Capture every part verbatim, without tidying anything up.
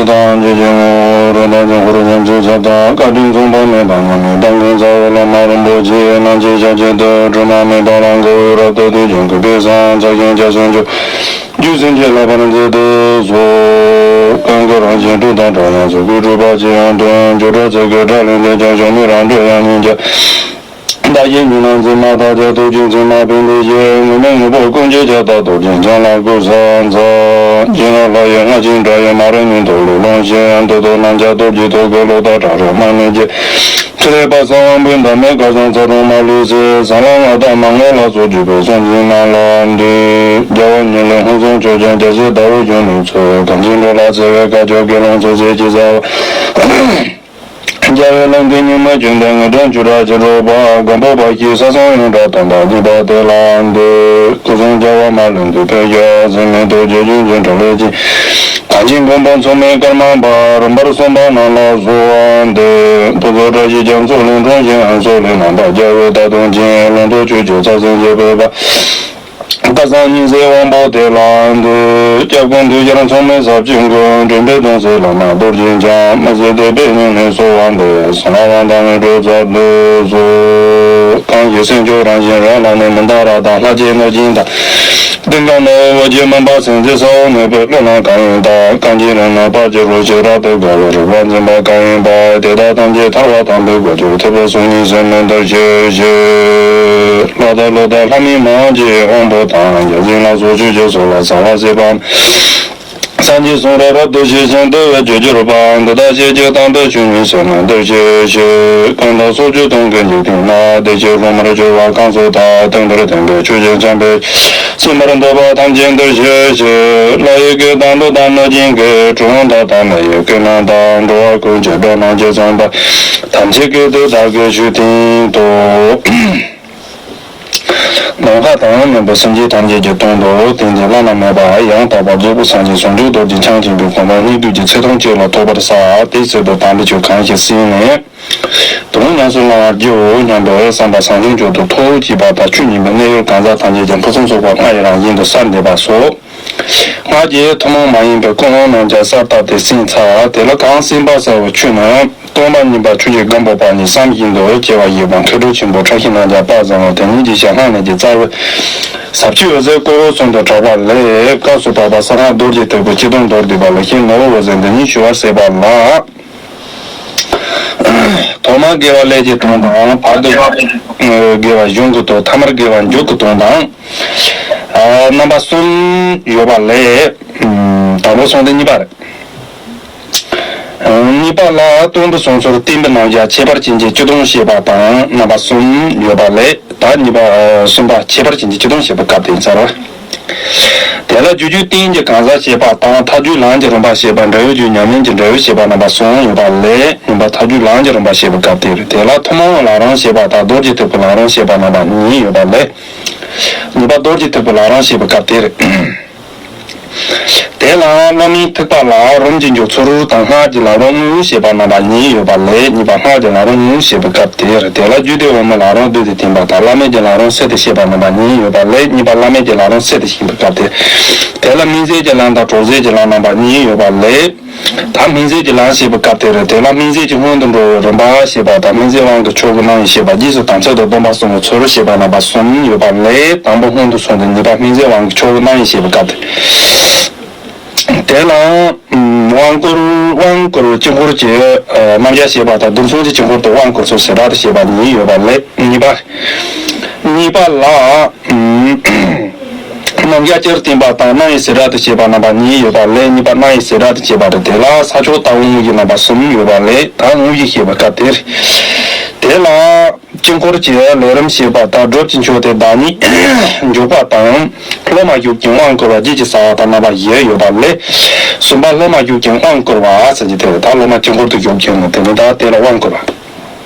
དང་། ཇི་ལྟར་ངོ་བོ་རི་དྭགས་ཀྱི་འཁོར་བཅས་ཁྱབ་བདག། བཀའ་དྲིན་མཚུངས་པ་མེད་པ་ཉམས་ལེན་གཏམ་གྱི་རྩ་བའི་བླ་མ་རིན་པོ་ཆེ་རྣམས་ཀྱི་ཞབས་ཀྱི་རྡུལ་དྲི་མ་མེད་པ་ལ་མགོ་བོས་རབ་ཏུ་བཏུད་ཅིང་གུས་པས་བསང་མཛད་ཞིང་སྐྱབས་སུ་མཆིའོ། རྒྱུད་སེམས་བསྐྱེད་བསླབ་པར་མཛད་དུ་གསོལ། གང་གི་རང་བཞིན་སྤྲོས་དང་བྲལ་ཡང་གཟུགས་སྐུའི་སྤྲོས་པ་ཅི་ཡང་སྟོན། བྱེ་བྲག་ཚིག་གི་སྒྲ་ལས་འདས་ཀྱང་གཞོམ་མེད་རང་གྲོལ་དབྱིངས་ཉིད་ཀྱི། བདག་གཞན་གཉིས་སྣང་མཚན་མ་དག་ཀྱང་སྟོབས་ཀྱིས་མཚན་མ་ཕན་བདེ་ཞི། ངུར་སྨྲིག་ངུ་འབོད་ཀུན་གྱི་ཁྱབ་བདག་རྡོ་རྗེ་འཆང་ལ་གུས་ཕྱག་འཚལ། སྦྱིན་རླབས་ལྷ་ཡི་རྔ་ཆེན་སྒྲ་ཡིས་མ་རིག་ཉོན་མོངས་ལུས་ལོངས་ཤིག། འདོད་དོན་རྣམས་ཀྱང་སྟོབས་ཀྱིས་ཐོབ་གྱུར་ལོ་ཟླ་གྲགས་རབ་མ་ནས་ཀྱི། ཕྲིན་ལས་དཔག་བསམ་དབང་པོའི་འདབ་མའི་སྐལ་བཟང་ཚ་གྲང་མ་ལུས་སེལ། ཟངས་ལྷ་ང་དང་མ་ངུ་ལ་སོགས་བརྒྱུད་པའི་སེམས་ཅན་རྣམས་ལ་འདུད། རྒྱལ་བ་ཉིད་ལས་ཕུན་སུམ་ཚོགས་ཤིང་རྒྱལ་སྲས་ཟླ་འོད་གཞོན་ནུའི་ཚུལ། གངས་ཅན་འགྲོ་ལ་བརྩེ་བའི་བཀའ་བརྒྱུད་དགེ་སློང་ཚོགས་བཅས་ཀྱི་རྩ་བ། རྒྱལ་བའི་བླ་མའི་ཉི་མ་བྱོན་ཏེ་དངོས་གྲུབ་ཆུ་རགས་ཀྱི་རོལ་པ། སྒམ་པོ་པ་ཞིག་ས་སང་ཡོངས་གྲགས་དོན་དམ་སྙིང་པོ་དེ་ལ་འདུད། སྐུ་གསུང་རྒྱལ་བ་མ་ལུས་འདུས་པའི་ཞལ། སྲིད་མེད་རྡོ་རྗེ་འཆང་གི་འཕྲིན་ལས་ཀྱིས། གངས་ཅན་མགོན་པོ་མཚུངས་མེད་ཀརྨ་པ། རིམ་པར་གསུངས་པ་རྣམས་ལ་གསོལ་བ་འདེབས། ཕུན་ཚོགས་བཀྲ་ཤིས་རྒྱ་མཚོ་ལས་འཁྲུངས་ཤིང་། ཧང་སངས་ལས་རྣམ་པར་རྒྱལ་བའི་བདག་ཏུ་མཁྱེན། ལུང་རྟོགས་ཆོས་ཀྱི་རྩལ་ཟིན་བྱེད་པའི་དཔལ། སྐལ་བཟང་ཉི་ཟེར་དབང་པོ་དེ་ལ་འདུད། སྐྱབས་མགོན་འདུས་སྤྱན་མཚུངས་མེད་ཟབ་ཆོས་མགོན། འདྲེན་པའི་གདུང་སྲས་བླ་མ་རྡོ་རྗེ་འཆང་། མི་ཟད་དད་པས་སྙིང་ནས་གསོལ་བ་འདེབས། གསང་བ་དང་ནི་སྒྲུབ་རྩལ་བསྡུས་སོ། གང་ཞིག་སེམས་མཆོག་རང་བཞིན་རང་ལ་ནི། མི་འདའ་རཀྟ་ལྷ་བཅས་གནོད་སྦྱིན་དང་། གཏི་མུག་ནི་འོད་ཀྱི་མུན་པ་སེལ་མཛད་ས་འོག་མིན་པའི་ཀླུ་ལ་གང་ཡིན་དང་། གངས་ཅན་རི་ནི་སྤར་གྱི་རོ་ཞིག་རབ་ཏུ་དགའ་བའི་རིག་པ་འཛིན་པ་གང་ཡིན་པ། དེ་དག་ཐམས་ཅད་ཐར་པ་དམ་པའི་གོ་ཆོད་ཐེག་པའི་སྲོག་སྙིང་ཟད་མི་འདའ་ཞིང་གཤེགས། ལྷ་དང་ཀླུ་དང་ལྷ་མིན་མང་གི་དབང་པོ་དང་། བརྒྱ་བྱིན་ལ་སོགས་ཆོས་ཀྱི་ཚོགས་ལ་ཟ་བ་བསྲེགས་པ། སངས་རྒྱས་གསུང་རབ་རབ་ཏུ་ཞི་ཞིང་བདེ་བའི་རྒྱུར་གྱུར་པ། འདི་དག་ཤེས་བྱའི་དོན་དུ་ཆོས་ཉིད་ཟད་མི་འདའ་ཞིང་གཤེགས། གང་དག་སྲོག་གཅོད་གཏོང་གི་འཇིག་རྟེན་ན། བདེ་གཤེགས་སློབ་མར་གྱུར་པ་གང་སུ་དག། དེང་འདིར་བསྟན་པའི་ཆོས་ཀྱི་ཆར་འབེབས། གསན་པར་འདོད་པ་ཐམས་ཅད་འདིར་གཤེགས་ཤིག། ལྷ་ཡི་སྐད་དང་ཀླུ་དང་གནོད་སྦྱིན་སྐད། གྲུལ་བུམ་དག་དང་མི་ཡི་སྐད་རྣམས་དང་། འགྲོ་བ་ཀུན་གྱི་སྒྲ་རྣམས་ཇི་ཙམ་པ། ཐམས་ཅད་སྐད་དུ་བདག་གིས་ཆོས་བསྟན་ཏོ། ནམ་མཁའ་དང་མཉམ་པའི་སེམས་ཅན་ཐམས་ཅད་ཀྱི་དོན་དུ་དེང་འདིར་བླ་ན་མེད་པ་ཡང་དག་པར་རྫོགས་པའི་སངས་རྒྱས་ཟུང་འཇུག་རྡོ་རྗེ་འཆང་ཆེན་པོའི་གོ་འཕང་སྙིགས་དུས་ཀྱི་ཚེ་ཐུང་གཅིག་ལ་ཐོབ་པར་བྱ། དེའི་ཚེ་དུ་དམ་པའི་ཆོས་གང་ཞིག་གསན་ནས། དོན་ཉམས་སུ་བླང་བར་བགྱིའོ་སྙམ་པའི་བསམ་པ་བཟང་ཅན་མཆོག་ཏུ་ཐོགས་བགྱིས་པ་དང་། ཆོས་ཉན་པའི་གནས་ཡུལ་གང་ཟག་ཐམས་ཅད་ཀྱང་ཕུན་སུམ་ཚོགས་པ་ལྔ་ཡི་རང་བཞིན་དུ་གསལ་འདེབས་པ་སོགས། སྔགས་ཀྱི་ཐུན་མོང་མ་ཡིན་པའི་ཀུན་སློང་རྣམས་ཀྱང་གསལ་བཏབ་སྟེ་གསན་ཚར། དེ་ལ་གང་གསན་པ་གསལ་བའི་ཆོས་རྣམས་སྟོང་པ་ཉིད་པ་ཆོས་ཀྱི་སྒམ་པོ་པ་ཉིད་བསམ་བཞིན་དུ་སྐྱེ་བ་བཞི་པོ་མཁས་གྲུབ་ཆེན་པོའི་ཕྲ་ཞིང་རྣམས་ཀྱང་དཔག་བསམ་དེ་ཉིད་ཀྱི་ཞལ་སྔ་ནས་ཀྱི་རྩ་བའི་ཟབ་ཆོས་འོད་ཟེར་བཀོད་པའི་ཚུལ་དུ་གྲགས་པ་ལས། སྐབས་སུ་བབ་པ་གསང་སྔགས་རྡོ་རྗེ་ཐེག་པའི་སྤྱི་དོན་མདོར་བསྡུས་པ་ལ་ཤེས་ནོར་འོད་ཟེར་འདི་ཉིད་ཞུ་བར་ཟད་པ་ལ། ཐོག་མར་དགེ་བ་ཀླད་ཀྱི་དོན་དང་། བར་དུ་དགེ་བ་གཞུང་གི་དོན། ཐ་མར་དགེ་བ་མཇུག་གི་དོན་དང་། རྣམ་པ་གསུམ་ཡོད་པ་ལས། དང་པོ་སོང་སྟེ་གཉིས་པ་རེད། གཉིས་པ་ལ་སྟོང་པའི་གསུང་ཚུལ་བསྟན་པའི་རྣམ་གཞག་ཁྱད་པར་ཅན་གྱི་སྤྱི་དོན་བཤད་པ་དང་རྣམ་པ་གསུམ་ཡོད་པ་ལས། ད་གཉིས་པ་གསུམ་པ་ཁྱད་པར་ཅན་གྱི་སྤྱི་དོན་བཤད་པའི་སྐབས་དེ་ཡིན་ཚར་བ། དེ་ལ་རྒྱུ་རྒྱུད་བསྟན་གྱི་གང་ཟག་བཤད་པ་དང་། མཐའ་རྒྱུད་ལམ་གྱི་རིམ་པ་བཤད་པ། འབྲས་བུ་རྒྱུད་ཉམས་ལེན་གྱི་འབྲས་བུ་བཤད་པ་རྣམ་པ་གསུམ་ཡོད་པ་ལས། ནུས་པ་མཐའ་རྒྱུད་ལམ་གྱི་རིམ་པ་བཤད་པའི་སྐབས་དེ་རེད། དེ་ལ་ཐུན་མོང་བའི་ལམ་རིམ་བཤད་པ་དང་། རྡོ་རྗེ་ཐེག་པའི་ལམ་རིམ་བཤད་པ་རྣམ་པ་གཉིས་ཡོད་པ་ལས། ནུས་པ་རྡོ་རྗེ་ཐེག་པའི་ལམ་རིམ་བཤད་པའི་སྐབས་དེ་རེད། དེ་ལ་སློབ་མའི་ཐེག་པ་ལ་རིམ་གྱིས་འཇུག་ཚུལ་དང་། སྔགས་ཀྱི་ལམ་རིམ་དངོས་བཤད་པ་རྣམ་པ་གཉིས་ཡོད་པ་ལས། གཉིས་པ་སྔགས་ཀྱི་ལམ་རིམ་དངོས་བཤད་པའི་སྐབས་དེ་རེད། དེ་ལ་རྒྱུད་སྡེ་འོག་མའི་ལམ་རིམ་བསྡུས་ཏེ་བསྟན་པ་དང་། བླ་མེད་ཀྱི་ལམ་རིམ་བསྲེས་ཏེ་བཤད་པ་རྣམ་པ་གཉིས་ཡོད་པ་ལས། གཉིས་པ་བླ་མེད་ཀྱི་ལམ་རིམ་བསྲེས་ཏེ་བཤད་པའི་སྐབས་དེ། དེ་ལ་སྨིན་བྱེད་ཀྱི་ལམ་དང་གྲོལ་བྱེད་ཀྱི་ལམ་རྣམ་པ་གཉིས་ཡོད་པ་ལས། ད་སྨིན་བྱེད་ཀྱི་ལམ་བཤད་པའི་སྐབས་དེ་རེད། དེ་ལ་སྨིན་བྱེད་ཀྱི་སྔོན་དུ་འགྲོ་བའི་རིམ་པ་བཤད་པ་དང་། སྨིན་བྱེད་དབང་གི་ཕྱོགས་ཀྱི་རྣམ་དབྱེ་བཤད་པ། རྗེས་སུ་དམ་ཚིག་ཏུ་སྡོམ་པ་གསུམ་གྱི་ཚུལ་བཤད་པ་རྣམ་པ་གསུམ་ཡོད་པ་ལས། དང་པོ་སྔོན་དུ་སོང་སྟེ་གཉིས་པ་སྨིན་བྱེད་དབང་གི་ཕྱོགས་ཀྱི་རྣམ་དབྱེ་བཤད་པའི་སྐབས་དེ། དེ་ལ་དབང་བསྐུར་དབང་བསྐུར་བའི་དཀྱིལ་འཁོར་གྱི་རྣམ་གཞག་བཤད་པ་དང་། བསྡུ་མཚོན་གྱི་དཀྱིལ་འཁོར་དུ་དབང་བསྐུར་ཚུལ་བྱེ་བྲག་ཏུ་བཤད་པ་གཉིས་ཡོད་པ་ལས། གཉིས་པ། གཉིས་པ་ལ། རྣམ་གཞག་སྤྱིར་བསྟན་པ་དང་། རྣམ་དབྱེ་བྱེ་བྲག་ཏུ་བཤད་པ་རྣམ་པ་གཉིས་ཡོད་པ་ལས། གཉིས་པ་རྣམ་དབྱེ་བྱེ་བྲག་ཏུ་བཤད་པ་རེད། དེ་ལ་ས་ཕྱོགས་ལྟ་བུ་དངོས་གཞི་རྣམ་པ་གསུམ་ཡོད་པ་ལས། ད་དངོས་གཞི་བཤད་པའི་སྐབས་དེ་རེད། དེ་ལ་དཀྱིལ་འཁོར་གྱི་ལས་རིམ་བཤད་པ་དང་། སྒྲུབ་ཀྱི་མཆོད་རྟེན་བདག་ཉིད་འཇོག་པ་དང་། སློབ་མ་བཞུགས་ཤིང་དབང་བསྐུར་བ། རྗེས་ཀྱི་བྱ་བ་དང་རྣམ་པ་བཞི་ཡོད་པ་ལས། གསུམ་པ་སློབ་མ་བཞུགས་ཤིང་དབང་བསྐུར་བ་ཟེར་གྱི་དེ་རེད། ད་སློབ་མ་དཀྱིལ་འཁོར་དུ་བཞུགས་ཤིང་དེ་ནས་ད་དེ་ལ་དབང་བསྐུར་བ།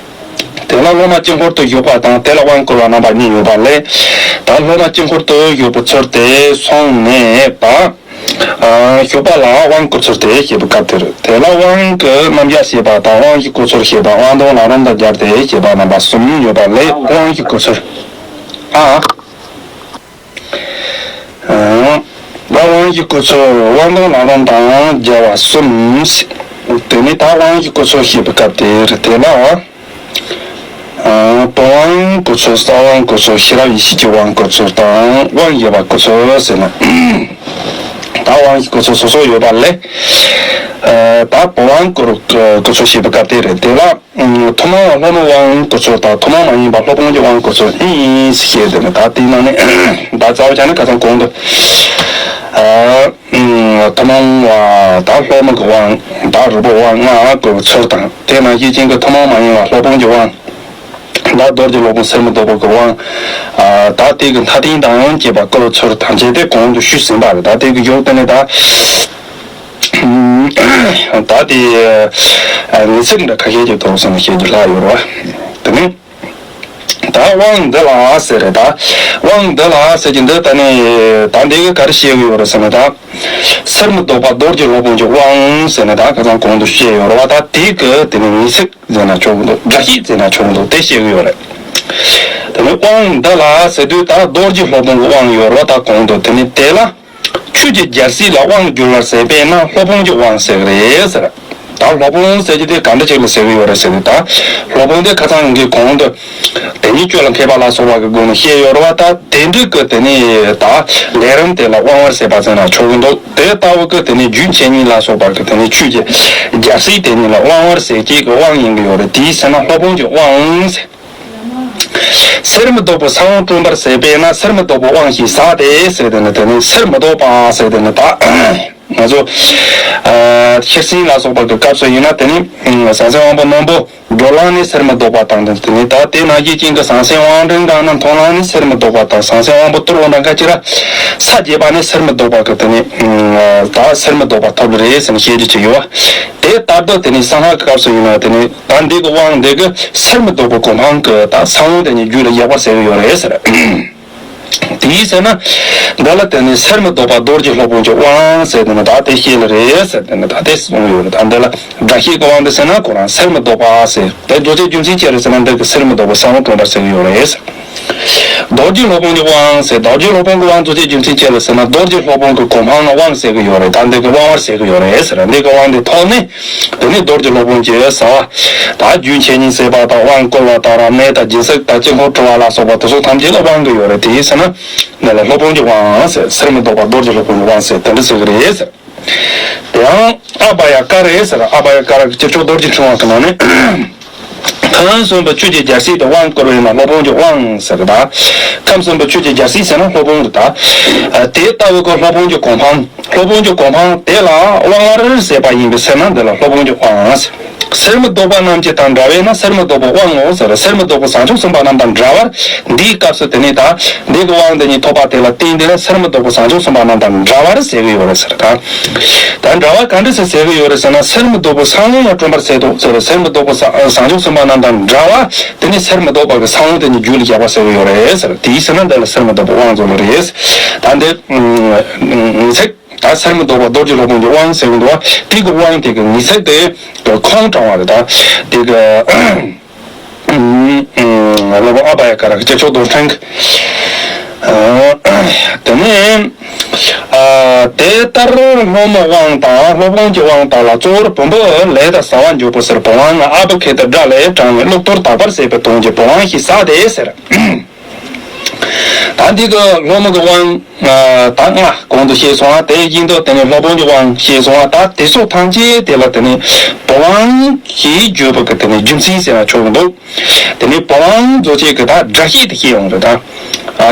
དེ་ལ་སློབ་མ་དཀྱིལ་འཁོར་དུ་བཞུགས་པ་དང་། དེ་ལ་དབང་བསྐུར་བ་རྣམ་པ་གཉིས་ཡོད་པ་ལས། ད་སློབ་མ་དཀྱིལ་འཁོར་དུ་བཞུགས་པའི་ཚུལ་དེ་སོང་ནས་ད། ཨ། བཞུགས་པ་ལ་དབང་བསྐུར་ཚུལ་དེ་བཤད་པའི་སྐབས་དེར། དེ་ལ་དབང་གི་རྣམ་གཞག་བཤད་པ་དང་། དབང་གི་བསྐུར་ཚུལ་བཤད་པ། དབང་དོན་ལམ་རིམ་དང་སྦྱར་ཏེ་བཤད་པ་རྣམ་པ་གསུམ་ཡོད་པ་ལས། དབང་གི་བསྐུར་ཚུལ། ཨ། ཨ། དབང་གི་སྐུ་ཚུལ་དབང་དང་ལག་ལེན་དང་སྦྱར་བ་གསུམ། དེ་ནས་ད་དབང་གི་སྐུ་ཚུལ་བཤད་པའི་སྐབས་དེ་རེད། དེ་ལ། ཨ། བུམ་དབང་སྐུ་ཚུལ། རྩ་དབང་སྐུ་ཚུལ། ཤེས་རབ་ཡེ་ཤེས་ཀྱི་དབང་སྐུ་ཚུལ་དང་དབང་ཡོད་པ་སྐུ་ཚུལ་ཟེར་ན། ད་དབང་གི་སྐུ་ཚུལ་སོ་སོ་ཡོད་པ་ལས། ཨ། ད་བུམ་དབང་སྐུ་སྐུ་ཚུལ་བཤད་པའི་སྐབས་དེ་རེད། དེ་ལ། ཐུན་མོང་བ་སློབ་མའི་དབང་སྐུ་ཚུལ་དང་། ཐུན་མོང་མ་ཡིན་པ་སློབ་དཔོན་གྱི་དབང་སྐུ་ཚུལ་གཉིས་ཞེས་དེ་ནི། ད་དེའི་ནང་ནས་ད་རྩ་བ་ཆ་ནས་ཁ་སང་གོང་དུ། ཨ། ཐུན་མོང་བ་ད་སློབ་མ་གི་དབང་ད་རིག་པའི་དབང་ལྔ་བཀོད་པའི་ཚུལ་དང་། དེ་ནང་བཞིན་ཅན་གྱི་ཐུན་མོང་མ་ཡིན་པ་སློབ་དཔོན་གྱི་དབང་ད་རྡོ་རྗེ་སློབ་དཔོན་གསེར་མའི་རྡོ་པོ་གི་དབང་། ཨ། ད་དེ་གི་མཐའ་རྟེན་དང་བཅས་པ་བཀོད་པའི་ཚུལ་ཐམས་ཅད་དེ་གོང་དུ་ཞུས་ཟིན་པ་རེད། ད་དེ་གི་ཡོག་དེ་ནས་ད། ད་དེ་ངེས་ཚིག་འདྲ་ཁ་ཤས་ཀྱི་ཐོག་སོང་ནས་བཤད་རྒྱུ་ལྷག་ཡོད་རེད་བ། དེ་ནས་ད་དབང་འདི་ལ་ཟེར་རེད། ད་དབང་འདི་ལ་ཟེར་གྱི་འདི་ད་ནི་ད་འདི་གི་ག་རེ་བཤད་གི་ཡོད་རེད་ཟེར་ན། ད་གསེར་མའི་རྡོ་པ་རྡོ་རྗེ་སློབ་དཔོན་གྱི་དབང་ཟེར་ནས་ད་ཁ་སང་གོང་དུ་བཤད་ཡོད་རེད་བ། ད་དེ་གི་དེ་ནི་ངེས་ཚིག་ཟེར་ན་ཆོག་གི་འདུག་སྒྲ་བཤད་ཟེར་ན་ཆོག་གི་འདུག་དེ་བཤད་གི་ཡོད་རེད། དེ་ནི་དབང་འདི་ལ་ཟེར་དུས་ད་རྡོ་རྗེ་སློབ་དཔོན་གྱི་དབང་ཡོད་རེད་བ། ད་གོང་དུ་དེ་ནི་དེ་ལ། ཆོས་ཀྱི་རྒྱལ་སྲས་ལ་དབང་བསྒྱུར་བར་ཟད་པས་ན་སློབ་དཔོན་གྱི་དབང་ཟེར་གི་རེད་ཟེར། ད་སློབ་དཔོན་ཟེར་གྱི་དེ་ག་འདྲ་ཅིག་ལ་ཟེར་གི་ཡོད་རེད་ཟེར་ན། ད་སློབ་དཔོན་དེ་ཁ་སང་གི་གོང་དུ་དེ་ཉིད་སྤྱོད་ལ་མཁས་པ་ལ་སོགས་པ་གི་སྒོ་ནས་བཤད་ཡོད་རེད་བ། ད་དེ་འདྲ་གི་དེ་ནི་ད་ལས་རིམ་དེ་ལ་དབང་བར་ཟད་པ་ཟེར་ན་ཆོག་གི་འདུག་དེ་ལྟ་བུ་གི་དེ་ནི་རྒྱུན་ཆོས་ཉིད་ལ་སོགས་པ་གི་དེ་ནི་ཆོས་ཀྱི་རྒྱལ་སྲས་དེ་ཉིད་ལ་དབང་བར་ཟད་ཀྱི་གི་དབང་ཡིན་གི་ཡོད་རེད། དེའི་ཟེར་ན་སློབ་དཔོན་གྱི་དབང་ཟེར། གསེར་མའི་རྡོ་པོ་ས་བོན་བཀྲོམ་པར་ཟད་པས་ན་གསེར་མའི་རྡོ་པོ་དབང་ཞེས་ཟེར་ཏེ་ནི། དེ་ནི་གསེར་མའི་རྡོ་པ་ཟེར་ཏེ་ནི་ད་ང་ཚོ་ཨ་ཤེར་ཕྱིན་ལ་སོགས་པ་གི་སྐབས་སུ་ཡིན་ན། དེ་ནི་ཟང་ཟིང་དབང་པོ་རྣོན་པོ་བགྲོ་གླེང་ནི་གསེར་མའི་རྡོ་པ་དང་། དེ་ནི་ད་དེ་ནང་བཞིན་ཅན་གྱི་ཟང་ཟིང་དབང་འབྲིང་དང་ནི་མཐོང་ལམ་ནི་གསེར་མའི་རྡོ་པ་དང་། ཟང་ཟིང་དབང་པོ་དུར་བོ་འདྲ་འགའ་ཅི་ར་ས་བརྒྱད་པ་ནི་གསེར་མའི་རྡོ་པ་གི་དེ་ནི་ད་གསེར་མའི་རྡོ་པ་ཐོབ་རེད་ཟེར་ནས་བཤད་རྒྱུ་ཅིག་ཡོད། དེ་ལྟར་དུ་དེ་ནི་གསང་སྔགས་ཀྱི་སྐབས་སུ་ཡིན་ན། དེ་ནི་ད་འདི་གི་དབང་འདི་གི་གསེར་མའི་རྡོ་པོ་གོ་འཕང་གི་ད་ས་བོན་དེ་ཉིད་རྒྱུད་ལ་ཡོད་པར་ཟེར་གྱི་ཡོད་རེད་ཟེར། དེའི་ཟེར་ན་འདི་ལ་དེ་ནི་གསེར་མའི་རྡོ་པ་རྡོ་རྗེ་སློབ་དཔོན་གྱི་དབང་ཟེར་དེ་ནི་ད་དེ་བཤད་ལེ་རེད་ཟེར། དེ་ནི་ད་དེ་གསུངས་ཡོད་རེད། ད་འདི་ལ་སྒྲ་བཤད་ཀྱི་དབང་འདི་ཟེར་ན་ཁོ་རང་གསེར་མའི་རྡོ་པ་ཟེར། དེ་རྡོ་རྗེ་རྒྱུ་མཚན་ཅི་རེད་ཟེར་ན་འདི་གི་གསེར་མའི་རྡོ་པོ་ས་བོན་བཀྲོམ་པར་ཟེར་གྱི་ཡོད་རེད་ཟེར། རྡོ་རྗེ་སློབ་དཔོན་གྱི་དབང་ཟེར། རྡོ་རྗེ་སློབ་དཔོན་གྱི་དབང་རྡོ་རྗེ་རྒྱུ་མཚན་ཅི་ལ་ཟེར་ན། རྡོ་རྗེ་སློབ་དཔོན་གྱི་གོ་འཕང་ལ་དབང་ཟེར་གྱི་ཡོད་རེད། ད་འདི་གི་དབང་བར་ཟེར་གྱི་ཡོད་རེད་ཟེར། འདི་གི་དབང་འདི་ཐོབ་ནས་དེ་ནས་རྡོ་རྗེ་སློབ་དཔོན་གྱི་ཟེར་བ་ད་རྒྱུན་ཆོས་ཉིད་ཟེར་བ་དང་། དབང་བསྐུར་བ་དང་རབ་གནས་དང་སྦྱིན་སྲེག་དང་དཀྱིལ་འཁོར་བྲི་བ་ལ་སོགས་པ་དེ་ཚོ་ཐམས་ཅད་ལ་དབང་གི་ཡོད་རེད། དེ་ཡིན་ཟེར་ན་འདི་ལ་སློབ་དཔོན་གྱི་དབང་ཟེར། གསེར་མའི་རྡོ་པ་རྡོ་རྗེ་སློབ་དཔོན་གྱི་དབང་ཟེར་དེ་འདྲ་ཟེར་གྱི་རེད་ཟེར། དེའང་ཨ་བྷ་ཡ་ཀ་ར་ཟེར། ཨ་བྷ་ཡ་ཀ་ར་གི་སྤྱི་ཆོས་རྡོ་རྗེ་འཆང་བ་གི་ནང་ནས། ཁམས་གསུམ་པའི་ཆོས་ཀྱི་རྒྱལ་སྲས་དེ་དབང་བསྐུར་བས་ན་སློབ་དཔོན་གྱི་དབང་ཟེར་གི་ད། ཁམས་གསུམ་པའི་ཆོས་ཀྱི་རྒྱལ་སྲས་ཟེར་ན་སློབ་དཔོན་གྱི་ད། དེ་ལྟ་བུ་གི་སློབ་དཔོན་གྱི་གོ་འཕང་། སློབ་དཔོན་གྱི་གོ་འཕང་དེ་ལ་དབང་བར་ཟད་པ་ཡིན་པས་ཟེར་ན་འདི་ལ་སློབ་དཔོན་གྱི་དབང་ཟེར། གསེར་མའི་རྡོ་པ་རྣམས་ཀྱི་དང་འདྲ་བས་ན་གསེར་མའི་རྡོ་པོ་དབང་ངོ་ཟེར། གསེར་མའི་རྡོ་པོ་བྱང་ཆུབ་སེམས་དཔའ་རྣམས་དང་འདྲ་བར། འདིའི་སྐབས་སུ་དེ་ནས་ད་འདི་གི་དབང་དེ་ཉིད་ཐོབ་པ་དེ་ལ་བརྟེན་ཏེ་ན་གསེར་མའི་རྡོ་པོ་བྱང་ཆུབ་སེམས་དཔའ་རྣམས་དང་འདྲ་བར་ཟེར་གི་ཡོད་རེད་ཟེར་ད། ད་འདྲ་བ་ག་འདྲ་ཟེར་ཟེར་གི་ཡོད་རེད་ཟེར་ན། གསེར་མའི་རྡོ་པོ་ས་བོན་ལ་བཀྲོམ་པར་ཟད་དོ་ཟེར། གསེར་མའི་རྡོ་པོ་ས་བྱང་ཆུབ་སེམས་དཔའ་རྣམས་དང་འདྲ་བ། དེ་ནས་གསེར་མའི་རྡོ་པ་གི་ས་བོན་དེ་ཉིད་རྒྱུད་ལ་བཞག་པ་ཟེར་གི་ཡོད་རེད་ཟེར། དེའི་ཟེར་ན་འདི་ལ་གསེར་མའི་རྡོ་པོ་དབང་ཚོ་ལ་རེད། ད་འདི་ཚིག་ད་གསེར་མའི་རྡོ་པ་རྡོ་རྗེ་སློབ་དཔོན་གྱི་དབང་ཟེར་གི་འདུག་བ། དེ་གི་དབང་དེ་གི་ངེས་ཚིག་དེ་ཁོང་དྲངས་པ་རེད། ད་དེ་གི་སློབ་དཔོན་ཨ་བྷ་ཡ་ཀ་ར་གི་སྤྱི་ཆོས་རྡོར་ཕྲེང་། དེ་ནས་དེ་ལྟར་སློབ་མའི་དབང་དང་སློབ་དཔོན་གྱི་དབང་དག་ལ་གཙོ་བོར་བུམ་པ་ལས་དང་ཟ་བར་འཇུག་པའི་ཕྱིར་བུམ་དབང་ལྔ་ཨ་བྷི་ཁེ་ཏ་སྒྲ་ལས་དྲངས་ནས་གློག་གཏོར་དག་པར་ཟད་པའི་དོན་གྱིས་བུམ་དབང་ཞེས་ཟ་སྟེ་ཟེར། ད་འདི་གི་སློབ་མ་གི་དབང་ད་ལྔ་གོང་དུ་བཤད་སོང་བ། དེ་བཞིན་དུ་དེ་ནས་སློབ་དཔོན་གྱི་དབང་བཤད་སོང་བ། ད་དེ་སོགས་ཐམས་ཅད་དེ་ལ་དེ་ནས་བུམ་དབང་ཞེས་བརྗོད་པ་གི་དེ་ནས་རྒྱུ་མཚན་ཟེར་ན་ཆོག་གི་འདུག་དེ་ནས་བུམ་དབང་རྫོགས་བྱེད་ཀྱི་ད་སྒྲ་བཤད་དེ་བཤད་ཡོང་རེད་ད།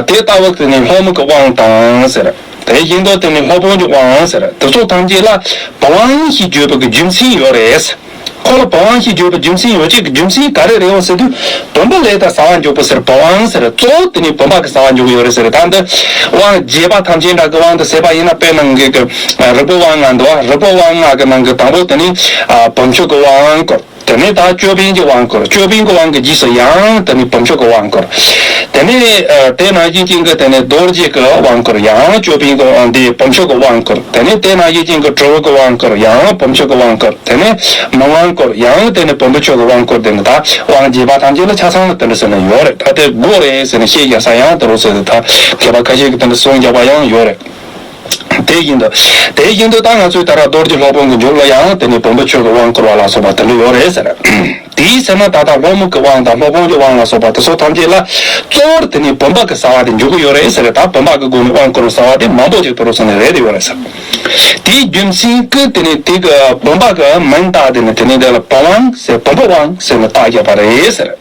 དེ་ལྟ་བུ་དེ་ནས་སློབ་མ་གི་དབང་དང་ཟེར། དེ་བཞིན་དུ་དེ་ནས་སློབ་དཔོན་གྱི་དབང་ཟེར། དེ་སོགས་ཐམས་ཅད་ལ་བུམ་དབང་ཞེས་བརྗོད་པ་གི་རྒྱུ་མཚན་ཡོད་རེད། ཁོ་ལ་བུམ་དབང་ཞེས་བརྗོད་པའི་རྒྱུ་མཚན་ཡོད་ཅེས་ཀྱི་རྒྱུ་མཚན་ག་རེ་རེད་འོ་ཟེར་དུས། བུམ་པ་ལས་དང་ཟ་བར་འཇུག་པའི་ཕྱིར་བུམ་དབང་ཟེར། གཙོ་བོ་དེ་ནི་བུམ་པ་གི་ཟ་བར་འཇུག་གི་ཡོད་རེད་ཟེར། ད་འདི་དབང་རྒྱས་པ་ཐམས་ཅད་འདྲ་གི་དབང་དུ་ཟད་པ་ཡིན་ན། དཔེར་ན་ངེད་ཀྱི་རིག་པའི་དབང་ལྔ་འདུག་རིག་པའི་དབང་ལྔ་གི་ནང་གི་དང་པོ་དེ་ནི་བུམ་ཆོས་ཀྱི་དབང་བསྐུར། དེ་ནས་ད་ཅོད་པན་གྱི་དབང་བསྐུར། ཅོད་པན་གྱི་དབང་གི་རྗེས་སུ་ཡང་དེ་ནི་བུམ་ཆོས་ཀྱི་དབང་བསྐུར། དེ་ནས་དེ་ནང་བཞིན་ཅན་གྱི་དེ་ནས་རྡོ་རྗེ་གི་དབང་བསྐུར། ཡང་ཅོད་པན་གྱི་དབང་དེ་བུམ་ཆོས་ཀྱི་དབང་བསྐུར། དེ་ནས་དེ་ནང་བཞིན་ཅན་གྱི་དྲིལ་བུ་གི་དབང་བསྐུར། ཡང་བུམ་ཆོས་ཀྱི་དབང་བསྐུར། དེ་ནས་མི་དབང་བསྐུར། ཡང་དེ་ནས་བུམ་པ་ཆོས་ཀྱི་དབང་བསྐུར། དེ་ནི་ད་དབང་རྒྱས་པ་ཐམས་ཅད་ལ་ཆ་ཚང་ལ་དེ་འདྲ་ཟེར་ན་ཡོད་རེད། ད་དེ་དགོས་རེད་ཟེར་ནས་བཤད་རྒྱག་ས་ཡང་དེ་རུ་ཟེར་ཏེ་ད་མཁས་པ་ཁ་ཤས་ཀྱིས་དེ་འདྲ་གསུང་རྒྱག་པ་ཡང་ཡོད་རེད། དེ་བཞིན་དུ། དེ་བཞིན་དུ་ད་ང་ཚོའི་ད་ར་རྡོ་རྗེ་སློབ་དཔོན་གྱི་མཇུག་ལ་ཡང་དེ་ནི་བུམ་པ་ཆོས་ཀྱི་དབང་བསྐུར་བ་ལ་སོགས་པ་དེ་འདྲ་ཡོད་རེད་ཟེར། དེའི་ཚེ་ན་ད་ལྟ་སློབ་མ་གི་དབང་དང་སློབ་དཔོན་གྱི་དབང་ལ་སོགས་པ་དེ་ཚོ་ཐམས་ཅད་ལ་གཙོ་བོར་དེ་ནི་བུམ་པ་གི་ཟ་བ་དེ་འཇུག་གི་ཡོད་རེད་ཟེར། ད་བུམ་པ་གི་སྒོ་ནས་དབང་བསྐུར་བའི་ཟ་བ་དེ་མང་པོ་ཅིག་དུ་རུ་སོང་ནས་རེད་དེ་ཡོད་རེད་ཟེར། དེའི་རྒྱུ་མཚན་གྱིས་དེ་ནི་དེ་གི་བུམ་པ་གི་མིང་བཏགས་དེ་ནི་དེ་ནི་དེ་ལ་བུམ་དབང་ཟེར་བུམ་པ་དབང་ཟེར་ནས་བཏགས་བཞག་པ་རེད་ཟེར།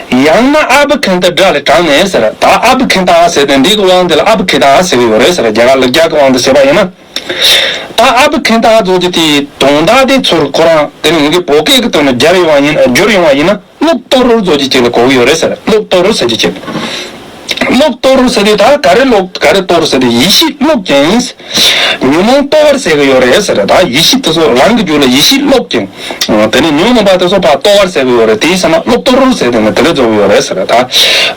ཡང་ན་ཨ་བྷི་ཁན་ད་སྒྲ་ལས་དྲངས་ནས་ཟེར། ད་ཨ་བྷི་ཁན་ད་ཟེར་ཏེ་འདི་གི་དབང་འདི་ལ་ཨ་བྷི་ཁན་ད་ཟེར་གི་ཡོད་རེད་ཟེར། རྒྱ་གར་ལེགས་སྦྱར་གི་དབང་དུ་བྱས་པ་ཡིན་ན། ད་ཨ་བྷི་ཁན་ད་ཟེར་གྱི་དེའི་དོན་དག་དེ་ཚུར་ཁོ་རང་དེ་ནི་ངེད་ཀྱི་བོད་སྐད་ཀྱི་དོན་ལ་སྦྱར་ཡོང་བ་ཡིན། སྦྱོར་ཡོང་བ་ཡིན་ན་གློག་གཏོར་རོལ་ཟེར་གྱི་ཅིག་ལ་གོ་གི་ཡོད་རེད་ཟེར། གློག་གཏོར་རོལ་ཟེར་གྱི་ཅིག་གློག་གཏོར་ཟེར་དུས་ད་ག་རེ་གློག་ག་རེ་གཏོར་ཟེར་དུས་ཡེ་ཤེས་རློབ་ཅིང་། ཉོན་མོངས་གཏོར་བར་ཟེར་གི་ཡོད་རེད་ཟེར། ད་ཡེ་ཤེས་དེ་ཚོ་རང་གི་རྒྱུད་ལ་ཡེ་ཤེས་རློབ་ཅིང་། དེ་ནས་ཉོན་མོངས་པ་དེ་ཚོ་ཕར་གཏོར་བར་ཟེར་གི་ཡོད་རེད། དེའི་ས་ན་གློག་གཏོར་ཟེར་དེ་ནི་དེ་འདྲ་རྫོགས་ཡོད་རེད་ཟེར། ད་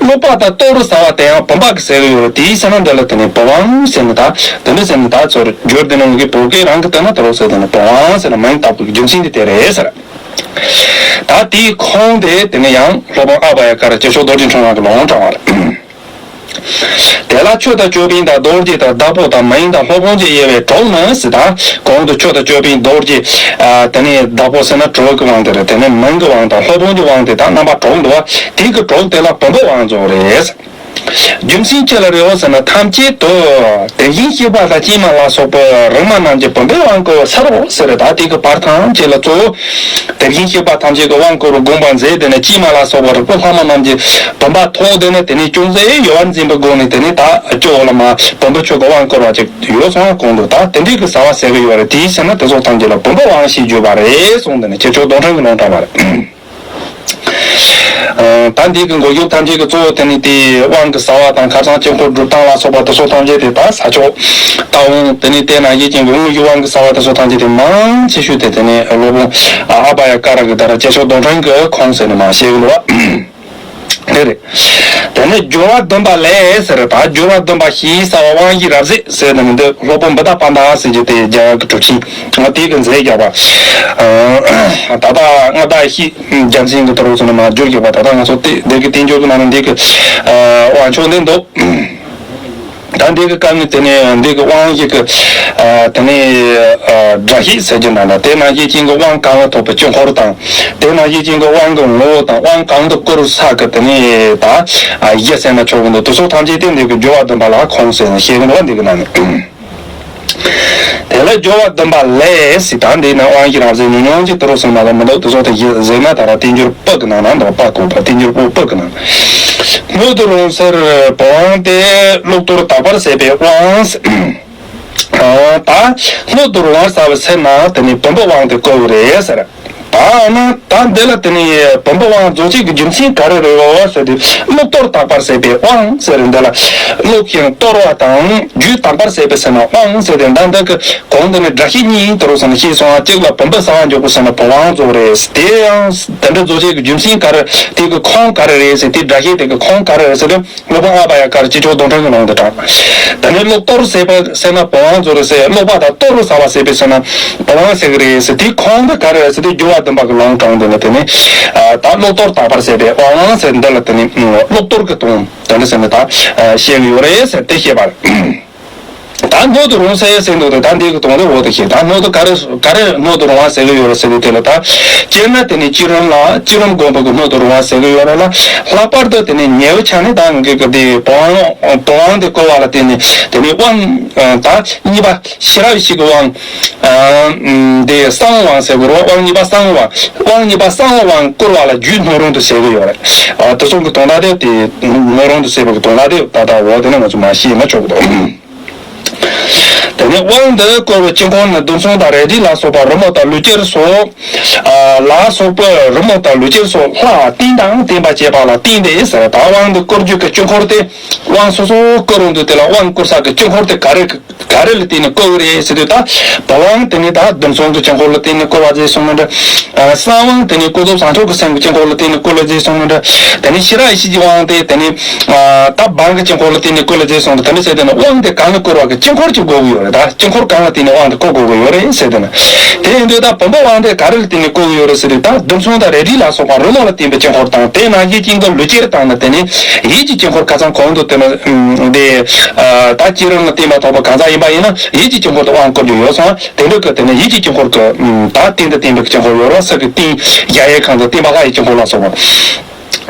གློག་པ་དང་གཏོར་ཟ་བ་དེ་ཡང་བུམ་པ་གི་ཟེར་གི་ཡོད་རེད། དེའི་ས་ན་འདི་ལ་དེ་ནི་བུམ་དབང་ཟེར་ནི་ད་དེ་འདྲ་ཟེར་ནི་ད་ཚོར་སྦྱོར་དེ་ནི་ངེད་ཀྱི་བོད་སྐད་རང་གི་དེ་ན་དེ་རོ་ཟེར་དེ་ནི་བུམ་དབང་ཟེར་ནི་མིང་བཏགས་པའི་རྒྱུ་མཚན་དེ་དེ་རེད་ཟེར། ད་དེའི་ཁུངས་དེ་དེ་ནི་ཡང་སློབ་དཔོན་ཨ་བྷ་ཡ་ཀ་ར་སྐྱེས་མཆོག་རྡོ་རྗེ་འཆང་དབང་གི་ལུང་དྲངས་པ་རེད། དེ་ལ་ཆོས་དང་ཅོད་པན་དང་རྡོ་རྗེ་དང་བདག་པོ་དང་མིང་དང་སློབ་དཔོན་གྱི་དབྱེ་བས་དྲུག་ནི་ཟེར། ད་གོང་དུ་ཆོས་དང་ཅོད་པན་རྡོ་རྗེ། ཨ་དེ་ནས་བདག་པོ་ཟེར་ན་དྲུག་གི་དབང་དེ་རེད། དེ་ནས་མིང་གི་དབང་དང་སློབ་དཔོན་གྱི་དབང་དེ་དག་རྣམ་པ་དྲུག་འདུག་པ། དེ་གི་དྲུག་དེ་ལ་བུམ་པའི་དབང་རྫོགས་རེད། རྒྱུ་མཚན་ཅི་ལ་རེད་ཟེར་ན། ཐམས་ཅད་དུ་དེ་བཞིན་གཤེགས་པ་དང་སྐྱེས་མ་ལ་སོགས་པའི་རིག་མ་རྣམས་ཀྱི་བུམ་པའི་དབང་བསྐུར་བར་འཚལ་ལོ་ཟེར། ད་དེ་གི་བར་ཐམས་ཅད་ལ་གཙོ་བོ། དེ་བཞིན་གཤེགས་པ་ཐམས་ཅད་ཀྱི་དབང་བསྐུར་བར་དགོངས་པ་མཛད། དེ་ནས་སྐྱེས་མ་ལ་སོགས་པ་རིག་པ་ལྷ་མོ་རྣམས་ཀྱི་བུམ་པ་ཐོགས། དེ་ནས་དེ་ནས་ཅུང་ཟད་ཡོལ་བར་འཛིན་པའི་སྒོ་ནས་དེ་ནས་ད་སྐྱོ་བོ་ལ་མ་བུམ་པ་མཆོག་གི་དབང་བསྐུར་བ་ཅིག་ཡོད་སོང་། གོང་དུ་ད་དེ་འདྲའི་གི་བྱ་བ་ཟེར་གི་ཡོད་རེད། དེའི་ཕྱིར་ན་དེ་ཚོ་ཐམས་ཅད་ལ་བུམ་པའི་དབང་ཞེས་བརྗོད་པ་རེད་གསུངས། དེ་ནས་སྐྱེས་མཆོག་རྡོར་འཕྲིན་གྱི་ལུང་དྲངས་པ་རེད། ཨ་ད་འདི་གི་འགོ་ཡུག་ཐམས་ཅད་ཀྱི་གཙོ་བོ་དེ་ནི་དེ་དབང་གི་བྱ་བ་དང་ཁ་སང་དཀྱིལ་འཁོར་སྒྲུབ་སྟངས་ལ་སོགས་པ་དེ་ཚོ་ཐམས་ཅད་དེ་ད་ས་ཕྱོགས་ལྟ་འོང་། དེ་ནི་དེ་ནང་བཞིན་ཅན་གྱི་དངོས་ཡུལ་དབང་གི་བྱ་བ་དེ་ཚོ་ཐམས་ཅད་དེ་མང་ཆེ་ཤོས་དེ་དེ་ནི་སློབ་དཔོན་ཨ་ཨ་བྷ་ཡ་ཀ་ར་གི་ད་ར་སྐྱེས་མཆོག་རྡོར་འཕྲིན་གྱི་ཁུངས་ཟེར་ནས་མ་བཤད་གི་འདུག་པ། དེ་རེད། དེ་ནི་སྦྱོར་བ་བདུན་པ་ལས་ཟེར། ད་སྦྱོར་བ་བདུན་པ་ཞེས་བྱ་བ་དབང་བཞི་རབ་གསལ་ཟེར་ནས་མི་འདུག་སློབ་དཔོན་བུདྡྷ་པཎྜི་ཏ་ཟེར་རྒྱུ་དེ་རྒྱ་གར་གྱི་གྲུབ་ཆེན་ང་དེ་གི་མཛད་རྒྱག་པ། ད་ལྟ་མངའ་བདག་ཡེ་ཤེས་རྒྱལ་མཚན་གྱི་ཐོག་ལ་སོང་ནས་མ་བསྒྱུར་ཡོད་པ། ད་ལྟ་ང་ཚོ་དེ་འདི་གི་བསྟན་འགྱུར་གྱི་ནང་ནས་འདི་གི་དབང་ཆོག་འདི་འདུག་ད་འདི་གི་སྐབས་ནས་དེ་ནས་འདི་གི་དབང་བཞི་གི་དེ་ནས་སྒྲ་བཤད་ཟེར་རྒྱུ་འདྲ་འདྲ། དེ་ནང་བཞིན་ཅན་གྱི་དབང་གང་ལ་ཐོགས་པའི་དཀྱིལ་འཁོར་དང་། དེ་ནང་བཞིན་ཅན་གྱི་དབང་གི་ངོ་བོ་དང་། དབང་གང་དུ་བསྐུར་ས་གི་དེ་ནས་ད་གཞི་ཟེར་ན་ཆོག་གི་འདུག་དེ་ཚོ་ཐམས་ཅད་དེ་འདི་གི་སྦྱོར་བ་བདུན་པ་ལ་ཁུངས་ཟེར་ནས་བཤད་གི་འདུག་འདི་གི་ནང་ནས། དེ་ལས་སྦྱོར་བ་བདུན་པ་ལས་ཟེར། ད་འདི་ན་དབང་བཞི་རབ་གསལ་ཉུང་ཉུང་ཅིག་དུ་རུ་སོང་ན་ལ་མི་འདུག་དེ་ཚོ་དེ་གཞི་ཟེར་ན་ད་ར་བསྟན་འགྱུར་པོད་ཀྱི་ནང་ན་འདུག་པ་གོ་པ། བསྟན་འགྱུར་པོད་པོད་ཀྱི་ནང་། སྣོད་དུ་རུང་སར་བུམ་དབང་སྟེ། གློག་གཏོར་དག་པར་བྱེད་པའི་དབང་། ད་སྣོད་དུ་རུང་བ་ཟ་བའི་ཚེ་ན་དེ་ནི་བུམ་པའི་དབང་དེ་བསྐུར་བ་རེད་ཟེར། ད་ན་ད་འདི་ལ་དེ་ནི་བུམ་པའི་དབང་རྫོགས་བྱེད་ཀྱི་རྒྱུ་མཚན་ག་རེ་རེད་ཟེར་དུས། གློག་གཏོར་དག་པར་བྱེད་པའི་དབང་ཟེར། འདི་ལ་གློག་ཅིང་གཏོར་བ་དང་རྒྱུད་དག་པར་བྱེད་པའི་ཚེ་ན་དབང་ཟེར་ཏེ། ད་འདི་གི་གོང་དུ་ནི་སྒྲ་བཤད་གཉིས་དུ་རུ་སོང་ནས་ཤེས་སོང་། གཅིག་ལ་བུམ་པའི་ས་བ་འཇོག་པའི་ཚེ་ན་བུམ་དབང་རྫོགས་རེད། དེ་ཡང་དེ་འདྲ་རྫོགས་བྱེད་ཀྱི་རྒྱུ་མཚན་ག་རེ། དེ་གི་ཁུངས་ག་རེ་རེད་ཟེར། དེ་སྒྲ་བཤད་དེ་གི་ཁུངས་ག་རེ་རེད་ཟེར་དུས། སློབ་དཔོན་ཨ་བྷ་ཡ་ཀ་ར་སྐྱེས་མཆོག་རྡོར་འཕྲིན་གྱི་ལུང་དུ་དྲངས། དེ་ནས་གློག་གཏོར་ཟེར་བ་ཟེར་ན་བུམ་དབང་རྫོགས་རེད་ཟེར། གློག་པ་དང་གཏོར་རུ་ཟ་བ་ཟེར་བའི་ཚེ་ན་བུམ་དབང་ཟེར་གི་རེད་ཟེར། དེའི་ཁུངས་དེ་ག་རེ་རེད་ཟེར་དུས། སྦྱོར་བ་བདུན་པ་གི་ལུང་དྲངས། དེ་ནས་དེ་ནས་ད་གློག་གཏོར་དག་པར་བྱེད་པའི་དབང་ཟེར། འདི་ལ་དེ་ནས་གློག་གཏོར་གྱི་དོན་དེ་འདྲ་ཟེར་ནས་ད་བཤད་གི་ཡོད་རེད་ཟེར་དེ་བཤད་པ་རེད། ད་སྣོད་དུ་རུང་ས་ཡ་ཟེར་འདུག་ད་འདི་གི་དོན་དེ་འོག་ཏུ་བཤད། ད་སྣོད་དུ་ག་རེ་ག་རེ་སྣོད་དུ་རུང་བ་ཟེར་གི་ཡོད་རེད་ཟེར་དུས། དེ་ལ་ད་སྤྱིར་ན་དེ་ནི་བསྐྱེད་རིམ་ལ་བསྐྱེད་རིམ་སྒོམ་པ་གི་སྣོད་དུ་རུང་བ་ཟེར་གི་ཡོད་རེད་ལ། ལྷག་པར་དུ་དེ་ནི་ཉེ་བའི་ཆ་ནས་ད་ངེད་ཀྱི་དེ་བུམ་དབང་བུམ་དབང་དེ་བསྐུར་བ་ལ་བརྟེན་ནས་དེ་ནི་དབང་ད་གཉིས་པ་ཤེས་རབ་ཡེ་ཤེས་ཀྱི་དབང་དེ་གསང་བའི་དབང་ཟེར་གི་རེད། དབང་གཉིས་པ་གསང་བའི་དབང་། དབང་གཉིས་པ་གསང་བའི་དབང་བསྐུར་བ་ལ་རྒྱུད་སྣོད་རུང་དུ་ཟེར་གི་ཡོད་རེད། དེ་གསུང་གི་དོན་དག་དེ་དེ་སྣོད་རུང་དུ་ཟེར་བ་གི་དོན་དག་དེ་ད་ལྟ་འོག་དེ་ནས་ང་ཚོ་མར་ཤེས་ན་ཆོག་གི་འདུག་དེ་ནས་དབང་འདི་བསྐུར་བའི་དཀྱིལ་འཁོར་ནི་བདུན་ཚོམ་དང་རལ་གྲི་ལ་སོགས་པ་རི་མོ་དང་ལུས་སྐྱེས་སོགས་ལ་སོགས་པའི་རི་མོ་དང་ལུས་སྐྱེས་སོགས་ལྷ་རྟེན་དང་བརྟེན་པར་བྱེད་པ་ལ་བརྟེན་ཏེ་ཟེར། ད་དབང་འདི་བསྐུར་རྒྱུ་གི་དཀྱིལ་འཁོར་དེ། དབང་སོ་སོ་བསྐུར་རུང་དུ་དེ་ལ་དབང་བསྐུར་ས་གི་དཀྱིལ་འཁོར་དེ་ག་རེ་ག་རེ་ལ་བརྟེན་ནས་བསྐུར་གི་རེད་ཟེར་དུས། ད་བུམ་དབང་དེ་ནི་ད་བདུན་ཚོམ་གྱི་དཀྱིལ་འཁོར་ལ་བརྟེན་ནས་བསྐུར་བ་མཛད་སོང་ནི་འདྲ། གསང་དབང་དེ་ནི་ཀུན་རྫོབ་བྱང་ཆུབ་ཀྱི་སེམས་ཀྱི་དཀྱིལ་འཁོར་ལ་བརྟེན་ནས་བསྐུར་བ་མཛད་སོང་ནི་འདྲ། དེ་ནི་ཤེས་རབ་ཡེ་ཤེས་ཀྱི་དབང་དེ་དེ་ནི་ད་བུམ་གྱི་དཀྱིལ་འཁོར་ལ་བརྟེན་ནས་བསྐུར་བ་མཛད་སོང་ནི་འདྲ། དེ་ནི་ཟེར་དེ་ནི་དབང་དེ་གང་ལ་བསྐུར་བ་གི་དཀྱིལ་འཁོར་གཅིག་དགོས་ཀྱི་ཡོད་རེད། ད་དཀྱིལ་འཁོར་གང་ལ་བརྟེན་ནས་དབང་དེ་བསྐུར་དགོས་ཀྱི་ཡོད་རེད་ཟེར་དེ་ནི། དེ་ཡིན་དུས་ད་བུམ་པའི་དབང་དེ་ག་རེ་ལ་བརྟེན་ནས་བསྐུར་གྱི་ཡོད། ཡོད་རེད་ཟེར་དུས། ད་རྡུལ་ཚོན་དང་རལ་གྲི་ལ་སོགས་པ་རི་མོ་ལ་བརྟེན་པའི་དཀྱིལ་འཁོར་དང་། དེ་ནང་བཞིན་ཅན་གྱི་ལུས་ཅན་དང་ནི་དེ་ནི་ཡིད་ཀྱི་དཀྱིལ་འཁོར་ཁ་ཚང་གོང་དུ་དེ་ནི་དེ་ད་བསྐྱེད་རིམ་ལ་བརྟེན་པ་ཐོབ་པ་གང་ཟག་ཡིན་པ་ཡིན་ན་ཡིད་ཀྱི་དཀྱིལ་འཁོར་དུ་དབང་བསྐུར་རྒྱུ་ཡོད་ཙང་། དེ་འདྲ་གི་དེ་ནི་ཡིད་ཀྱི་དཀྱིལ་འཁོར་གྱི་ད་རྟེན་དང་བརྟེན་པའི་དཀྱིལ་འཁོར་ཡོད་རེད། གསེར་གྱི་ཏིང་གཞལ་ཡས་ཁང་དང་བརྟེན་པ་ལྷ་ཡི་དཀྱིལ་འཁོར་ལ་སོགས་པ།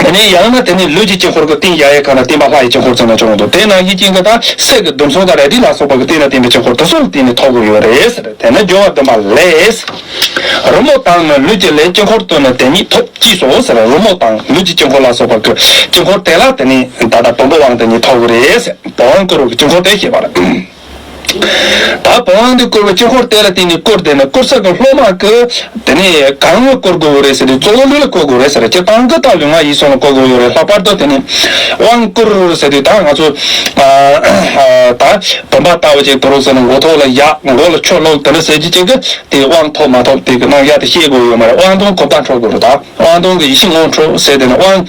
དེ་ནས་ཡང་ན་དེ་ནི་ལུས་ཀྱི་དཀྱིལ་འཁོར་གྱི་སྟེང་གཞལ་ཡས་ཁང་ལ་བརྟེན་པ་ལྷ་ཡི་དཀྱིལ་འཁོར་ཚང་ན་ཆོག་འདུག་དེ་ནང་བཞིན་ཅན་གྱི་ད་གསེར་གྱི་རྡུལ་ཚོན་དང་རལ་གྲི་ལ་སོགས་པ་གི་སྟེང་ན་བརྟེན་པའི་དཀྱིལ་འཁོར་དེ་ཚོ་ལ་བརྟེན་ནས་ཐོབ་དགོས་ཡོད་རེད་ཟེར། དེ་ནི་སྦྱོར་བ་བདུན་པ་ལས། རི་མོ་དང་ནི་ལུས་ཀྱི་ལས། དཀྱིལ་འཁོར་དུ་ནི་དེ་ཉིད་ཐོབ་ཅེས་སོ་ཟེར། རི་མོ་དང་ལུས་ཀྱི་དཀྱིལ་འཁོར་ལ་སོགས་པ་གི་དཀྱིལ་འཁོར་དེ་ལ་དེ་ནི་ད་ལྟ་བུམ་པ་དབང་དེ་ཉིད་ཐོབ་དགོས་རེད་ཟེར། བུམ་དབང་བསྐུར་བའི་དཀྱིལ་འཁོར་དེ་ཞེས་པ་རེད། ད་བུམ་དབང་དུ་བསྐུར་བའི་དཀྱིལ་འཁོར་དེ་ལ་བརྟེན་ནས་བསྐུར་ཏེ་ནི་བསྐུར་ས་གི་སློབ་མ་གིས་དེ་ནས་གང་ལ་བསྐུར་དགོས་རེད་ཟེར་དུས། གཙོ་བོ་ལུས་ལ་བསྐུར་དགོས་རེད་ཟེར། སྤྱིར་བཏང་གི་ད་ལུས་ངག་ཡིད་གསུམ་ལ་བསྐུར་དགོས་རེད། ལྷག་པར་དུ་དེ་ནས་དབང་བསྐུར་ཟེར་དུས། ད་ང་ཚོ་ད་བུམ་པ་ལྟ་བུ་ཅིག་དུ་རུ་ཟེར་ན་མགོ་ཐོག་ལ་ཡ། མགོ་ལ་ཆུ་བླུགས། དེ་འདྲ་ཟེར་གྱི་ཅིག་གི་དེ་དབང་ཐོབ་མ་ཐོབ་དེ་གི་རྣམ་གཞག་དེ་ཤེས་དགོས་ཡོད་མ་རེད། དབང་དོན་གོ་བརྡ་འཕྲོད་དགོས་རེད། ད་དབང་དོན་གྱི་ཡེ་ཤེས་ངོ་འཕྲོད་ཟེར་དེ་ནི་དབང་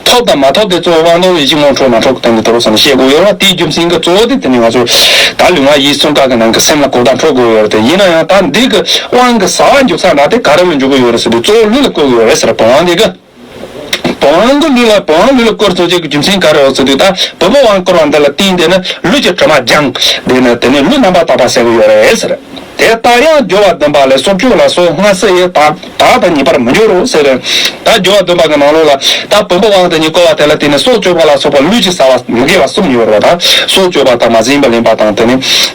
ཐོབ་དང་མ་ཐོབ་དེ་གཙོ་བོ་དབང་དོན་གྱི་ཡེ་ཤེས་ངོ་འཕྲོད་མ་འཕྲོད་དེ་ནི་དུ་རུ་ཟེར་ན་ཤེས་དགོས་ཡོད་རེད། དེའི་རྒྱུ་མཚན་གྱི་གཙོ་བོ་དེ་དེ་ནི་ང་ཚོ་ད་ལུས་ངག་ཡིད་གསུམ་ཀ་གི་ནང་གི་སེམས་ལ་གོ་བརྡ་འཕྲོད་དགོས་ཡོད་རེད། དེ་ཡིན་ན་ཡང་ད་འདི་གི་དབང་གི་ཟ་བ་འཇུག་ས་འདྲ་དེ་ག་རེ་ལ་འཇུག་གི་ཡོད་རེད་ཟེར་དུས། གཙོ་བོ་ལུས་ལ་བསྐུར་གི་ཡོད་རེད་ཟེར། བུམ་དབང་དེ་གི་བུམ་དབང་གི་ལུས་ལ་བུམ་དབང་ལུས་ལ་བསྐུར་ཐུབ་ཅེས་ཀྱི་རྒྱུ་མཚན་ག་རེ་ཡོད་ཟེར་དུས། ད་བུམ་པ་དབང་བསྐུར་བ་འདི་ལ་བརྟེན་ཏེ་ནི་ལུས་ཀྱི་དྲི་མ་སྦྱངས། དེ་ནི་དེ་ནི་ལུས་རྣམ་པར་དག་པ་ཟེར་གི་ཡོད་རེད་ཟེར། དེ་ལྟར་ཡང་སྦྱོར་བ་བདུན་པ་ལས། སོར་བཅུ་ལ་སོགས་སྔ་ཕྱི་ཡི་དག་དག་དང་ཉེས་པར་མི་འགྱུར་རོ་ཟེར། ད་སྦྱོར་བ་བདུན་པ་གི་ནང་ལོགས་ལ་ད་བུམ་པ་དབང་དེ་ཉིད་བསྐུར་བ་དེ་ལ་བརྟེན་ནས་སྲོག་གཅོད་པ་ལ་སོགས་པ་ལུས་ཀྱི་ཟ་བ་མི་དགེ་བ་གསུམ་ཡོད་རེད་པ། ད་སྲོག་གཅོད་པ་དང་མ་བཟིན་པ་ལེན་པ་དང་། དེ་ནི་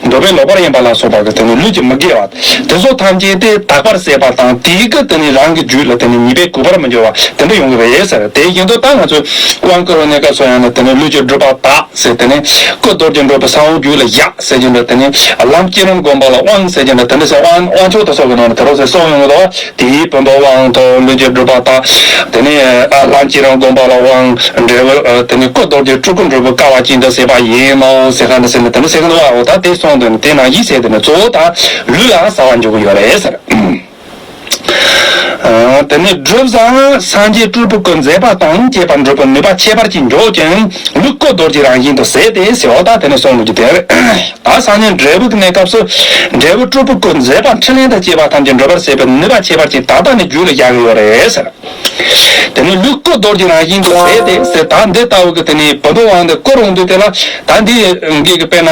འདོད་པའི་ལོག་པར་གཡེམ་པ་ལ་སོགས་པ་གི་དེ་ནི་ལུས་ཀྱི་མི་དགེ་བ་དེ་ཚོ་ཐམས་ཅད་དེ་དག་པར་ཟད་པ་དང་། དེའི་གི་དེ་ནི་རང་གི་རྒྱུད་ལ་དེ་ནི་ཉེས་པའི་གོས་པར་མི་འགྱུར་བ་དེ་འདྲ་ཡོང་གི་རེད་ཟེར། དེ་བཞིན་དུ་ད་ང་ཚོས་དབང་བསྐུར་བའི་གནས་སྐབས་སུ་ཡང་ན་དེ་ནི་ལུས་ཀྱི་སྒྲིབ་པ་དག་ཟེར། དེ་ནི་སྐུ་རྡོ་རྗེ་འགྲུབ་པའི་ས་བོན་རྒྱུད་ལ་བཞག་ཟེར་གྱི་འདྲ། དེ་ནི་ལམ་བསྐྱེད་རིམ་བསྒོམ་པ་ལ་དབང་ཟེར་གྱི་འདྲ། དེ་འདྲ་ཟེར་དབང་དབང་ཆོག་ཏུ་སོགས་ཀྱི་ནང་ནས་དེ་རོ་ཟེར་གསུངས་ཡོང་གི་འདུག་དེའི་བུམ་པ་དབང་ཐོབ། ལུས་ཀྱི་སྒྲིབ་པ་དག་དེ་ནི་ལམ་བསྐྱེད་རིམ་བསྒོམ་པ་ལ་དབང་འབྲས་བུ། དེ་ནི་སྐུ་རྡོ་རྗེ་སྤྲུལ་སྐུ་འགྲུབ་པའི་དཀའ་བ་ཅན་དུ་ཟད་པ་ཡིན་ནོ་ཟེར་ག་འདྲ་ཟེར་ནས་དེ་འདྲ་ཟེར་གི་འདུག་འོ་ད་དེ་གསུངས་དོན་ནི་དེ་ནང་བཞིན་ཟེར། དེ་ནི་གཙོ་བོ་ད་ལུས་ལ་ཟ་བ་འཇུག་གི་ཡོད་རེད་ཟེར། དེ་ནས་སྒྲུབ་བཟང་སངས་རྒྱས་སྤྲུལ་པའི་སྐུ་མཛད་པ་དང་བཅས་པ་འགྲུབ་པའི་ནུས་པ་ཁྱད་པར་གྱིས་འཇོག་ཅིང་ལུས་སྐུ་རྡོ་རྗེ་རང་བཞིན་དུ་ཟད་དེ་ཟེར་བ་ད་དེ་ནས་གསུངས་ཡོད་ཀྱི་དེ་རེད། ད་སངས་རྒྱས་འབྲས་བུ་གི་གནས་སྐབས་སུ་འབྲས་བུ་སྤྲུལ་པའི་སྐུ་མཛད་པ་འཕྲིན་ལས་དང་བཅས་པ་ཐམས་ཅད་འགྲུབ་པར་བྱེད་པའི་ནུས་པ་ཁྱད་པར་གྱིས་ད་ལྟ་ནས་རྒྱུད་ལ་བཞག་གི་ཡོད་རེད་ཟེར། དེ་ནས་ལུས་སྐུ་རྡོ་རྗེ་རང་བཞིན་དུ་ཟད་དེ་ཟེར། ད་འདི་ལྟ་བུ་གི་དེ་ནས་བུམ་པ་དབང་དེ་བསྐུར་འོང་དུས་དེ་ལ་ད་འདི་འགས་ཀྱི་དཔེར་ན་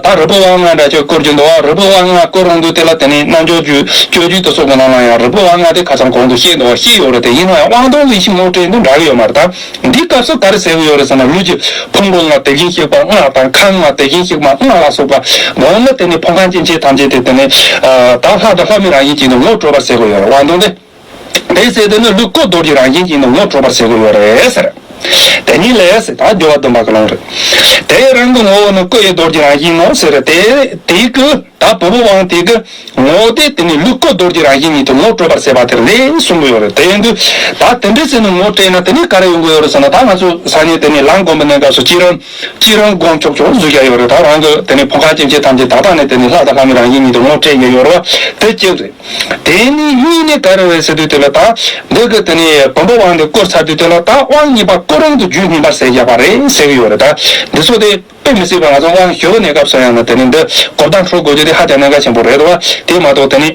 ད་རིལ་བུ་དབང་ལྔ་འདྲ་ཅིག་བསྐུར་རྒྱུ་འདུག་བ། རིལ་བུ་དབང་ལྔ་བསྐུར་འོང་དུས་དེ་ལ་དེ་ནས་རྣལ་འབྱོར་རྒྱུད་སྤྱོད་རྒྱུད་དུ་སོགས་ཀྱི་ནང་ལ་ཡང་རིལ་བུ་དབང་ལྔ་དེ་ཁ་སང་གོང་དུ་བཤད་འདུག་བ། བཤད་ཡོད་རེད། དེ་ཡིན་ན་ཡང་དབང་དོན་གྱི་ཡེ་ཤེས་ངོ་སྤྲད་འདི་འདྲ་གི་ཡོད་མ་རེད། ད་འདི་སྐབས་སུ་ག་རེ་ཟེར་གི་ཡོད་རེད་ཟེར་ན། ལུས་ཀྱི་ཕུང་པོ་ལྔ་དེ་བཞིན་གཤེགས་པ་ལྔ་དང་། ཁམས་ལྔ་དེ་བཞིན་གཤེགས་པ་ལྔ་ལ་སོགས་པ་མདོར་ན་དེ་ནས་ཕུང་ཁམས་སྐྱེ་མཆེད་ཐམས་ཅད་དེ་དེ་ནས་ད་ལྷ་དང་ལྷ་མིན་རང་བཞིན་ཅན་དུ་ངོ་སྤྲོད་པར་ཟེར་གི་ཡོད་རེད། དབང་དོན་དེ། དེ་ཟེར་དེ་ནི་ལུས་སྐུ་རྡོ་རྗེ་རང་བཞིན་ཅན་དུ་ངོ་སྤྲོད་པར་ཟེར་གི་ཡོད་རེད་ཟེར། དེ་ཉིད་ལས་ཟེར་ད་སྦྱོར་བ་བདུན་པ་གི་ལུང་རེད། དེ་རང་གི་ངོ་བོ་ནི་སྐུ་ཡི་རྡོ་རྗེ་རང་བཞིན་ནོ་ཟེར། དེ་དེ་གི་ད་བུམ་པ་དབང་དེ་གི་ངོ་བོ་དེ་དེ་ནི་ལུས་སྐུ་རྡོ་རྗེ་རང་བཞིན་ཉིད་དུ་ངོ་སྤྲོད་པར་ཟེར་བ་དེར་ལས་གསུང་གི་ཡོད་རེད། དེ་ཡིན་དུས་ད་དེ་འདྲ་ཟེར་ནས་ངོ་སྤྲད་ན་དེ་ནི་ག་རེ་ཡོང་གི་ཡོད་རེད་ཟེར་ན། ད་ང་ཚོ་སང་ཉིན་དེ་ནི་ལམ་སྒོམ་པའི་གནས་སྐབས་སུ་བསྐྱེད་རིམ་བསྐྱེད་རིམ་སྒོམ་ཆོག་ཆོག་བཟོ་རྒྱུ་ཡོད་རེད། ད་རང་གི་དེ་ནི་ཕུང་ཁམས་སྐྱེ་མཆེད་ཐམས་ཅད་ད་ལྟ་ནས་དེ་ནི་ལྷ་དང་ལྷ་མིན་རང་བཞིན་ཉིད་དུ་ངོ་སྤྲད་རྒྱུ་ཡོད་རེད་བ། དེ་གཅིག་རེད། དེ་ནི་གཉིས་ནི་ག་རེ་རེད་ཟེར་དུས་དེ་ལ་ད་འདི་གི་དེ་ནི་བུམ་པ་དབང་དེ་བསྐུར་ཚར་དུས་དེ་ལ་ད་དབང་གཉིས་པ་བསྐུར་རིང་དུ་རྒྱུད་སྨིན་པར་ཟེར་བཞག་པ་རེད་ཟེར་གི་ཡོད་རེད། ད་འདི་ཚོ་དེ་དཔེ་མི་སྲིད་པ་ང་ཚོ་དབང་ཞུ་བའི་གནས་སྐབས་སུ་ཡང་ན་དེ་ནི་འདི་གོ་བརྡ་འཕྲོད་དགོས་རྒྱུ་དེ་ཧ་ཅང་གནད་འགག་ཆེན་པོ་རེད་བ། དེ་མ་གཏོགས་དེ་ནི་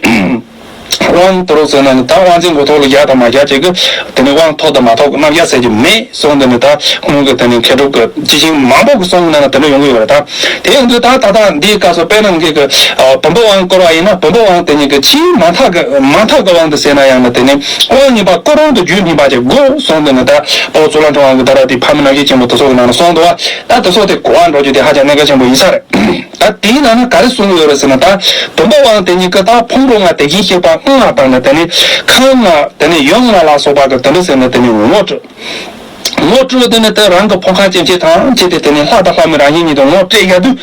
དབང་དུ་རུ་ཟེར་ན་ནི་ད་དབང་འཛིན་མགོ་ཐོག་ལ་བཞག་དང་མ་བཞག་ཅིག་གི་དེ་ནི་དབང་ཐོབ་དང་མ་ཐོབ་ཀྱི་རྣམ་གཞག་ཟེར་གྱི་མེད་སོང་། དེ་ནི་ད་སྔོན་གྱི་དེ་ནི་མཁས་གྲུབ་ཀྱི་སྤྱི་ཆིངས་མང་པོ་གི་གསུང་ནང་ན་དེ་འདྲ་ཡོང་གི་ཡོད་རེད། ད་དེ་ཡིན་དུས་ད་ད་ལྟ་འདིའི་སྐབས་སུ་དཔེར་ན་ངེད་ཀྱི་ཨ་བུམ་པ་དབང་བསྐུར་བ་ཡིན་ན་བུམ་པ་དབང་དེ་ཉིད་ཀྱི་ཆེས་མ་མཐའ་གི་མ་མཐའ་གི་དབང་དུ་ཟེར་ན་ཡང་ན་དེ་ནི་དབང་གཉིས་པ་བསྐུར་རིང་དུ་རྒྱུད་སྨིན་པ་ཅིག་དགོས་གསུངས། དེ་ནི་ད་ཨོ་གཙུག་ལག་ཕྲེང་བ་གི་ད་ར་དེ་ཕ་མི་རྣམ་བསྐྱེད་ཆེན་པོ་དེ་ཚོ་གི་ནང་ན་གསུངས་འདུག་བ། ད་དེ་ཚོ་དེ་གོ་བ་འགྲོ་རྒྱུ་དེ་ཧ་ཅང་གནད་འགག་ཆེན་པོ་ཡིན་ས་རེད། ད་དེའི་ནང་ན་ག་རེ་གསུངས་ཡོད་རེད་ཟེར་ན། ད་བུམ་པ་དབང་དེ་ཉིད་ཀྱི་ད་ཕུང་པོ་ལྔ་དེ་བཞིན་གཤེགས་པ་ལྔ་དང་ནི་དེ་ནི་ཁམས་ལྔ་དེ་ནི་ཡུམ་ལྔ་ལ་སོགས་པ་གི་དེ་འདྲ་ཟེར་ན་དེ་ནི་ངོ་སྤྲོད། ངོ་སྤྲོད་དེ་ནི་དེ་རང་གི་ཕུང་ཁམས་སྐྱེ་མཆེད་ཐམས་ཅད་དེ་དེ་ནི་ལྷ་དང་ལྷ་མིན་རང་བཞིན་ཉིད་དུ་ངོ་སྤྲད་ཡག་དུས།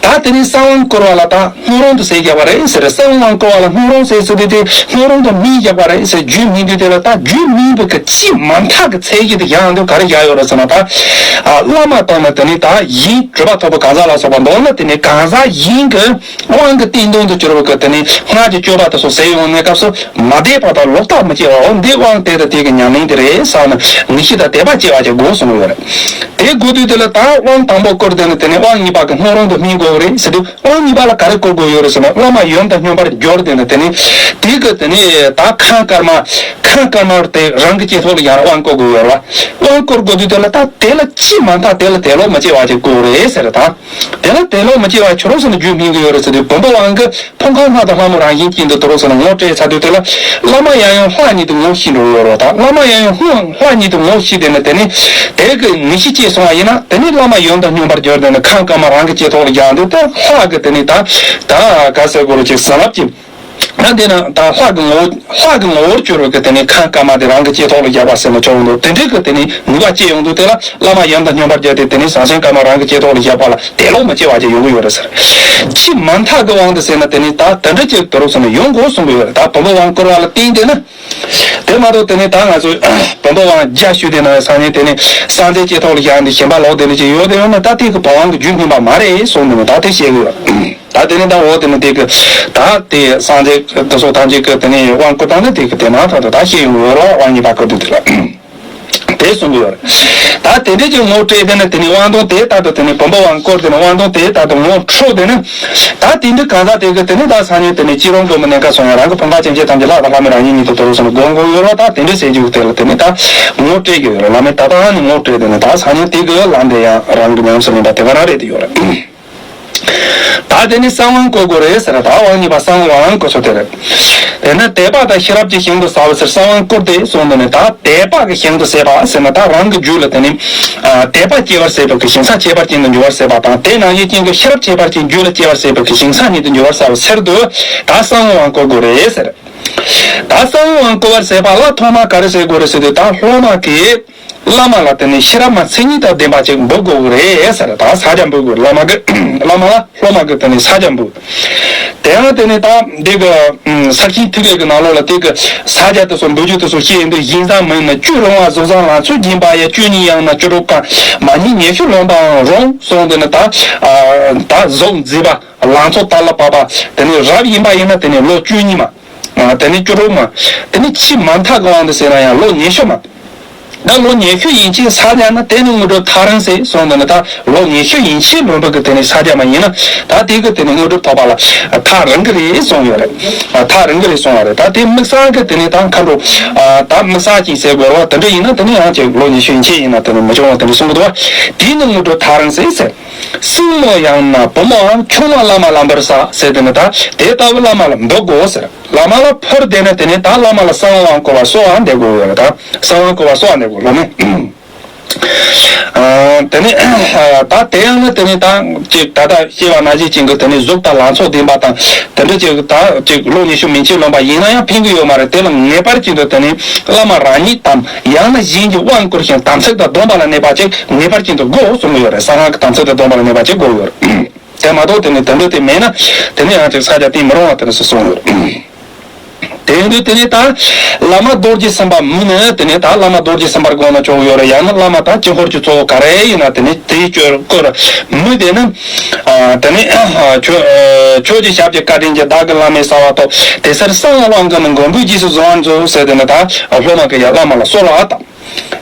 ད་དེ་ནི་གསང་དབང་བསྐུར་བ་ལ་ད་སྔོན་རོལ་དུ་ཟེར་བཞག་པ་རེད་ཟེར། གསང་དབང་བསྐུར་བ་ལ་སྔོན་རོལ་ཟེར་ཟེར་དུས་དེ་སྔོན་རོལ་དུ་སྨིན་བཞག་པ་རེད་ཟེར། རྒྱུད་སྨིན་དུས་དེ་ལ་ད་རྒྱུད་སྨིན་པའི་གི་ཆེས་མ་མཐའ་གི་ཚད་གཞི་དེ་ཡང་དུ་ག་རེ་བཞག་ཡོད་རེད་ཟེར་ན། ད་ཨ་བླ་མ་དང་ནི་དེ་ནི་ད་གཞན་གྲུབ་པ་ཐོབ་པའི་གང་ཟག་ལ་སོགས་པ་མདོར་ན་དེ་ནི་གང་ཟག་གཞན་གྱི་དབང་གི་བསྟན་དོན་དུ་གྱུར་པ་གི་དེ་ནི་སྔགས་ཀྱི་སྤྱོད་པ་དེ་ཚོ་ཟེར་ཡོང་གནས་སྐབས་སུ་མ་དད་པ་དང་ལོག་ལྟ་མི་སྐྱེ་བའོ། འདི་དབང་དེ་དང་དེ་གི་ཉམས་ལེན་དེ་རེད་བསམ་ནས་ངེས་ཤེས་དང་དད་པ་སྐྱེ་ ཅིག་དགོས་གསུངས་ཡོད་རེད། དེ་དགོས་དུས་དེ་ལ་ད་དབང་དང་པོ་བསྐུར་དེ་ནི་དེ་ནི་དབང་གཉིས་པ་གི་སྔོན་རོལ་དུ་སྨིན་དགོས་རེད་ཟེར་དུས། དབང་གཉིས་པ་ལ་ག་རེ་བསྐུར་དགོས་ཡོད་རེད་ཟེར་ན། བླ་མ་ཡོན་དང་སྙོམས་པར་གྱུར་དེ་ནི་དེ་ནི་དེ་གི་དེ་ནི་ད་ཁམས་དཀར་དམར། ཁམས་དཀར་དམར་དེ་རང་གི་ལྕེ་ཐོག་ལ་ཡང་དབང་བསྐུར་དགོས་ཡོད་རེད་བ། དབང་བསྐུར་དགོས་དུས་དེ་ལ་ད་དེ་ལ་ཅི་མ་མཐའ་དེ་ལ་དད་ལོག་མི་བྱེད་པ་ཅིག་དགོས་རེད་ཟེར། ད་དེ་ལ་དད་ལོག་མི་བྱེད་པ་ཆོས་རོགས་ཟེར་ན་རྒྱུ་སྨིན་གི་ཡོད་རེད་ཟེར་དུས། བུམ་པ་དབང་གི་ཕུང་ཁམས་ལྷ་དང་ལྷ་མོ་རང་བཞིན་ཅན་དུ་དོ་རུང་ཟེར་ན་ངོ་སྤྲད་ཚར་དུས་དེ་ལ་བླ་མ་ཡང་ཡང་ལྷ་ཉིད་དུ་ངོ་ཤེས་འགྲོ་ཡོད་རེད། ད་བླ་མ་ཡང་ཡང་ལྷ་ལྷ་ཉིད་དུ་ངོ་ཤེས་དེ་ནི་དེ་ནི་དེ་གི་ངེས་ཤེས་སྐྱེས་སོང་བ་ཡིན་ན། དེ་ནི་བླ་མ་ཡོན་དང་སྙོམས་པར་གྱུར་དེ་ནི་ཁམས་དཀར་དམར་རང་གི་ལྕེ་ཐོག་ལ་སྦྱངས་དུས་དེ་ལྷ་གི་དེ་ནི་ད་ད་ག་ཟེར་དགོས་རེད། ཅིག་བྱིན་རླབས་ཀྱི། ད་དེ་ན་ད་ལྷ་གི་ངོ་བོ་ལྷ་གི་ངོ་བོར་གྱུར་བའི་གི་དེ་ནི་ཁམས་དཀར་དམར་དེ་རང་གི་ལྕེ་ཐོག་ལ་བཞག་པ་ཟེར་ན་ཆོག་འདུག་དེ་འདྲའི་གི་དེ་ནི་ནུས་པ་སྐྱེས་ཡོང་དུས་དེ་ལ་བླ་མ་ཡོན་དང་སྙོམས་པར་གྱུར་ཏེ་དེ་ནི་ཟང་ཟིང་དཀར་དམར་རང་གི་ལྕེ་ཐོག་ལ་བཞག་པ་ལ་དད་ལོག་མི་བྱེད་པ་ཅིག་ཡོང་གི་ཡོད་རེད་ཟེར། ཅི་མ་མཐའ་གི་དབང་དུ་ཟེར་ན་དེ་ནི་ད་དེ་འདྲ་ཅིག་དོ་རུང་ཟེར་ན་ཡོང་དགོས་གསུང་གི་ཡོད་རེད། ད་བུམ་པ་དབང་བསྐུར་བ་ལ་བརྟེན་ཏེ་ནི། དེ་མ་གཏོགས་དེ་ནི་ད་ང་ཚོས་བུམ་པ་དབང་བརྒྱ་ཞུས་དེ་ན་སང་ཉིན་དེ་ནི་སངས་རྒྱས་ལྕེ་ཐོག་ལ་བཞག་འདི་ཞེན་པ་ལོག་དེ་ནི་ཅིག་ཡོད་དེ་ཡོད་ན། ད་དེ་གི་བུམ་དབང་གི་རྒྱུ་སྨིན་པ་མ་རེད་གསུངས་ནས་ད་དེ་བཤད་གི་ཡོད། ད་དེ་ནི་ད་འོ་དེ་ནི་དེ་གི་ད་དེ་སངས་རྒྱས་དེ་ཚོ་ཐམས་ཅད་ཀྱི་དེ་ནི་དབང་བསྐུར་སྟངས་ནི་དེ་གི་དེ་མ་ཐག་ཏུ་ད་བཤད་ཡོང་གི་ཡོད་རེད། དབང་གཉིས་པ་བསྐུར་དུས་དེ་ལ་དེ་གསུང་གི་ཡོད་རེད། ད་དེ་འདྲ་ཅིག་ངོ་སྤྲད་དེ་ནི་དེ་ནི་དབང་དུང་དེ་ལྟར་དུ་དེ་ནི་བུམ་པ་དབང་བསྐུར་དེ་ནི་དབང་དུང་དེ་ལྟར་དུ་ངོ་འཕྲོད་དེ་ནི། ད་དེ་འདྲ་གང་ཟག་དེ་གི་དེ་ནི་ད་སང་ཉིན་དེ་ནི་སྐྱིད་རོང་དགོན་པའི་གནས་སྐབས་སོང་ཡང་རང་གི་ཕུང་ཁམས་ཅན་ཅན་ཐམས་ཅད་ལྷ་དང་ལྷ་མིན་རང་བཞིན་ཉིད་དུ་དོ་རུང་ཟེར་ནས་དགོངས་དགོངས་ཡོད་རེད། ད་དེ་འདྲ་ཟེར་རྒྱུ་དེ་ལ་དེ་ནི་ད་ངོ་སྤྲད་ཀྱི་ཡོད་རེད། བླ་མས་ད་ལྟ་ནི་ངོ་སྤྲད་དེ་ནི་ད་སང་ཉིན་དེ་གི་ལམ་དེ་ཡང་རང་གི་ཉམས་སུ་ལེན་པ་དེ་ག་རང་རེད་དེ་ཡོད་རེད། ད་དེ་ནི་གསང་དབང་བསྐུར་དགོས་རེད་ཟེར། ད་དབང་གཉིས་པ་གསང་དབང་བསྐུར་ཚུལ་དེ་རེད། དེ་ནི་དད་པ་དང་ཤེས་རབ་ཀྱི་ཞིང་དུ་ཟབ་པ་ཟེར་གསང་དབང་བསྐུར་ཏེ་གསུངས་དེ་ནི་ད་དད་པ་གི་ཞིང་དུ་ཟབ་པ་ཟེར་ན་ད་རང་གི་རྒྱུད་ལ་དེ་ནི་དད་པ་སྐྱེ་བར་བྱེད་པའི་གི་ཞིང་ས་ཁྱད་པར་ཅན་དུ་འགྱུར་བར་བྱེད་པ་དང་། དེ་ནང་བཞིན་ཅན་གྱི་ཤེས་རབ་ཁྱད་པར་ཅན་རྒྱུད་ལ་སྐྱེ་བར་བྱེད་པའི་གི་ཞིང་ས་ཉིད་དུ་འགྱུར་བར་བྱེད་པ་ཟེར་དུས་ད་གསང་དབང་བསྐུར་དགོས་རེད་ཟེར། ད་གསང་དབང་བསྐུར་བར་བྱེད་པ་ལ་ཐོག་མ་ག་རེ་བྱེད་དགོས་རེད་ཟེར་དུས། ད་སློབ་མ་གིས་བླ་མ་ལ་དེ་ནི་ཤེས་རབ་མ་མཚན་ཉིད་དང་ལྡན་པ་ཅིག་འབུལ་དགོས་རེད་ཟེར། ད་ཕྱག་རྒྱ་འབུལ་དགོས། བླ་མ་གི་བླ་མ་ལ་སློབ་མ་གི་དེ་ནི་ཕྱག་རྒྱ་འབུལ། དེ་ཡང་དེ་ནི་ད་འདི་གི་ས་ཁྱིའི་ཐིག་ལེ་གི་ནང་ལོགས་ལ་དེ་གི་ཕྱག་རྒྱ་དེ་ཚོ་འབུལ་རྒྱུ་དེ་ཚོ་བཤད་ཡིན་དུས། བཞིན་བཟང་མིན་ནི་བཅུ་རུང་བ། གཟུགས་བཟང་ལང་ཚོ་སྦྱིན་པ་ཡི། བཅུ་གཉིས་ཡང་ན་བཅུ་དྲུག་གང་། མ་ཉེས་ཉེས་ཤོས་ལོན་པའང་རུང་གསུངས་དེ་ནི་ད་ད་གཟུགས་མཛེས་པ། ལང་ཚོ་དར་ལ་བབས་པ། དེ་ནི་རབ་ཡིན་པ་ཡིན་ན་དེ་ནི་ལོ་བཅུ་གཉིས་མ། དེ་ནི་བཅུ་དྲུག་མ། དེ་ནི་ཆེས་མ་མཐའ་གི་དབང་དུ་ཟེར་ན་ཡང་ལོ་ཉེས་ཤོས་མ། ད་ལོ་ཉེས་ཤོས་ཡན་ཆད་ཕྱག་རྒྱ་ན་དེ་ནི་དངོས་གྲུབ་ཐག་རིང་ཟེར་གསུངས་དེ་ནི་ད་ལོ་ཉེས་ཤོས་ཡན་ཆད་ལོན་པ་གི་དེ་ནི་ཕྱག་རྒྱ་མ་ཡིན་ན་ད་དེ་གི་དེ་ནི་དངོས་གྲུབ་ཐོབ་པ་ལ་ཐག་རིང་གི་རེད་གསུངས་ཡོད་རེད། ཐག་རིང་གི་རེད་གསུངས་པ་རེད། ད་དེ་དམིགས་བསལ་གི་དེ་ནི་ད་མཁའ་འགྲོ། ད་དམིགས་བསལ་ཅིག་ཟེར་དགོས་རེད་བ། དེ་འདྲ་ཡིན་ན་དེ་ནི་ཡང་ཅིག་ལོ་ཉེས་ཤོས་ཡན་ཆད་ཡིན་ན་དེ་ནི་མི་འབྱུང་བ་དེ་འདྲ་གསུང་གི་འདུག་བ། དེ་ནི་དངོས་གྲུབ་ཐག་རིང་ཟེར་ཟེར། སྲིང་མོ་ཡང་ན་བུ་མོའམ་ཆུང་མ་བླ་མ་ལ་འབུལ་ས་ཟེར་དེ་ནི་ད་དེ་ལྟ་བུ་བླ་མ་ལ་འབུལ་དགོས་ཟེར། བླ་མ་ལ་ཕུལ་དེ་ནི་དེ་ནི་ད་བླ་མ་ལ་གསང་དབང་བསྐུར་བ་གསོལ་བ་འདེབས་དགོས་ཡོད་རེད། ད་གསང་དབང་བསྐུར་བ་གསོལ་བ་འདེབས་དགོས་ལོ་ནི། དེ་ནི་ད་དེ་ཡང་ནི་དེ་ནི་ད་ཅིག་ད་ལྟ་བཤད་པ་ནང་བཞིན་ཅན་གྱི་དེ་ནི་གཟུགས་དང་ལང་ཚོ་ལྡན་པ་དང་དེ་འདྲ་ཅིག་ད་ཅིག་ལོ་ཉེས་ཤོས་མན་ཆད་ལོན་པ་ཡིན་ན་ཡང་ཕན་གྱི་ཡོད་མ་རེད། དེ་ལ་ངེས་པར་ཅན་དུ་དེ་ནི་བླ་མ་རང་ཉིད་དམ་ཡང་ན་གཞན་གྱིས་དབང་བསྐུར་ཞིང་དམ་ཚིག་དང་སྡོམ་པ་ལ་གནས་པ་ཅིག་ངེས་པར་ཅན་དུ་དགོས་གསུངས་ཡོད་རེད། གསང་སྔགས་ཀྱི་དམ་ཚིག་དང་སྡོམ་པ་ལ་གནས་པ་ཅིག་དགོས་ཡོད་རེད། དེ་མ་གཏོགས་དེ་ནི་དེ་འདྲ་དེ་མེད་ན་དེ་ནི་ཡང་ཅིག་ཕྱག་རྒྱ་བསྟེན་མི་རུང་བ་དེ་འདྲ་སུ་གསུངས་ཡོད་རེད། དེ་ཡིན་དུས་དེ་ནི་ད་བླ་མ་རྡོ་རྗེ་སེམས་དཔའ་མོ་ནི་དེ་ནི་ད་བླ་མ་རྡོ་རྗེ་སེམས་དཔར་དགོངས་ན་ཆོག་ཡོད་རེད། ཡང་ན་བླ་མ་དང་དཀྱིལ་འཁོར་གྱི་གཙོ་བོ་ག་རེ་ཡིན་ན་དེ་ནི་དེའི་སྤྱོད་སྐོར་མོ་དེ་ནི་དེ་ནི་ཆོས་ཆོས་ཀྱི་ཞབས་ཀྱི་བཀའ་དྲིན་གྱིས་བདག་གི་བླ་མའི་རྩ་བ་ཐོབ། དེ་སར་གསང་བ་དབང་གི་ནི་མགོན་པོའི་རྗེས་སུ་བཟུང་བར་མཛོད་ཟེར་དེ་ནི་ད་སློབ་མ་གི་ཡ་བླ་མ་ལ་གསོལ་བ་དང་།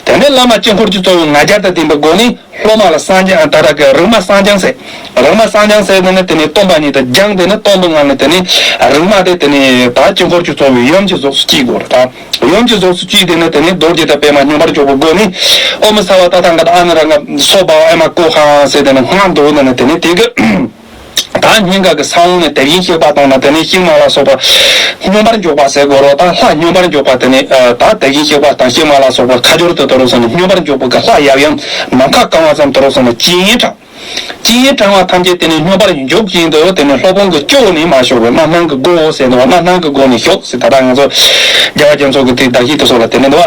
དེ་ནས་བླ་མ་དཀྱིལ་འཁོར་གྱི་གཙོ་བོའི་ང་རྒྱལ་དང་ལྡན་པའི་སྒོ་ནས་སློབ་མ་ལ་གསང་སྦྱང་ད་ལྟ་གི་རིག་མ་གསང་སྦྱང་ཟེར། རིག་མ་གསང་སྦྱང་ཟེར་དེ་ནི་སྟོན་པ་ཉིད་དང་སྦྱང་དེ་ནི་སྟོན་པའི་ངང་ནས་དེ་ནི་རིག་མ་དེ་དེ་ནི་ད་དཀྱིལ་འཁོར་གྱི་གཙོ་བོའི་ཡུམ་གྱི་གཟུགས་སུ་བསྐྱེད་དགོས་རེད་ད། ཡུམ་གྱི་གཟུགས་སུ་བསྐྱེད་དེ་ནི་དེ་ནི་རྡོ་རྗེ་དང་པདྨ་སྙོམས་པར་འཇུག་པའི་སྒོ་ནས་ཨོཾ་སརྦ་ཏ་ཐཱ་ག་ཏ་ཨ་ནཱ་ར་ག་སྭ་བྷཱ་ཝ་ཨེ་མ་ཀོ་ཧ་ཟེར་དེ་ནི་སྔགས་འདོན་དེ་ནི་དེ་ནི་དེ་གི་ད་སྙིང་ག་གི་ས་བོན་ནས་དེ་བཞིན་གཤེགས་པ་དང་ན་དེ་ནས་ཤིང་མ་ལ་སོགས་པ་སྙོམས་པར་འཇུག་པ་ཟེར་དགོས་རོ། ད་ལྷ་སྙོམས་པར་འཇུག་པ་དེ་ནས་ད་དེ་བཞིན་གཤེགས་པ་དང་ཤིང་མ་ལ་སོགས་པ་ཁ་སྦྱོར་དུ་དོ་རུང་སོང་ནས་སྙོམས་པར་འཇུག་པ་གི་ལྷ་ཡབ་ཡུམ་ནམ་མཁའ་གང་བ་ཙམ་དུ་རུང་སོང་ནས་སྤྱན་དྲངས། སྤྱན་དྲངས་པ་ཐམས་ཅད་དེ་ནས་སྙོམས་པར་འཇུག་བཞིན་དུ་དེ་ནས་སློབ་དཔོན་གྱི་སྤྱི་བོ་ནས་མར་ཞུགས་པའི་རྣམ་སྣང་གི་སྒོ་ཟེར་འདུག་རྣམ་སྣང་གི་སྒོ་ནས་ཞུགས་ཟེར། ད་ལྟ་ང་ཚོ་རྒྱལ་བ་རྒྱ་མཚོ་གི་དེ་བརྡ་བཤད་དེ་སོགས་ལ་དེ་ནས་འདུག་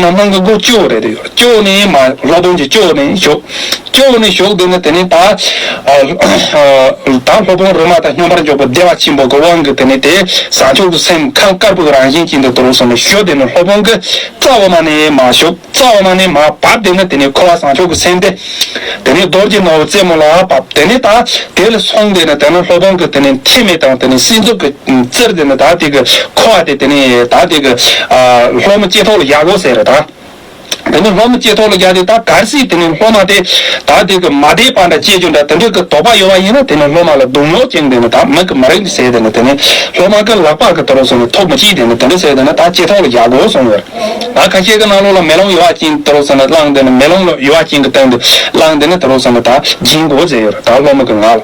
རྣམ་སྣང་གི་སྒོ་སྤྱི་བོ་རེད་དེ་ཡོད། སྤྱི་བོ་ནས་མར་སློབ་དཔོན་གྱི་སྤྱི་བོ་ནས་ཞུགས། སྤྱི་བོ་ནས་ཞུགས་དེ་ནི་དེ་ནི་ད་ད་སློབ་དཔོན་རིག་མ་དང་སྙོམས་པར་འཇུག་པ་བདེ་བ་ཆེན་པོ་གི་དབང་གིས་དེ་ནི་དེ་བྱང་ཆུབ་ཀྱི་སེམས་ཁམས་དཀར་པོའི་རང་བཞིན་ཅན་དུ་དོ་རུང་སོང་ནས་ཞུགས། དེ་ནི་སློབ་དཔོན་གྱི་རྩ་བ་མ་ནས་མར་ཞུགས། རྩ་བ་མ་ནས་མར་བབས། དེ་ནི་དེ་ནི་འཁོར་བ་བྱང་ཆུབ་ཀྱི་སེམས་དེ་དེ་ནི་རྡོ་རྗེ་ནོར་བུ་རྩེ་མོ་ལ་བབས། དེ་ནི་ད་དེ་ལ་སོང་དེ་ནི་དེ་ནི་སློབ་དཔོན་གྱི་དེ་ནི་ཐེམ་མེ་དང་དེ་ནི་སྲིན་མཛུབ་ཀྱི་རྩེར་དེ་ནི་ད་དེ་གི་འཁོར་བ་དེ་དེ་ནི་ད་དེ་གི་སློབ་མའི་ལྕེ་ཐོག་ལ་བཞག་དགོས་ཟེར་རེད་ད། དེ་ནི་སློབ་མ་ལྕེ་ཐོག་ལ་བཞག་དེ་ད་གལ་སྲིད་དེ་ནི་སློབ་མ་དེ་ད་དེ་གི་མ་བདེ་བ་འདྲ་སྐྱེ་རྒྱུ་འདྲ་དེ་འདྲ་གི་དོགས་པ་ཡོད་པ་ཡིན་ན། དེ་ནི་སློབ་མ་ལ་རྡུང་རོགས་བྱེད་དེ་ནི་ད་མིག་གི་མ་རིག་ཟེར་དེ་ནི་དེ་ནི་སློབ་མ་གི་ལག་པ་གི་དེ་རོགས་སོང་ནི་ཐོབ་མི་ཅིག་དེ་ནི་དེ་འདྲ་ཟེར་དེ་ནི་ད་ལྕེ་ཐོག་ལ་བཞག་དགོས་གསུངས་ཡོད། ད་ཁ་ཤས་ཀྱི་ནང་ལོགས་ལ་མེ་ལོང་ཡོད་པ་ཅན་དེ་རོགས་སོང་ནི་བླངས་དེ་ནི་མེ་ལོང་ལ་ཡོད་པ་ཅན་གྱི་སྟེང་དུ་བླངས་དེ་ནི་དེ་རོགས་སོང་ནི་ད་སྦྱིན་དགོས་ཟེར་ཡོད། ད་སློབ་མ་གི་ངག་ལ་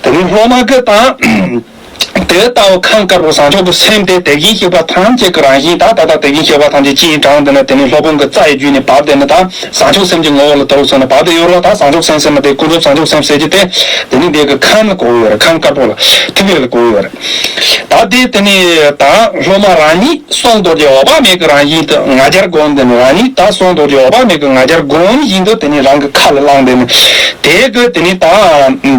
དེ་ནི་སློབ་མ་གི་ད། དེ་ལྟ་བུ་ཁམས་དཀར་པོ་བཟང་ཕྱོགས་ཀྱི་སེམས་དེ་དེ་བཞིན་གཤེགས་པ་ཐམས་ཅད་ཀྱི་རང་བཞིན་ད་ད་ལྟ་དེ་བཞིན་གཤེགས་པ་ཐམས་ཅད་སྤྱི་ཡི་གྲངས་འདི་ན་དེ་ནི་སློབ་དཔོན་གྱི་རྩ་ཡི་རྒྱུད་ནས་བབས་དེ་ནི་ད་བཟང་ཕྱོགས་སེམས་ཀྱི་ངོ་བོ་ལ་དུ་རུ་སོང་ན་བབས་དེ་ཡོད་རོགས། ད་བཟང་ཕྱོགས་སེམས་ཟེར་ན་དེ་ཀུན་རྫོབ་བཟང་ཕྱོགས་སེམས་ཟེར་གྱི་དེ་དེ་ནི་དེ་གི་ཁམས་ལ་གོ་ཡོད་རེད། ཁམས་དཀར་པོ་ལ་ཐིག་ལེ་ལ་གོ་ཡོད་རེད། ད་དེ་དེ་ནི་ད་སློབ་མ་རང་ཉིད་གསུང་རྡོ་རྗེ་འོད་དཔག་མེད་ཀྱི་རང་བཞིན་དུ་ང་རྒྱལ་སྒོམ་དེ་ནི་རང་ཉིད་ད་གསུང་རྡོ་རྗེ་འོད་དཔག་མེད་ཀྱི་ང་རྒྱལ་སྒོམ་བཞིན་དུ་དེ་ནི་རང་གི་ཁ་ལ་བླངས་དེ་ནི་དེ་གི་དེ་ནི་ད་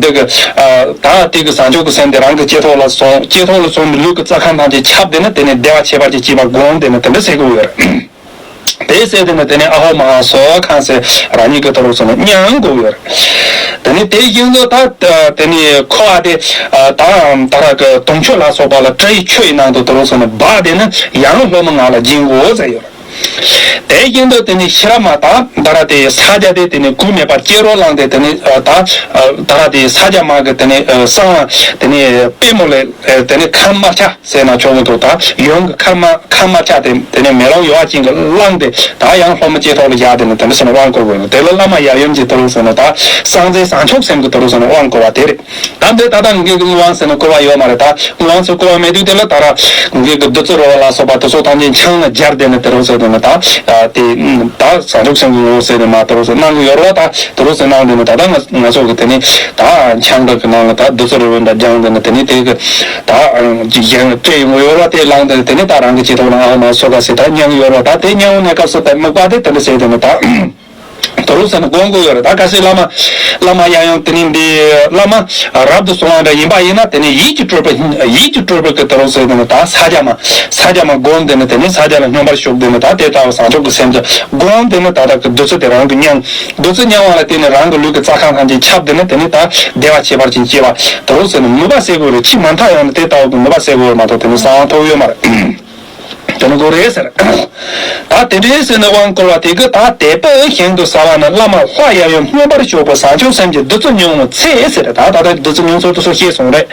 འདི་གི་ད་དེ་གི་བཟང་ཕྱོགས་ཀྱི་སེམས་དེ་རང་གི་ལྕེ་ཐོག་ལ་སོང་། ལྕེ་ཐོག་ལ་སོང་ནས་ལུས་ཀྱི་རྩ་ཁམས་ཐམས་ཅད་ཁྱབ་དེ་ནི་དེ་ནི་བདེ་བ་ཁྱད་པར་ཅན་སྐྱེས་པ་སྒོམ་དེ་ནི་དེ་འདྲ་ཟེར་གི་ཡོད་རེད། དེ་ཟེར་དེ་ནི་དེ་ནི་ཨ་ཧོ་མ་ཧ་སོ་ཁམས་སེ་རང་ཉིད་ཀྱི་ཐོག་ལ་སོང་ནས་མྱང་དགོས་ཡོད་རེད། དེ་ནི་དེ་བཞིན་དུ་ད་དེ་ནི་འཁོར་བ་དེ་ད་ད་ར་གི་དུང་ཆོས་ལ་སོགས་པ་ལ་བཀྲ་ཤིས་ཆོས་ཡི་ནང་དུ་དུ་རུ་སོང་ནས་སྦ་དེ་ནི་ཡང་སློབ་མ་ངག་ལ་སྦྱིན་དགོས་ཟེར་ཡོད་རེད། དེ་བཞིན་དུ་དེ་ནི་ཤི་ར་མ་ད་ད་ར་དེ་ས་སྐྱ་དེ་དེ་ནི་གུས་མེད་པར་སྐྱེ་རོ་ལངས་ཏེ་དེ་ནི་ད་ད་ར་དེ་ས་སྐྱ་མ་གི་དེ་ནི་གསང་བ་དེ་ནི་པད་མོ་ལས་དེ་ནི་ཁམས་དམར་ཆ་ཟེར་ན་ཆོག་གི་འདུག་ད་ཡོན་གྱི་ཁམས་དམར་ཁམས་དམར་ཆ་དེ་དེ་ནི་མེ་ལོང་ཡོད་པ་ཅན་གྱི་བླངས་ཏེ་ད་ཡང་སློབ་མ་ལྕེ་ཐོག་ལ་བཞག་དེ་ནི་དེ་འདྲ་ཟེར་ནས་དབང་བསྐུར་དགོས་ཡོད། དེ་ལ་བླ་མ་ཡབ་ཡུམ་གྱི་དུ་རུ་ཟེར་ནས་ད་སངས་རྒྱས་བྱང་ཆུབ་སེམས་ཀྱི་དུ་རུ་ཟེར་ནས་དབང་བསྐུར་བ་དེ་རེད། ད་འདི་ད་ལྟ་ངེད་ཀྱི་དངོས་དབང་ཟེར་ནས་བསྐུར་བ་ཡོད་མ་རེད། ད་དངོས་དབང་ཟེར་བསྐུར་བ་མེད་དུས་དེ་ལ་ད་ར་ངེད་ཀྱི་བདུད་རྩི་རོལ་པ་ལ་སོགས་པ་དེ་ཚོ་ཐམས་ཅད་ཆང་ལ་སྦྱར་དེ་ནི་དུ་རུ་ཟེར་དེ་ནི་ད་དེ་ད་བྱང་ཆུབ་སེམས་ཀྱི་ངོ་བོ་ཟེར་ནས་མ་དུ་རུ་ཟེར་གནང་གི་ཡོད་རེད་བ། ད་དུ་རུ་ཟེར་གནང་དེ་ནི་ད་ལྟ་ང་ང་ཚོ་གི་དེ་ནི་ད་ཆང་འདི་གི་ནང་ལ་ད་བདུད་རྩི་རོལ་པ་འདི་སྦྱངས་དེ་ནི་དེ་ནི་དེ་གི་ད་གཞན་སྤྲད་ཡོང་གི་ཡོད་རེད་བ། དེ་བླངས་དེ་ནི་དེ་ནི་ད་རང་གི་ལྕེ་ཐོག་ལ་ཨ་མ་སོ་ག་ཟེར་ད་མྱང་གི་ཡོད་རེད་བ། ད་དེ་མྱང་ཡོང་ནས་སྐབས་སུ་ད་དམིགས་པ་དེ་དེ་འདྲ་ཟེར་དེ་ནི་ད། དུ་རུ་ཟེར་ནས་དགོངས་དགོས་ཡོད་རེད། ད་གལ་སྲིད་བླ་མ་བླ་མ་ཡང་ཡང་དེ་ནི་འདི་བླ་མ་རབ་ཏུ་བྱུང་བ་འདྲ་ཡིན་པ་ཡིན་ན་དེ་ནི་ཡིད་ཀྱི་སྤྲུལ་པ་ཡིད་ཀྱི་སྤྲུལ་པ་གི་དུ་རུ་ཟེར་དེ་ནི་ད་ས་སྐྱ་མ་ས་སྐྱ་མ་སྒོམ་དེ་ནི་དེ་ནི་ས་སྐྱ་ལ་སྙོམས་པར་ཞུགས་དེ་ནི་ད་དེ་ལྟ་བུ་བྱང་ཆུབ་ཀྱི་སེམས་ཀྱི་སྒོམ་དེ་ནི་ད་ལྟ་གི་བདུད་རྩི་དེ་རང་གི་མྱང་བདུད་རྩི་མྱང་བ་ལ་བརྟེན་ནས་རང་གི་ལུས་ཀྱི་རྩ་ཁམས་ཐམས་ཅད་ཁྱབ་དེ་ནི་དེ་ནི་ད་བདེ་བ་ཁྱད་པར་ཅན་སྐྱེ་བ་དུ་རུ་ཟེར་ནས་ནུས་པ་ཟེར་དགོས་རེད། ཅིས་མ་མཐའ་ཡང་ནི་དེ་ལྟ་བུ་གི་ནུས་པ་ཟེར་དགོས་རེད་མ་གཏོགས་དེ་ནི་གསང་བ་ཐོབ་ཡོད་མ་རེད། དེ་ནི་གོ་རེད་ཟེར། ད་དེ་འདྲའི་ཟེར་ནས་དབང་བསྐུར་བ་དེ་གི་ད་དད་པ་ཞིང་དུ་ཟབ་པ་ནི་བླ་མ་ལྷ་ཡབ་ཡུམ་སྙོམས་པར་ཞུགས་པའི་བྱང་ཆུབ་སེམས་ཀྱི་བདུད་རྩི་མྱོང་བའི་ཚེ་ཟེར། ད་ད་ལྟ་བདུད་རྩི་མྱོང་ཚུལ་དེ་ཚོ་ཤེས་སོང་རེད།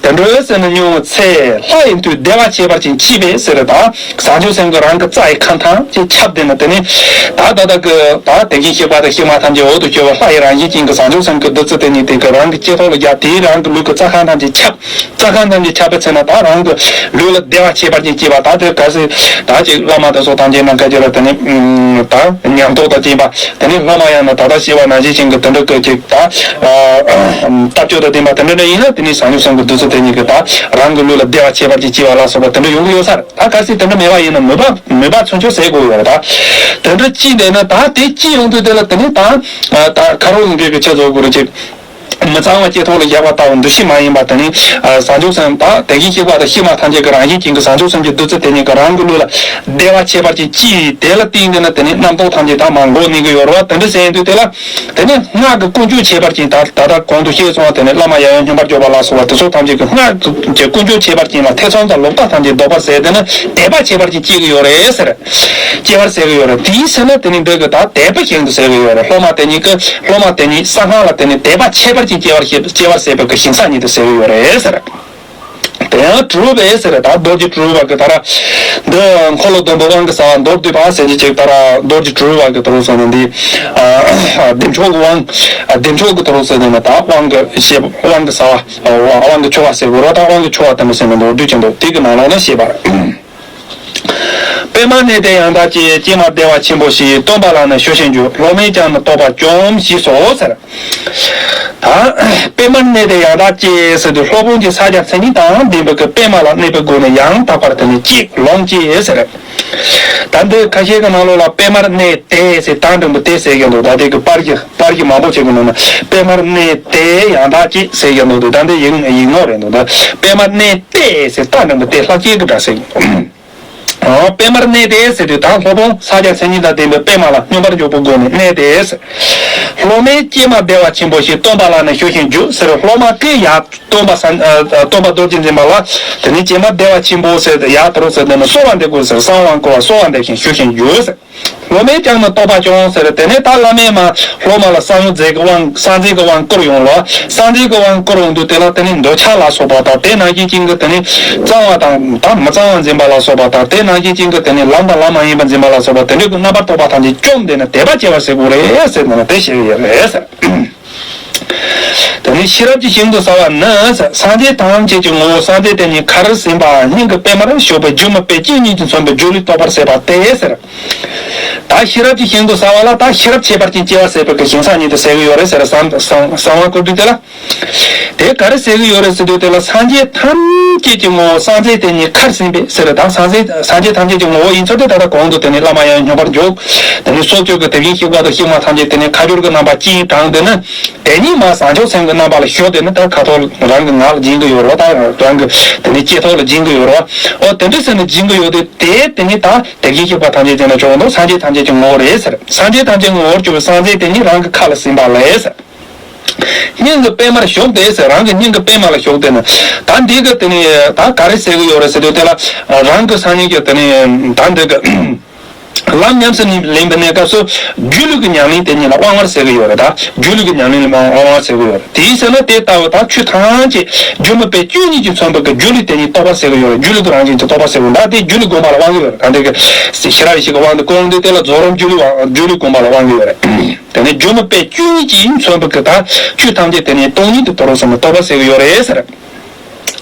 དེ་འདྲའི་ཟེར་ནས་མྱོང་བའི་ཚེ་ལྷ་ཡི་མཐུས་བདེ་བ་ཁྱད་པར་ཅན་སྐྱེས་པས་ཟེར། ད་བྱང་ཆུབ་སེམས་ཀྱི་རང་གི་རྩ་ཡི་ཁམས་ཐམས་ཅད་ཁྱབ་དེ་ནི་དེ་ནི་ད་ད་ལྟ་གི་ད་དེ་བཞིན་གཤེགས་པ་དང་གཤེགས་མ་ཐམས་ཅད་འོད་དུ་གྱུར་པ་ལྷ་ཡི་རང་བཞིན་ཅན་གྱི་བྱང་ཆུབ་སེམས་ཀྱི་བདུད་རྩི་དེ་ཉིད་དེ་གི་རང་གི་ལྕེ་ཐོག་ལ་བཞག་དེའི་རང་གི་ལུས་ཀྱི་རྩ་ཁམས་ཐམས་ཅད་ཁྱབ། རྩ་ཁམས་ཐམས་ཅད་ཁྱབ་པའི་ཚེ་ན་ད་རང་གི་ལུས་ལ་བདེ་བ་ཁྱད་པར་ཅན་སྐྱེས་པ། ད་དེ་གལ་སྲིད་ད་ཅིག་བླ་མ་དེ་ཚོ་ཐམས་ཅད་ནང་ཁ་ཅིག་ལ་དེ་ནི་ད་ཉམས་རྟོགས་དང་ལྡན་པ་དེ་ནི་སློབ་མ་ཡང་ན་ད་ལྟ་ཤེས་པ་ནང་བཞིན་ཅན་གྱི་དེ་འདྲ་གི་ཅིག་ད་ལྟ་སྤྱོད་དང་ལྡན་པ་དེ་འདྲ་འདྲ་ཡིན་ན་དེ་ནི་བྱང་ཆུབ་སེམས་ཀྱི་བདུད་རྩི་དེ་ཉིད་ཀྱི་ད་རང་གི་ལུས་ལ་བདེ་བ་ཁྱད་པར་ཅན་སྐྱེ་བ་ལ་སོགས་པ་དེ་འདྲ་ཡོང་གི་ཡོད་ས་རེད། ད་གལ་སྲིད་དེ་འདྲ་མེད་པ་ཡིན་ན་མོས་པ་མོས་པ་ཚུན་ཆད་ཟད་དགོས་ཡོད་རེད། ད་དེ་འདྲ་ཅི་འདྲ་ན་ད་དེ་ཅི་ཡོང་དུས་དེ་ལ་དེ་ནི་ད་ད་ཁ་རོག་ལུང་གི་ཆེད་བཟོ་དགོས་རེད་ཅིག་མི་གཙང་བ་ལྕེ་ཐོག་ལ་བཞག་པ་ལྟ་བུ་འདུ་ཤེས་མ་ཡིན་པ་དེ་ནི་བྱང་ཆུབ་སེམས་དང་དེ་བཞིན་གཤེགས་པ་དང་གཤེགས་མ་ཐམས་ཅད་ཀྱི་རང་བཞིན་ཅན་གྱི་བྱང་ཆུབ་སེམས་ཀྱི་བདུད་རྩི་དེ་ཉིད་ཀྱི་རང་གི་ལུས་ལ་བདེ་བ་ཁྱད་པར་ཅན་སྐྱེས་དེ་ལ་བརྟེན་ཏེ་ནི་དེ་ནི་རྣམ་རྟོག་ཐམས་ཅད་དག་མ་འགོག་གནས་ཀྱི་ཡོད་རེད་བ། དེ་འདྲ་ཟེར་ཡོང་དུས་དེ་ལ་དེ་ནི་སྔགས་ཀྱི་ཀུན་སྤྱོད་ཁྱད་པར་ཅན་ད་ད་ལྟ་གོང་དུ་བཤད་སོང་བ་དེ་ནི་བླ་མ་ཡབ་ཡུམ་སྙོམས་པར་འཇུག་པ་ལ་སོགས་པ་དེ་ཚོ་ཐམས་ཅད་ཀྱི་སྔགས་ཀྱི་ཀུན་སྤྱོད་ཁྱད་པར་ཅན་ལ་ཐེ་ཚོམ་དང་ལོག་ལྟ་ཐམས་ཅད་ལྡོག་པར་ཟེར་དེ་ནི་དད་པ་ཁྱད་པར་ཅན་སྐྱེ་གི་ཡོད་རེད་ཟེར། སྐྱེ་བར་ཟེར་གི་ཡོད་རེད། དེའི་ཚེ་ན་དེ་ནི་འདི་གི་ད་དད་པ་ཞིང་དུ་ཟེར་གི་ཡོད་རེད། སློབ་མ་དེ་ཉིད་ཀྱི་སློབ་མ་དེ་ཉིད་གསང་སྔགས་ལ་དེ་ནི་དད་པ་ཁྱད་པར་ཅན་སྐྱེ་བར་བྱེད་སྐྱེ་བར་བྱེད་པའི་གི་ཞིང་ས་ཉིད་དུ་ཟེར་གི་ཡོད་རེད་ཟེར། དེ་ཡང་གྲུབ་པས་ཟེར། ད་རྡོ་རྗེ་གྲུབ་པ་གི་ད་ར་འདི་འཁོར་ལོ་སྡོམ་པའི་དབང་གི་ས་མདོར་བསྡུས་པ་ཟེར་གྱི་ཅིག་ད་ར་རྡོ་རྗེ་གྲུབ་པ་གི་ད་རུང་ཟེར་ནས་འདི་བདེ་མཆོག་གི་དབང་བདེ་མཆོག་གི་ད་རུང་ཟེར་ནས་ད་དབང་གི་བཤད་དབང་གི་ས་བ་དབང་གི་ཆོ་ག་ཟེར་དགོས་ར། ད་དབང་གི་ཆོ་ག་དེ་མི་ཟེར་ནས་མདོར་བསྡུས་ཀྱི་འདུག་དེ་གི་ནང་ལོགས་ན་བཤད་པ་རེད། པདྨར་གནས་ཏེ་ཡང་དག་བསྐྱེད། ཀྱེ་མ་བདེ་བ་ཆེན་པོ་ཞིག་སྟོན་པ་ལ་ནི་ཞུ་ཞིང་རྒྱུ། སློབ་མས་ཀྱང་ནི་རྟོགས་པར་བྱུང་ཞེས་སོ་ཟེར། ད་པདྨར་གནས་ཏེ་ཡང་དག་བསྐྱེད་ཟེར་དུས་སློབ་དཔོན་གྱི་ཕྱག་རྒྱ་མཚན་ཉིད་དང་ལྡན་པའི་གི་པདྨ་ལ་གནས་པའི་སྒོ་ནས་ཡང་དག་པར་དེ་ནི་བསྐྱེད་ལོངས་སྤྱད་ཟེར། ད་འདི་ཁ་ཤས་ཀྱི་ནང་ལོགས་ལ་པདྨར་གནས་ཏེ་ཟེར་ད་འགྲེང་བུ་ཏེ་ཟེར་གྱི་འདུག་ད་དེ་གི་པར་གྱི་པར་གྱི་མང་པོ་ཅིག་གི་ནང་ན་པདྨར་གནས་ཏེ་ཡང་དག་བསྐྱེད་ཟེར་གྱི་འདུག་ད་འདི་ཡིག་ཡིག་ངོ་རེད་འདུག་ད་པདྨར་གནས་ཏེ་ཟེར་ད་འགྲེང་བུ་ཏེ་ལྷག་བསྐྱེད་ཀྱི་སྒྲ་ཟེར་གྱི་འདུག་པདྨར་གནས་ཏེ་ཟེར་དུས་ད་སློབ་དཔོན་ཕྱག་རྒྱ་མཚན་ཉིད་དང་ལྡན་པའི་པདྨ་ལ་སྙོམས་པར་འཇུག་པའི་སྒོ་ནས་གནས་ཏེ་ཟེར། སློབ་མས་ཀྱེ་མ་བདེ་བ་ཆེན་པོ་ཞིག་སྟོན་པ་ལ་ནི་ཞུ་ཞིང་རྒྱུ་ཟེར། སློབ་མ་གིས་ཡར་སྟོན་པ་ས་སྟོན་པ་རྡོ་རྗེ་འཛིན་པ་ལ་དེ་ནི་ཀྱེ་མ་བདེ་བ་ཆེན་པོ་ཟེར་ཏེ་ཡར་དེ་རུ་ཟེར་དེ་ནི་གསོལ་བ་འདེབས་དགོས་ཟེར། གསང་བ་བསྐུར་བ་གསོལ་བ་འདེབས་ཤིང་ཞུ་ཞིང་རྒྱུ་ཟེར། སློབ་མས་ཀྱང་ནི་རྟོགས་པ་སྐྱོང་ཟེར། དེ་ནས་ད་བླ་མས་མ་སློབ་མ་ལ་གསང་མཛད་ཀྱི་དབང་གསང་མཛད་ཀྱི་དབང་བསྐུར་ཡོང་ལ། གསང་མཛད་ཀྱི་དབང་བསྐུར་ཡོང་དུས་དེ་ལ་དེ་ནི་འདོད་ཆགས་ལ་སོགས་པ་དང་དེ་ནང་བཞིན་ཅན་གྱི་དེ་ནི་གཙང་བ་དང་ད་མི་གཙང་བ་འཛིན་པ་ལ་སོགས་པ་དང་དེ་ནང་བཞིན་ཅན་གྱི་དེ་ནི་ལམ་དང་ལམ་མ་ཡིན་པ་འཛིན་པ་ལ་སོགས་པ་དེ་འདྲ་གི་རྣམ་པར་རྟོག་པ་ཐམས་ཅད་བཅོམ་དེ་ནི་དད་པ་སྐྱེ་བར་བྱེད་དགོས་རེད་ཟེར་ནས་དེ་བཤད་ཀྱི་ཡོད་རེད་ཟེར། དེ་ནས་ཤེས་རབ་ཀྱི་ཞིང་དུ་ཟ་བ་ནི། སངས་རྒྱས་ཐམས་ཅད་ཀྱི་ངོ་བོ་སངས་རྒྱས་དེ་ཉིད་ཁར་ཟིན་པ་སྙིང་གི་པད་མར་བྱུག་པའི་སྒྱུ་མ་པའི་བཅུད་གཉིས་ཀྱིས་མཚོན་པའི་སྒྱུ་ལུས་རྟོགས་པར་བྱེད་པ་སྟེ་ཟེར། ད་ཤེས་རབ་ཀྱི་ཞིང་དུ་ཟ་བ་ལ་ད་ཤེས་རབ་ཁྱད་པར་ཅན་སྐྱེ་བར་བྱེད་པའི་གི་ཞིང་ས་ཉིད་དུ་ཟེར་གི་ཡོད་རེད་ཟེར། གསང་གསང་གསང་བ་བསྐུར་དུས་དེ་ལ། དེ་ག་རེ་ཟེར་གི་ཡོད་རེད་ཟེར་དུས་དེ་ལ་སངས་རྒྱས་ཐམས་ཅད་ཀྱི་ངོ་བོ་སངས་རྒྱས་དེ་ཉིད་ཁར་ཟིན་པའི་ཟེར། ད་སངས་རྒྱས་སངས་རྒྱས་ཐམས་ཅད་ཀྱི་ངོ་བོ་ཡིན་ཚུལ་དེ་ད་ལྟ་གོང་དུ་དེ་ནས་བླ་མ་ཡང་སྙོམས་པར་འཇུག་དེ་ནས་སོ་སྐྱོ་གི་དེ་བཞིན་གཤེགས་པ་དང་གཤེགས་མ་ཐམས་ཅད་དེ་ནས་ཁ་སྦྱོར་གྱི་རྣམ་པ་ཅི་ཡིན་དྲངས་དེ་ནི། དེ་ཉིད་མ་བཟང་ཕྱོགས་སེམས་ཀྱི་རྣམ་པ་ལ་ཞོག་དེ་ནི་ད་ཁ་ཐོག་རང་གི་ངག་ལ་སྦྱིན་གྱི་ཡོད་རེད་བ། ད་རང་གི་དེ་ནི་ལྕེ་ཐོག་ལ་སྦྱིན་གྱི་ཡོད་རེད་བ། ཨོ་དེ་འདྲ་ཟེར་ནས་སྦྱིན་གྱི་ཡོད་དེ་དེ་དེ་ནི་ད་དེ་བཞིན་གཤེགས་པ་ཐམས་ཅད་ཅན་ལ་ཆོག་འདུག་སངས་རྒྱས་ཐམས་ཅད་ཀྱི་ངོ་བོ་རེད་ཟེར། སངས་རྒྱས་ཐམས་ཅད་ཀྱི་ངོ་བོར་གྱུར་པའི་སངས་རྒྱས་དེ་ཉིད་རང་གི་ཁ་ལ་ཟིན་པ་ལས་ཟེར། སྙིང་གི་པད་མར་ཞོག་དེ་ཟེར། རང་གི་སྙིང་གི་པད་མ་ལ་ཞོག་དེ་ནི། ད་འདི་གི་དེ་ནི་ད་ག་རེ་ཟེར་གི་ཡོད་རེད་ཟེར་དུས་དེ་ལ་རང་གི་སང་ཉིན་གྱི་དེ་ནི་ད་འདི་གི་ལམ་ཉམས་སུ་ལེན་པའི་གནས་སྐབས་སུ་སྒྱུ་ལུས་ཀྱི་ཉམས་ལེན་དེ་ཉིད་ལ་དབང་བར་ཟེར་གི་ཡོད་རེད། ད་སྒྱུ་ལུས་ཀྱི་ཉམས་ལེན་ལ་དབང་བར་ཟེར་གི་ཡོད་རེད། དེའི་ཚེ་ན་དེ་ལྟ་བུ་ད་ཆོས་ཐམས་ཅད་སྒྱུ་མ་པའི་བཅུད་གཉིས་ཀྱིས་མཚོན་པའི་གི་སྒྱུ་ལུས་དེ་ཉིད་རྟོགས་པར་ཟེར་གི་ཡོད་རེད། སྒྱུ་ལུས་ཀྱི་རང་བཞིན་དེ་རྟོགས་པར་ཟེར་གི་ཡོད། ད་དེ་སྒྱུ་ལུས་བསྒོམ་པ་ལ་དབང་གི་ཡོད་རེད། ད་འདི་གི་ཤེས་རབ་ཡེ་ཤེས་ཀྱི་དབང་དུ་བསྐུར་འདུག་དེ་ལ་རྫོགས་རིམ་སྒྱུ་ལུས་དབང་སྒྱུ་ལུས་བསྒོམ་པ་ལ་དབང་གི་ཡོད་རེད། དེ་ནས་སྒྱུ་མ་པའི་བཅུད་གཉིས་ཀྱིས་མཚོན་པའི་གི་ད་ཆོས་ཐམས་ཅད་དེ་ནི་སྟོང་ཉིད་དུ་དོར་བར་བསམ་ནས་རྟོགས་པར་ཟེར་གི་ཡོད་རེད་ཟེར།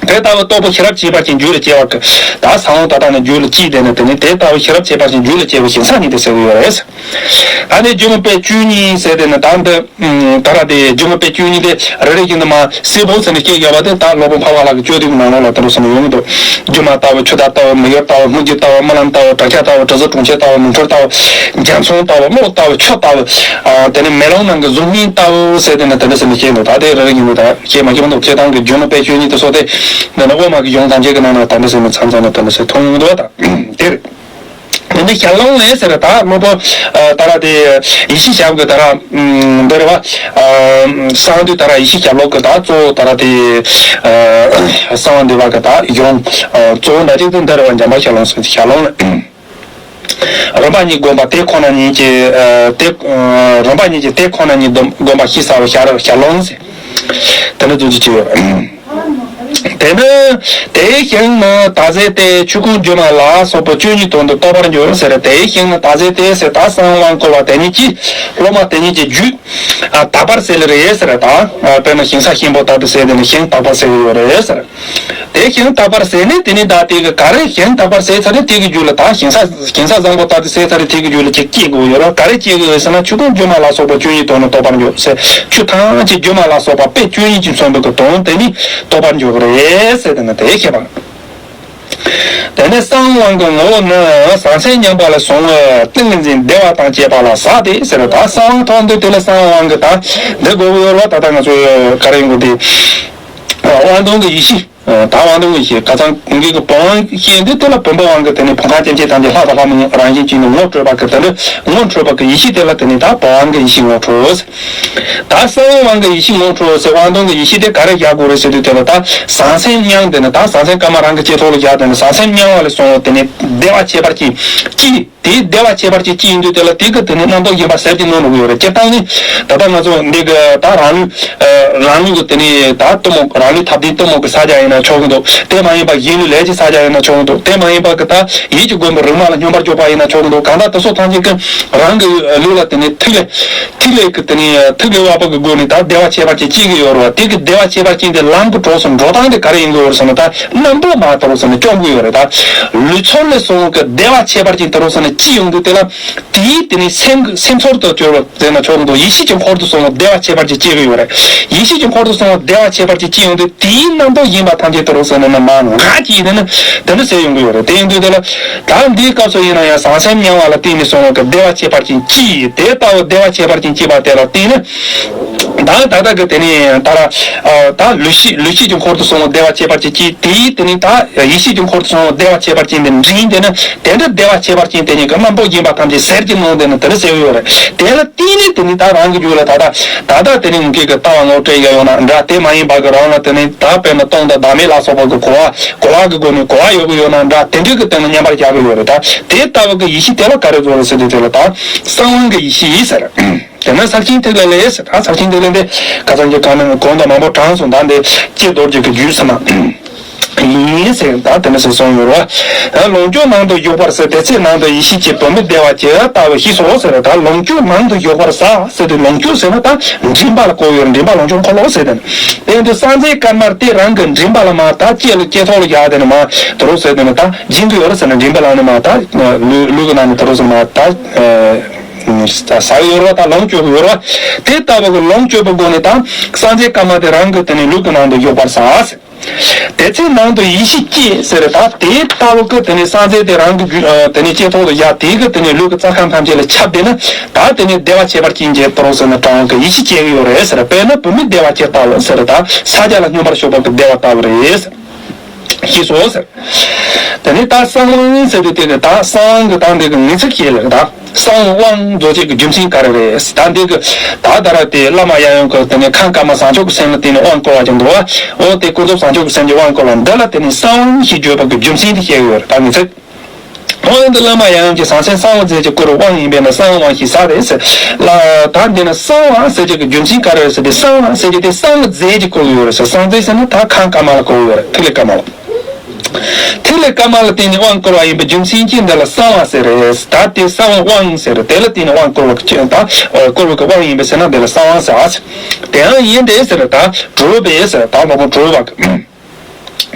དེ་ལྟ་བུ་རྟོགས་པ་ཤེས་རབ་ཁྱད་པར་ཅན་རྒྱུད་ལ་སྐྱེ་བ་གི་ད་གསང་བ་དག་དང་ནི་རྒྱུད་ལ་སྐྱེས་དེ་ནི་དེ་ནི་དེ་ལྟ་བུ་ཤེས་རབ་ཁྱད་པར་ཅན་རྒྱུད་ལ་སྐྱེ་བའི་ཞིང་ས་ཉིད་དུ་ཟེར་གི་ཡོད་རེད། ད་ནི་སྒྱུ་མ་པའི་བཅུད་གཉིས་ཟེར་དེ་ནི་ད་འདི་ད་ར་དེ་སྒྱུ་མ་པའི་བཅུད་གཉིས་དེ་རེ་རེ་བཞིན་དུ་མ་སེ་བོ་ཟེར་ནས་སྐད་རྒྱབ་པ་དེ་ད་སློབ་དཔོན་འཕགས་པ་ལྷ་གི་བཅོས་ཐུན་གྱི་ནང་ལོགས་ལ་དེ་འདྲ་ཟེར་ནས་ཡོང་གི་འདུག་སྒྱུ་མ་ལྟ་བུ་ཆུ་ཟླ་ལྟ་བུ་མིག་ཡོར་ལྟ་བུ་སྨིག་རྒྱུ་ལྟ་བུ་རྨི་ལམ་ལྟ་བུ་བྲག་ཆ་ལྟ་བུ་དྲི་ཟའི་གྲོང་ཁྱེར་ལྟ་བུ་མིག་འཕྲུལ་ལྟ་བུ་རྒྱ་མཚོ་ལྟ་བུ་གློག་ལྟ་བུ་ཆུ་ལྟ་བུ། དེ་ནས་མེ་ལོང་ནང་གི་གཟུགས་བརྙན་ལྟ་བུ་ཟེར་དེ་ནི་དེ་འདྲ་ཟེར་ནས་སྐྱེས་འདུག་ད་དེ་རེ་རེ་ཡིན་འདུག་ད་སྐྱེས་མ་སྐྱེས་མ་གཏོགས་སྐྱེས་སྟངས་ཀྱི་སྒྱུ་མ་པའི་ཆོས་ཉིད་དུ་སོགས་ཏེ། འདི་ནི་དབུ་མ་གི་གཞུང་ཐམས་ཅད་ཀྱི་ནང་ན་དེ་འདྲ་ཟེར་ནས་མཚམས་མཚམས་ལ་དེ་འདྲ་ཟེར་མཐོང་འདུག་ད་དེ་རེད། དེ་འདི་ཞལ་ལུང་ལས་ཟེར་ད་སློབ་དཔོན་ད་ར་དེ་ཡེ་ཤེས་ཞབས་ཀྱི་ད་ར་འདི་རེད་བ། གསང་འདུས་ད་ར་ཡེ་ཤེས་ཞབས་ལུང་གི་ད་གཙོ་བོ་ད་ར་དེ་གསང་བ་འདུས་པ་གི་ད་གཞུང་གཙོ་བོ་འདྲ་ཅིག་ཏུ་འདི་རེད་བ། འཇམ་དཔལ་ཞལ་ལུང་ཟེར་ཞལ་ལུང་ལས། རིམ་པ་གཉིས་བསྒོམ་པ་དེ་ཁོ་ན་ཉིད་ཀྱི་ཨ་དེ་ཨ་རིམ་པ་གཉིས་ཀྱི་དེ་ཁོ་ན་ཉིད་བསྒོམ་པ་ཞེས་བྱ་བའི་ཞལ་ཞལ་ལུང་ཟེར། དེ་ནི་རྫོགས་ཀྱི་ཆེ་བ། དེ་ནི་དེའི་ཞིང་ནི་དག་ཚད་དེ་ཆོས་ཀུན་སྒྱུ་མ་ལ་སོགས་པ་བཅུ་གཉིས་དོན་དུ་རྟོགས་པར་འགྱུར་ཟེར། དེའི་ཞིང་ནི་དག་ཚད་དེ་ཟེར་ད་གསང་དབང་བསྐུར་བ་དེ་ཉིད་ཀྱིས་སློབ་མ་དེ་ཉིད་ཀྱི་རྒྱུད་ཨ་དག་པར་ཟེར་ལེ་རེད་ཟེར། ད་ཨ་དཔེར་ན་ཞིང་ས་གཤིན་པོ་ལྟ་བུ་ཟེར་དེ་ནི་ཞིང་དག་པར་ཟེར་གྱི་ཡོད་རེད་ཟེར། དེ་ཞིང་དག་པར་ཟེར་ནས་དེ་ནི་ད་དེ་གི་ག་རེ་ཞིང་དག་པར་ཟེར་ཚར་རེ་དེ་གི་རྒྱུད་ལ་ད་ཞིང་ས་ཞིང་ས་བཟང་པོ་ལྟ་བུ་ཟེར་ཚར་རེ་དེ་གི་རྒྱུད་ལ་ཅིག་སྐྱེ་དགོས་ཡོད་ར། ག་རེ་སྐྱེ་དགོས་ཟེར་ན་ཆོས་ཀུན་སྒྱུ་མ་ལ་སོགས་པ་བཅུ་གཉིས་དོན་ནི་རྟོགས་པར་འགྱུར་ཟེར། ཆོས་ཐམས་ཅད་སྒྱུ་མ་ལ་སོགས་པ་དཔེ་བཅུ་གཉིས་ཀྱིས་མཚོན་པའི་གི་དོན་དེ་ནི་རྟོགས་པར་འགྱུར་གི་རེད་ཟེར་དེ་ནི་དེ་བཤད་པ། དེ་ནས་གསང་དབང་གི་ངོ་བོ་ནི་ཟང་ཟིང་མཉམ་པ་ལ་སོགས་པའི་ཏིང་ངེ་འཛིན་བདེ་བ་དང་བཅས་པ་ལ་ཟག་སྟེ་ཟེར། ད་གསང་དབང་ཐོག་འདི་དེ་ལ་གསང་དབང་གི་ད་འདི་དགོས་ཀྱི་ཡོད་ར། ད་ལྟ་ང་ཚོ་ག་རེ་ཡོང་གི་འདི་དབང་དོན་གྱི་ཡེ་ཤེས། ད་དབང་དོན་གྱི་ཡེ་ཤེས་ཁ་སང་གོང་གི་བུམ་དབང་ཤེས་འདི་དེ་ལ་བུམ་པ་དབང་གི་དེ་ནི་བུམ་འཁོར་ཅན་གྱི་ཐམས་ཅད་ལྷ་དང་ལྷ་མིན་རང་བཞིན་གྱིས་ནི་ངོ་སྤྲོད་པ་གི་དེ་འདྲ་ངོ་འཕྲོད་པ་གི་ཡེ་ཤེས་དེ་ལ་དེ་ནི་ད་བུམ་དབང་གི་ཡེ་ཤེས་ངོ་འཕྲོད། ད་གསང་དབང་གི་ཡེ་ཤེས་ངོ་འཕྲོད་ཟེར་དབང་དོན་གྱི་ཡེ་ཤེས་དེ་ག་རེ་བཞག་དགོས་རེད་ཟེར་དུས་དེ་ལ་ད་ཟང་ཟིང་མཉམ་དེ་ནི་ད་ཟང་ཟིང་སྐར་མ་རང་གི་ལྕེ་ཐོག་ལ་བཞག་དེ་ནི་ཟང་ཟིང་མཉམ་པ་ལ་སོགས་པ་དེ་ནི་བདེ་བ་ཁྱད་པར་ཅན་གྱིས། དེའི་བདེ་བ་ཁྱད་པར་ཅན་གཅིག་ཡིན་དུས་དེ་ལ་དེ་གི་དེ་ནི་རྣམ་རྟོག་ཡིན་པ་ཟེར་གྱི་མནོ་ནུས་ཀྱི་ཡོད་རེད། སྤྱིར་བཏང་ནི་ད་ལྟ་ང་ཚོ་འདི་གི་ད་རང་ལུས་རང་ལུས་ཀྱི་དེ་ནི་ད་གཏི་མུག་རང་ལུས་ཐ་དད་གཏི་མུག་གི་ས་ཆ་ཡིན་ན་ཆོག་གི་འདུག་དེ་མ་ཡིན་པ་གཞན་ལུས་ལས་ཀྱི་ས་ཆ་ཡིན་ན་ཆོག་གི་འདུག་དེ་མ་ཡིན་པ་གི་ད་ཡིད་ཀྱི་སྒོ་མོ་རིག་མ་ལ་སྙོམས་པར་འཇུག་པ་ཡིན་ན་ཆོག་གི་འདུག་གང་ལྟར་དེ་ཚོ་ཐམས་ཅད་ཀྱི་རང་གི་ལུས་ལ་དེ་ནི་ཐིག་ལེ་ཐིག་ལེ་གི་དེ་ནི་ཐིག་གི་དབང་པོ་གི་སྒོ་ནས་ད་བདེ་བ་ཁྱད་པར་ཅན་སྐྱེ་གི་ཡོད་རེད་བ། དེ་གི་བདེ་བ་ཁྱད་པར་ཅན་དེ་ལམ་གྱི་གྲོགས་སུ་འགྲོ་སྟངས་དེ་ག་རེ་ཡིན་གི་ཡོད་རེད་ཟེར་ན་ད་རྣམ་རྟོག་མ་དེ་རུ་ཟེར་ནས་བཅོམ་གི་ཡོད་རེད། ད་ལུས་ཚོར་ལས་སོང་གི་བདེ་བ་ཁྱད་པར་ཅན་དེ་རུ་ཟེར་ནས་ཅི་ཡོང་གི་དེ་ལ། དེའི་དེ་ནས་སེམས་སེམས་ཚོར་དུ་གྱུར་པ་ཟེར་ན་ཆོག་འདུག་ཡེ་ཤེས་ཀྱི་འཁོར་དུ་སོང་བ་བདེ་བ་ཁྱད་པར་ཅན་སྐྱེ་གི་ཡོད་རེད། ཡེ་ཤེས་ཀྱི་འཁོར་དུ་སོང་བ་བདེ་བ་ཁྱད་པར་ཅན་སྐྱེ་ཡོང་དུས་དེའི་རྣམ་རྟོག་ཡིན་པ་ཐམས་ཅད་དེ་རུ་ཟེར་ནས་ན་མ་ང་ཅིག་ཡིན་ན་དེ་འདྲ་ཟེར་ཡོང་གི་ཡོད་རེད། དེ་ཡིན་དུས་དེ་ལ་ད་འདིའི་སྐབས་སུ་ཡིན་ན་ཡང་ཟང་ཟིང་མཉམ་པ་ལ་བརྟེན་ནས་སོང་བ་གི་བདེ་བ་ཁྱད་པར་ཅན་སྐྱེ་ཡི་དེ་ལྟ་བུ་བདེ་བ་ཁྱད་པར་ཅན་སྐྱེས་པ་དེ་ལ་བརྟེན་ནས། ད་ད་ལྟ་གི་དེ་ནས་ད་ར་ད་ལུས་ཤེས་ལུས་ཤེས་ཀྱི་འཁོར་དུ་སོང་བ་བདེ་བ་ཁྱད་པར་ཅན་གྱིས། དེའི་དེ་ནས་ད་ཡིད་ཤེས་ཀྱི་འཁོར་དུ་སོང་བ་བདེ་བ་ཁྱད་པར་ཅན་དེ་འབྲིང་དེ་ནི་དེ་འདྲ་བདེ་བ་ཁྱད་པར་ཅན་དེ་ཉིད་ཀྱི་རྣམ་པར་བརྒྱན་པ་ཐམས་ཅད་ཟེར་གྱི་ནང་དེ་ནི་དེ་འདྲ་ཟེར་གྱི་ཡོད་རེད། དེ་ལ་བརྟེན་ནས་དེ་ནི་ད་རང་གི་རྒྱུད་ལ་ད་ལྟ་ད་ལྟ་དེ་ནི་ངེད་ཀྱི་ལྟ་བ་ངོ་སྤྲད་ཡ་ཡོད་ན་འདྲ། དེ་མ་ཡིན་པ་གི་རང་ལ་དེ་ནི་ད་དཔེར་ན་སྟོང་དང་བདག་མེད་ལ་སོགས་པ་གི་གོ་བ་གོ་བ་གི་སྒོ་ནས་གོ་བ་ཡོད་གི་ཡོད་ན་འདྲ། དེ་འདྲ་གི་སྟེང་ལ་མཉམ་པར་བཞག་གི་ཡོད་རེད། ད་དེ་ལྟ་བུ་གི་ཡིད་ཤེས་དེ་ལ་ག་རེ་ཟེར་རེད་ཟེར་དུས་དེ་ལ་ད་གསང་དབང་གི་ཡིད་ཤེས་ཟེར། དེ་ནས་ཚར་ཆེན་ཐིག་ལེ་ལས་ཟེར། ད་ཚར་ཆེན་ཐིག་ལེ་འདི་ཁ་སང་གི་གང་ནས་གོང་དུ་མང་པོ་དྲངས་སོང་། ད་འདི་ཀྱེ་རྡོ་རྗེ་གི་རྒྱུད་ཟེར་ན་ཡིན་ཟེར། ད་དེ་ནས་ཟེར་གསུངས་ཡོད་རེད་བ། ལོངས་སྤྱོད་ནང་དུ་ཞུགས་པར་ཟད། དེ་ཚེ་ནང་དུ་ཡེ་ཤེས་སྐྱེས། བུད་མེད་བདེ་བ་ཇི་ལྟ་བུ་ཤེས་སོ་ཟེར། ད་ལོངས་སྤྱོད་ནང་དུ་ཞུགས་པར་ཟད་ཟེར་དུས་ལོངས་སྤྱོད་ཟེར་ན་ད་མགྲིན་པ་ལ་གོ་ཡོད། མགྲིན་པ་ལོངས་སྤྱོད་འཁོར་ལོ་ཟེར་དེ་ནི། དེ་འདི་གསང་རྫས་དཀར་དམར་དེ་རང་གི་མགྲིན་པ་ལ་མ་ད་ལྕེ་ལ་ལྕེ་ཐོག་ལ་བཞག་དེ་ནི་མ་དེ་རུ་ཟེར་དེ་ནི་ད་སྦྱིན་གི་ཡོད་རེད་ཟེར་ན་མགྲིན་པ་ལ་ནི་མ་ད་ལུས་ལུས་ཀྱི་ནང་ནས་དེ་རུ་ཟེར་ན་མ་ད། ཟ་གི་ཡོད་རེད་བ། ད་ལོངས་སྤྱོད་ཀྱི་ཡོད་རེད་བ། དེ་ལྟ་བུ་གི་ལོངས་སྤྱོད་པའི་སྒོ་ནས་ད་གསང་རྫས་དཀར་དམར་དེ་རང་གི་དེ་ནས་ལུས་ཀྱི་ནང་དུ་ཡོད་པར་ཟ། དེ་ཚེ་ནང་དུ་ཡེ་ཤེས་སྐྱེས་ཟེར། ད་དེ་ལྟ་བུ་གི་དེ་ནས་གསང་རྫས་དེ་རང་གི་རྒྱུད་དེ་ནས་ལྕེ་ཐོག་ཏུ་བཞག་དེ་གི་དེ་ནས་ལུས་ཀྱི་རྩ་ཁམས་ཐམས་ཅད་ལ་ཁྱབ་བསྡད་ན་ད་དེ་ནས་བདེ་བ་ཁྱད་པར་ཅན་གྱི་དོ་རོགས་ཟེར་ན་གྲངས་ཀྱི་ཡེ་ཤེས་སྐྱེ་གི་ཡོད་རེད་ཟེར། དཔེར་ན་བུད་མེད་བདེ་བ་ཇི་ལྟ་བུ་ཟེར། ད་ཕྱག་རྒྱ་ལ་སྙོམས་པར་ཞུགས་པ་གི་བདེ་བ་ལྟ་བུ་རེད་ཟེར། ཤེས་སོ་ཟེར། དེ་ནས་ད་གསང་དབང་ཟེར་དུས་དེ་ནི་ད་གསང་དབང་གི་ད་འདི་གི་ངེས་ཚིག་བཤད་ལེ་རེད། ད་གསང་དབང་རྫོགས་བྱེད་ཀྱི་རྒྱུ་མཚན་ག་རེ་རེད། ད་འདི་གི་ད་ད་ར་དེ་བླ་མ་ཡང་ཡང་གི་དེ་ནས་ཁམས་དཀར་དམར་བཟང་ཕྱོགས་ཀྱི་སེམས་ལ་བརྟེན་ནས་དབང་བསྐུར་བ་ཅིག་འདུག་བ། འོ་དེ་ཀུན་རྫོབ་བཟང་ཕྱོགས་ཀྱི་སེམས་ཀྱི་དབང་བསྐུར་བ་འདི་ལ་བརྟེན་ནས་གསང་དབང་ཞེས་བརྗོད་པ་གི་རྒྱུ་མཚན་དེ་བཤད་ཡོད་རེད། ད་ངེས་ཚིག་འོ་འདི་བླ་མ་ཡང་ཡང་གི་ཟང་ཟིང་གསང་བ་རྫས་ཀྱིས་བསྐུལ་བའི་དབང་ཡིན་པས་ན་གསང་དབང་ཞེས་ཟེར་རེད་ཟེར། ལ་ད་འདི་ན་གསང་དབང་ཟེར་བྱེད་ཀྱི་རྒྱུ་མཚན་ག་རེ་རེད་ཟེར་དུས་གསང་དབང་ཟེར་བྱེད་དེ་གསང་གི་རྫས་ཀྱིས་བསྐུལ་གྱི་ཡོད་རེད་ཟེར། གསང་རྫས་ཟེར་ན་ད་ཁམས་དཀར་དམར་ལ་གོ་གི་ཡོད་རེད། ཐིག་ལེ་དཀར་དམར་ལ། ཐིག་ལེ་དཀར་དམར་ལ་བརྟེན་ནས་དབང་བསྐུར་བ་ཡིན་པའི་རྒྱུ་མཚན་གྱིས་འདི་ལ་གསང་དབང་ཟེར་རེད། ད་དེ་གསང་དབང་ཟེར་རེད། དེ་ལ་བརྟེན་ནས་དབང་བསྐུར་བ་གི་ད་བསྐུར་བ་གི་དབང་ཡིན་པས་ཟེར་ན་འདི་ལ་གསང་དབང་ཟེར། དེའང་ཡིན་ཏེ་ཟེར། ད་གྲུབ་པས་ཟེར། ད་ལོ་མོ་གྲུབ་པ་གི་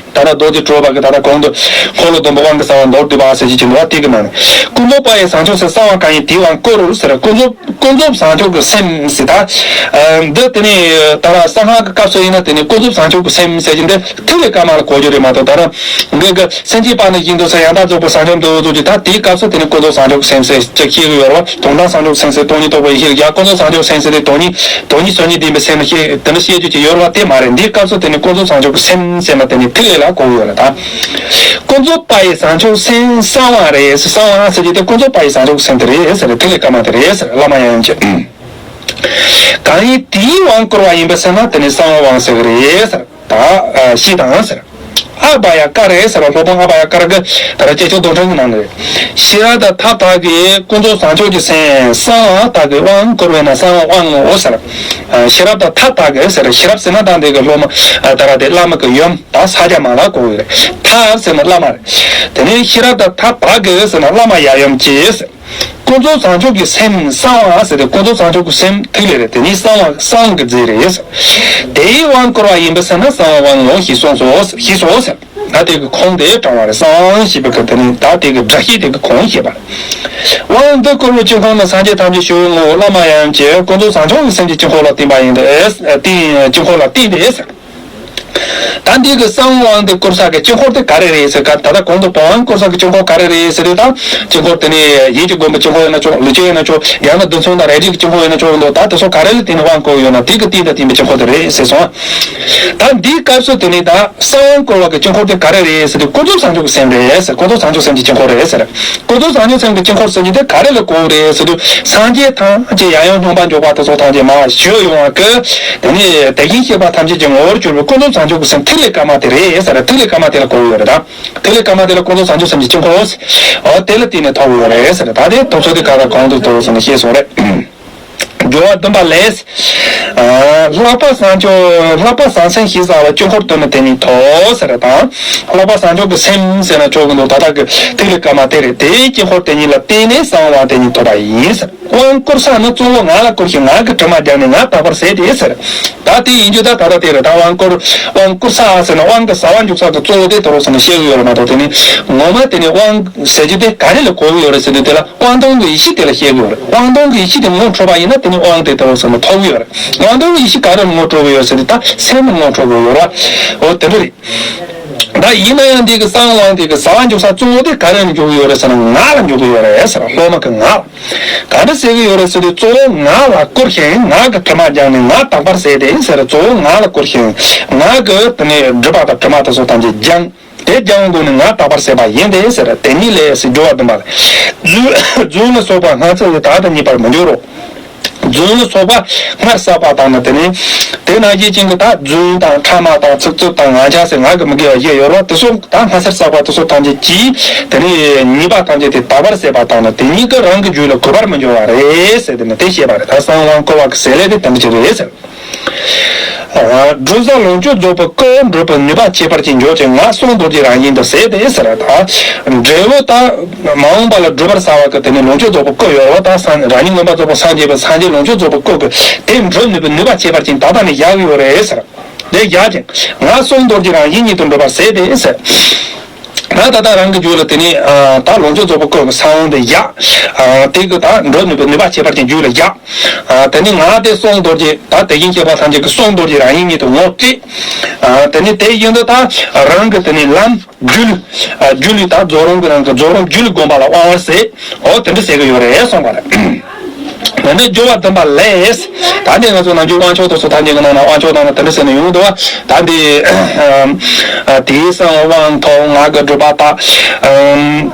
ད་ལྟ་རྡོ་རྗེ་གྲུབ་པ་གི་ད་ལྟ་གོང་དུ་འཁོར་ལོ་སྡོམ་པའི་དབང་གིས་གསང་བ་མདོར་བསྡུས་པ་ཟེར་གྱི་ཅིག་འདུག་བ། དེ་གི་ནང་ནས་ཀུན་རྫོབ་པ་ཡི་བཟང་ཕྱོགས་སེམས་གསང་བ་གང་ཡིན་དེའི་དབང་བསྐུར་ཟེར། ཀུན་རྫོབ་ཀུན་རྫོབ་བཟང་ཕྱོགས་ཀྱི་སེམས་ཟེར། ད་འདི་དེ་ནས་ད་ལྟ་གསང་སྔགས་ཀྱི་སྐབས་སུ་ཡིན་ན་དེ་ནས་ཀུན་རྫོབ་བཟང་ཕྱོགས་ཀྱི་སེམས་ཟེར་གྱི་འདི་ཐིག་ལེ་དཀར་དམར་ལ་གོ་རྒྱུ་རེད་མ་གཏོགས། ད་ལྟ་ངེད་ཀྱི་སེམས་ཅན་པ་ནི་བཞིན་དུ་ཟེར་ཡང་དག་རྫོགས་པའི་བཟང་ཕྱོགས་འདུལ་བའི་ཚུལ་གྱིས་ད་དེའི་སྐབས་སུ་དེ་ནི་ཀུན་རྫོབ་བཟང་ཕྱོགས་ཀྱི་སེམས་ཟེར་ཅིག་བཤད་ཀྱི་ཡོད་རེད་བ། དོན་དམ་བཟང་ཕྱོགས་སེམས་ཟེར་སྟོང་ཉིད་རྟོགས་པའི་ཡེ་ཤེས་ཀྱི་ཡ། ཀུན་རྫོབ་བཟང་ཕྱོགས་སེམས་ཟེར་དེ་དོན་གཉིས་དོན་གཉིས་སོ་གཉིས་ལྡན་པའི་སེམས་ལ་བཤད་དེ་འདྲ་བཤད་རྒྱུ་ཅིག་ཡོད་རེད་བ། དེ་མ་རེད། འདིའི་སྐབས་སུ་དེ་ནི་ཀུན་རྫོབ་བཟང་ཕྱོགས་ཀྱི་སེམས་ཟེར་ན་དེ་ནི་ཐིག་ལེ་ལ་གོ་གི་ཡོད་རེད་ད། ཀུན་རྫོབ་པ་ཡི་བཟང་ཕྱོགས་སེམས་གསང་བ་རེད། གསང་བ་ཟེར་རྒྱུ་དེ་ཀུན་རྫོབ་པ་ཡི་བཟང་ཕྱོགས་སེམས་དེ་རེད་ཟེར། ཐིག་ལེ་དཀར་དམར་དེ་རེད་ཟེར། བླ་མ་ཡང་ཡང་གིས་གང་ཡིན་དེའི་དབང་བསྐུར་བ་ཡིན་པས་ཟེར་ན་དེ་ནི་གསང་བའི་དབང་ཟེར་གི་རེད་ཟེར། ད་ཤེས་དང་ཟེར། ཨ་བྷ་ཡ་ཀ་རེ་ཟེར་བ་སློབ་དཔོན་ཨ་བྷ་ཡ་ཀ་ར་གི་ད་ར་ཅེ་ཆོ་རྡོར་ཕྲེང་གི་ནང་ནས། ཤེས་རབ་དང་ཐབས་དག་གིས་ཀུན་རྫོབ་བཟང་ཕྱོགས་ཀྱི་སེམས་གསང་བ་དག་གི་དབང་བསྐུར་བས་ན་གསང་བའི་དབང་ངོ་ཟེར། ཤེས་རབ་དང་ཐབས་དག་གིས་ཟེར། ཤེས་རབ་ཟེར་ན་ད་འདི་གི་སློབ་མ་ད་ར་དེ་བླ་མ་གི་ཡུམ་ད་ས་སྐྱ་མ་ལ་གོ་གི་རེད། ཐབས་ཟེར་ན་བླ་མ་རེད། དེ་ནས་ཤེས་རབ་དང་ཐབས་དག་གིས་ཟེར་ན་བླ་མ་ཡ་ཡུམ་གྱིས། ཀུན་རྫོབ་བཟང་ཕྱོགས་ཀྱི་སེམས་གསང་བ་ཟེར་ཏེ་ཀུན་རྫོབ་བཟང་ཕྱོགས་ཀྱི་སེམས་ཐིག་ལེ་རེད། དེ་ནི་གསང་བ་གསང་གི་རྫས་རེད། དེའི་དབང་བསྐུར་བ་ཡིན་པས་ཟེར་ན་གསང་བའི་དབང་ངོ་ཞེས་གསུངས་སོ། ཞེས་སོ་ཟེར། ད་དེ་གི་ཁུངས་དེ་དྲངས་པ་རེད། གསང་ཞེས་པའི་གི་དེ་ནི་ད་དེ་གི་སྒྲ་བཤད་དེ་གི་ཁུངས་ཞེས་པ་རེད། དབང་འདི་བསྐུར་བའི་དཀྱིལ་འཁོར་ནི་སངས་རྒྱས་ཐམས་ཅད་བཞུགས་པའི་ངོ་བོ་བླ་མ་ཡང་ཡུམ་གྱི་ཀུན་རྫོབ་བཟང་ཕྱོགས་ཀྱི་སེམས་ཀྱི་དཀྱིལ་འཁོར་ལ་བརྟེན་པ་ཡིན་ཏེ། དེའི་དཀྱིལ་འཁོར་ལ་བརྟེན་ཏེ་ཟེར། ད་འདི་གི་གསང་དབང་དེ་བསྐུར་ས་གི་དཀྱིལ་འཁོར་དེ་ག་རེ་རེད་ཟེར་ག་ད་ལྟ་གོང་དུ་བོད་དབང་བསྐུར་ས་གི་དཀྱིལ་འཁོར་ག་རེ་རེད་ཟེར་དུས་ད་དཀྱིལ་འཁོར་དེ་ནི་ཡིད་ཀྱི་སྒོམ་པའི་དཀྱིལ་འཁོར་ཡིན་ན་ཆོག་ལུས་སྤྱོད་ཡིན་ན་ཆོག་ཡང་ན་རྡུལ་ཚོན་དང་རལ་གྲིའི་དཀྱིལ་འཁོར་ཡིན་ན་ཆོག་འདུག་ད་དེ་ཚོ་ག་རེ་ལ་བརྟེན་ནས་དབང་བསྐུར་ཡོད་ན་དེ་གི་རྟེན་དང་བརྟེན་པའི་དཀྱིལ་འཁོར་དེ་རེད་ཟེར་སོང་། ད་འདིའི་སྐབས་སུ་དེ་ནི་ད་གསང་དབང་བསྐུར་བ་གི་དཀྱིལ་འཁོར་དེ་ག་རེ་རེད་ཟེར་དུས་ཀུན་རྫོབ་བཟང་ཕྱོགས་ཀྱི་སེམས་རེད་ཟེར། ཀུན་རྫོབ་བཟང་ཕྱོགས་སེམས་ཀྱི་དཀྱིལ་འཁོར་རེད་ཟེར། ཀུན་རྫོབ་བཟང་ཕྱོགས་སེམས་ཀྱི་དཀྱིལ་འཁོར་ཟེར་གྱི་དེ་ག་རེ་ལ་གོ་བ་རེད་ཟེར་དུས་སངས་རྒྱས་ཐམས་ཅད་ཡང་ཡང་སྙོམས་པར་འཇུག་པ་དེ་ཚོ་ཐམས་ཅད་མར་བཞུགས་ཡོང་བ་གི་དེ་ནི་དེ་བཞིན་གཤེགས་པ་ཐམས་ཅད་ཀྱི་ངོ་བོར་གྱུར་པའི་ཀུན་རྫོབ་བཟང་ཕྱོགས་ཀྱི་སེམས་ཐིག་ལེ་དཀར་དམར་དེ་རེད་ཟེར། ཐིག་ལེ་དཀར་དམར་དེ་ལ་གོ་བ་ཡོད་རེད་ད། ཐིག་ལེ་དཀར་དམར་དེ་ལ་ཀུན་རྫོབ་བཟང་ཕྱོགས་སེམས་ཀྱི་དཀྱིལ་འཁོར། འོ་དེ་ལ་བརྟེན་ནས་ཐོབ་ཡོད་རེད་ཟེར། ད་དེ་ཐོབ་ཚུལ་དེ་ག་ལ་གང་དུ་ཐོབ་ཟེར་ནས་བཤད་སོང་རེད། སྦྱོར་བ་བདུན་པ་ལས། ལྷག་པ་བཟང་ཕྱོགས་ལྷག་པ་བཟང་སེམས་ཞེས་བྱ་བ་དཀྱིལ་འཁོར་བསྟུན་ནས་དེ་ཉིད་ཐོབ་ཟེར་དང་། ལྷག་པ་བཟང་ཕྱོགས་ཀྱི་སེམས་ཟེར་ན་ཆོག་གི་འདུག་ད་ལྟ་གི་ཐིག་ལེ་དཀར་དམར་དེ་རེད། དེའི་དཀྱིལ་འཁོར་དེ་ཉིད་ལ་བརྟེན་ནས་གསང་བའི་དབང་དེ་ཉིད་ཐོབ་པ་ཡིན་ཟེར། དབང་བསྐུར་ས་ནི་གཙོ་བོ་ང་ལ་བསྐུར་ཞིང་ང་གི་དྲི་མ་སྦྱངས་ནས་ང་དག་པར་ཟད་དེ་ཟེར། ད་དེ་ཡིན་རྒྱུ་ད་ད་ལྟ་དེ་རེད། ད་དབང་བསྐུར་དབང་བསྐུར་ས་ཟེར་ན་དབང་གི་ཟ་བ་འཇུག་ས་གི་གཙོ་བོ་དེ་དོ་རུང་ཟེར་ནས་བཤད་གི་ཡོད་རེད་མ་གཏོགས། དེ་ནི་ངོ་མ་དེ་ནི་དབང་ཟེར་རྒྱུ་དེ་ག་རེ་ལ་གོ་གི་ཡོད་རེད་ཟེར་དུས་དེ་ལ་དབང་སྟོང་གི་ཡེ་ཤེས་དེ་ལ་བཤད་གི་ཡོད་རེད། དབང་སྟོང་གི་ཡེ་ཤེས་དེ་ངོ་འཕྲོད་པ་ཡིན་ན་དེ་ནི་དབང་དེ་དོ་རུང་ཟེར་ནས་ཐོབ་གི་ཡོད་རེད། དབང་སྟོང་གི་ཡེ་ཤེས་ག་རེ་ལ་ངོ་འཕྲོད་གི་ཡོད་ཟེར་དུས་ད་སེམས་ལ་ངོ་འཕྲོད་གི་ཡོད་རེད། འོ་དེ་འདྲ་རེད། ད་ ཡིན་ན་ཡང་འདི་གི་གསང་དབང་འདི་གི་ཟ་བ་འཇུག་ས་གཙོ་བོ་དེ་ག་རེ་ལ་འཇུག་གི་ཡོད་རེད་ཟེར་ན། ངག་ལ་འཇུག་གི་ཡོད་རེད་ཟེར། སློབ་མ་གི་ངག་ལ། ག་འདྲ་ཟེར་གི་ཡོད་རེད་ཟེར་དུས། གཙོ་བོ་ངག་ལ་བསྐུར་ཞིང་ངག་གི་དྲི་མ་སྦྱངས་ནས་ངག་དག་པར་ཟད་དེ་ཟེར། གཙོ་བོ་ངག་ལ་བསྐུར་ཞིང་ངག་གི་དེ་ནས་སྒྲིབ་པ་དང་དྲི་མ་དེ་ཚོ་ཐམས་ཅད་སྦྱངས། དེ་སྦྱང་བའི་སྒོ་ནས་ངག་དག་པར་ཟད་པ་ཡིན་ཏེ་ཟེར། དེ་ཉིད་ལས་ཟེར། སྦྱོར་བ་བདུན་པ་ལས། རྫུན། རྫུན་ལ་སོགས་པ་སྔར་བསགས་ཀྱི་དག་དང་ཉེས་པར་མི་འགྱུར་རོ། རྫུན་ལ་སོགས་པ་སྔར་བསགས་པ་དང་ནི། དེ་ནི་དེ་ནང་བཞིན་ཅན་གྱི་དག་རྫུན་དང་ཕྲ་མ་དང་ཚིག་རྩུབ་དང་ངག་འཁྱལ་ཟེར་ངག་གི་མི་དགེ་བ་བཞི་ཡོད་རོ། དེ་ཚོ་དག་སྔར་བསགས་པ་དེ་ཚོ་ཐམས་ཅད་ཀྱིས་དེ་ནི་ཉེས་པ་ཐམས་ཅད་དེ་དག་པར་ཟད་པ་དང་ནི། དེ་ཉིད་ཀྱིས་རང་གི་རྒྱུད་ལ་གོས་པར་མི་འགྱུར་བ་རེད་ཟེར། དེ་ནི་དེ་བཤད་པ་རེད། ད་གསང་དབང་བསྐུར་བ་གི་ཟས་ལས་དེ་དམ་བཅའ་རེད་ཟེར། སྒྲུབ་ས་ལོངས་སྤྱོད་རྫོགས་པའི་སྐུ་འགྲུབ་པའི་ནུས་པ་ཁྱད་པར་ཅན་འཇོག་ཅིང་ངག་གསུང་རྡོ་རྗེ་རང་བཞིན་དུ་ཟད་དེ་ཟེར། ད་འབྲས་བུ་ད་མ་འོངས་པ་ལ་འགྲུབ་པར་བྱ་བ་གི་དེ་ནི་ལོངས་སྤྱོད་རྫོགས་པའི་སྐུ་ཡོད་རེད་བ། ད་སངས་རང་ཉིད་མངོན་པར་རྫོགས་པར་སངས་རྒྱས་པའི་སངས་རྒྱས་ལོངས་སྤྱོད་རྫོགས་པའི་སྐུ་གི་དེ་འགྲུབ་ནུས་པའི་ནུས་པ་ཁྱད་པར་ཅན་ད་ལྟ་ནས་བཞག་གི་ཡོད་རེད་ཟེར། དེ་བཞག་ཅིང་ངག་གསུང་རྡོ་རྗེ་རང་བཞིན་ཉིད་དུ་འགྲུབ་པར་ཟད་དེ་ཟེར། ད་ད་ལྟ་རང་གི་རྒྱུད་ལ་དེ་ནི་ད་ལོངས་སྤྱོད་རྫོགས་པའི་སྐུ་གི་གསང་དབང་དེ་བཞག་དེ་གི་ད་འགྲུབ་ནུས་པའི་ནུས་པ་ཁྱད་པར་ཅན་རྒྱུད་ལ་བཞག་དེ་ནི་ངག་དེ་གསུང་རྡོ་རྗེ། ད་དེ་བཞིན་གཤེགས་པ་ཐམས་ཅད་ཀྱི་གསུང་རྡོ་རྗེ་རང་བཞིན་ཉིད་དུ་ངོ་སྤྲད། དེ་ནི་དེ་བཞིན་དུ་ད་རང་གི་དེ་ནི་ལམ་རྒྱུད། རྒྱུད་ལ་ད་རྫོགས་རིམ་གྱི་རང་གི་རྫོགས་རིམ་རྒྱུད་ལ་བསྒོམ་པ་ལ་དབང་བ་ཟེར། འོ་དེ་འདྲ་ཟེར་གི་ཡོད་རེད་གསུངས་པ་རེད། དེ་ནས་སྦྱོར་བ་བདུན་པ་ལས། ད་འདི་ང་ཚོ་ནམ་རྒྱུན་དབང་ཆོག་དེ་ཚོ་ད་འདི་གི་ནང་ན་དབང་ཆོག་ནང་ན་དེ་འདྲ་ཟེར་ནས་ཡོང་འདུག་བ། ད་འདི་དེའི་གསང་དབང་ཐོབ། ངག་གི་སྒྲུབ་པ་དག་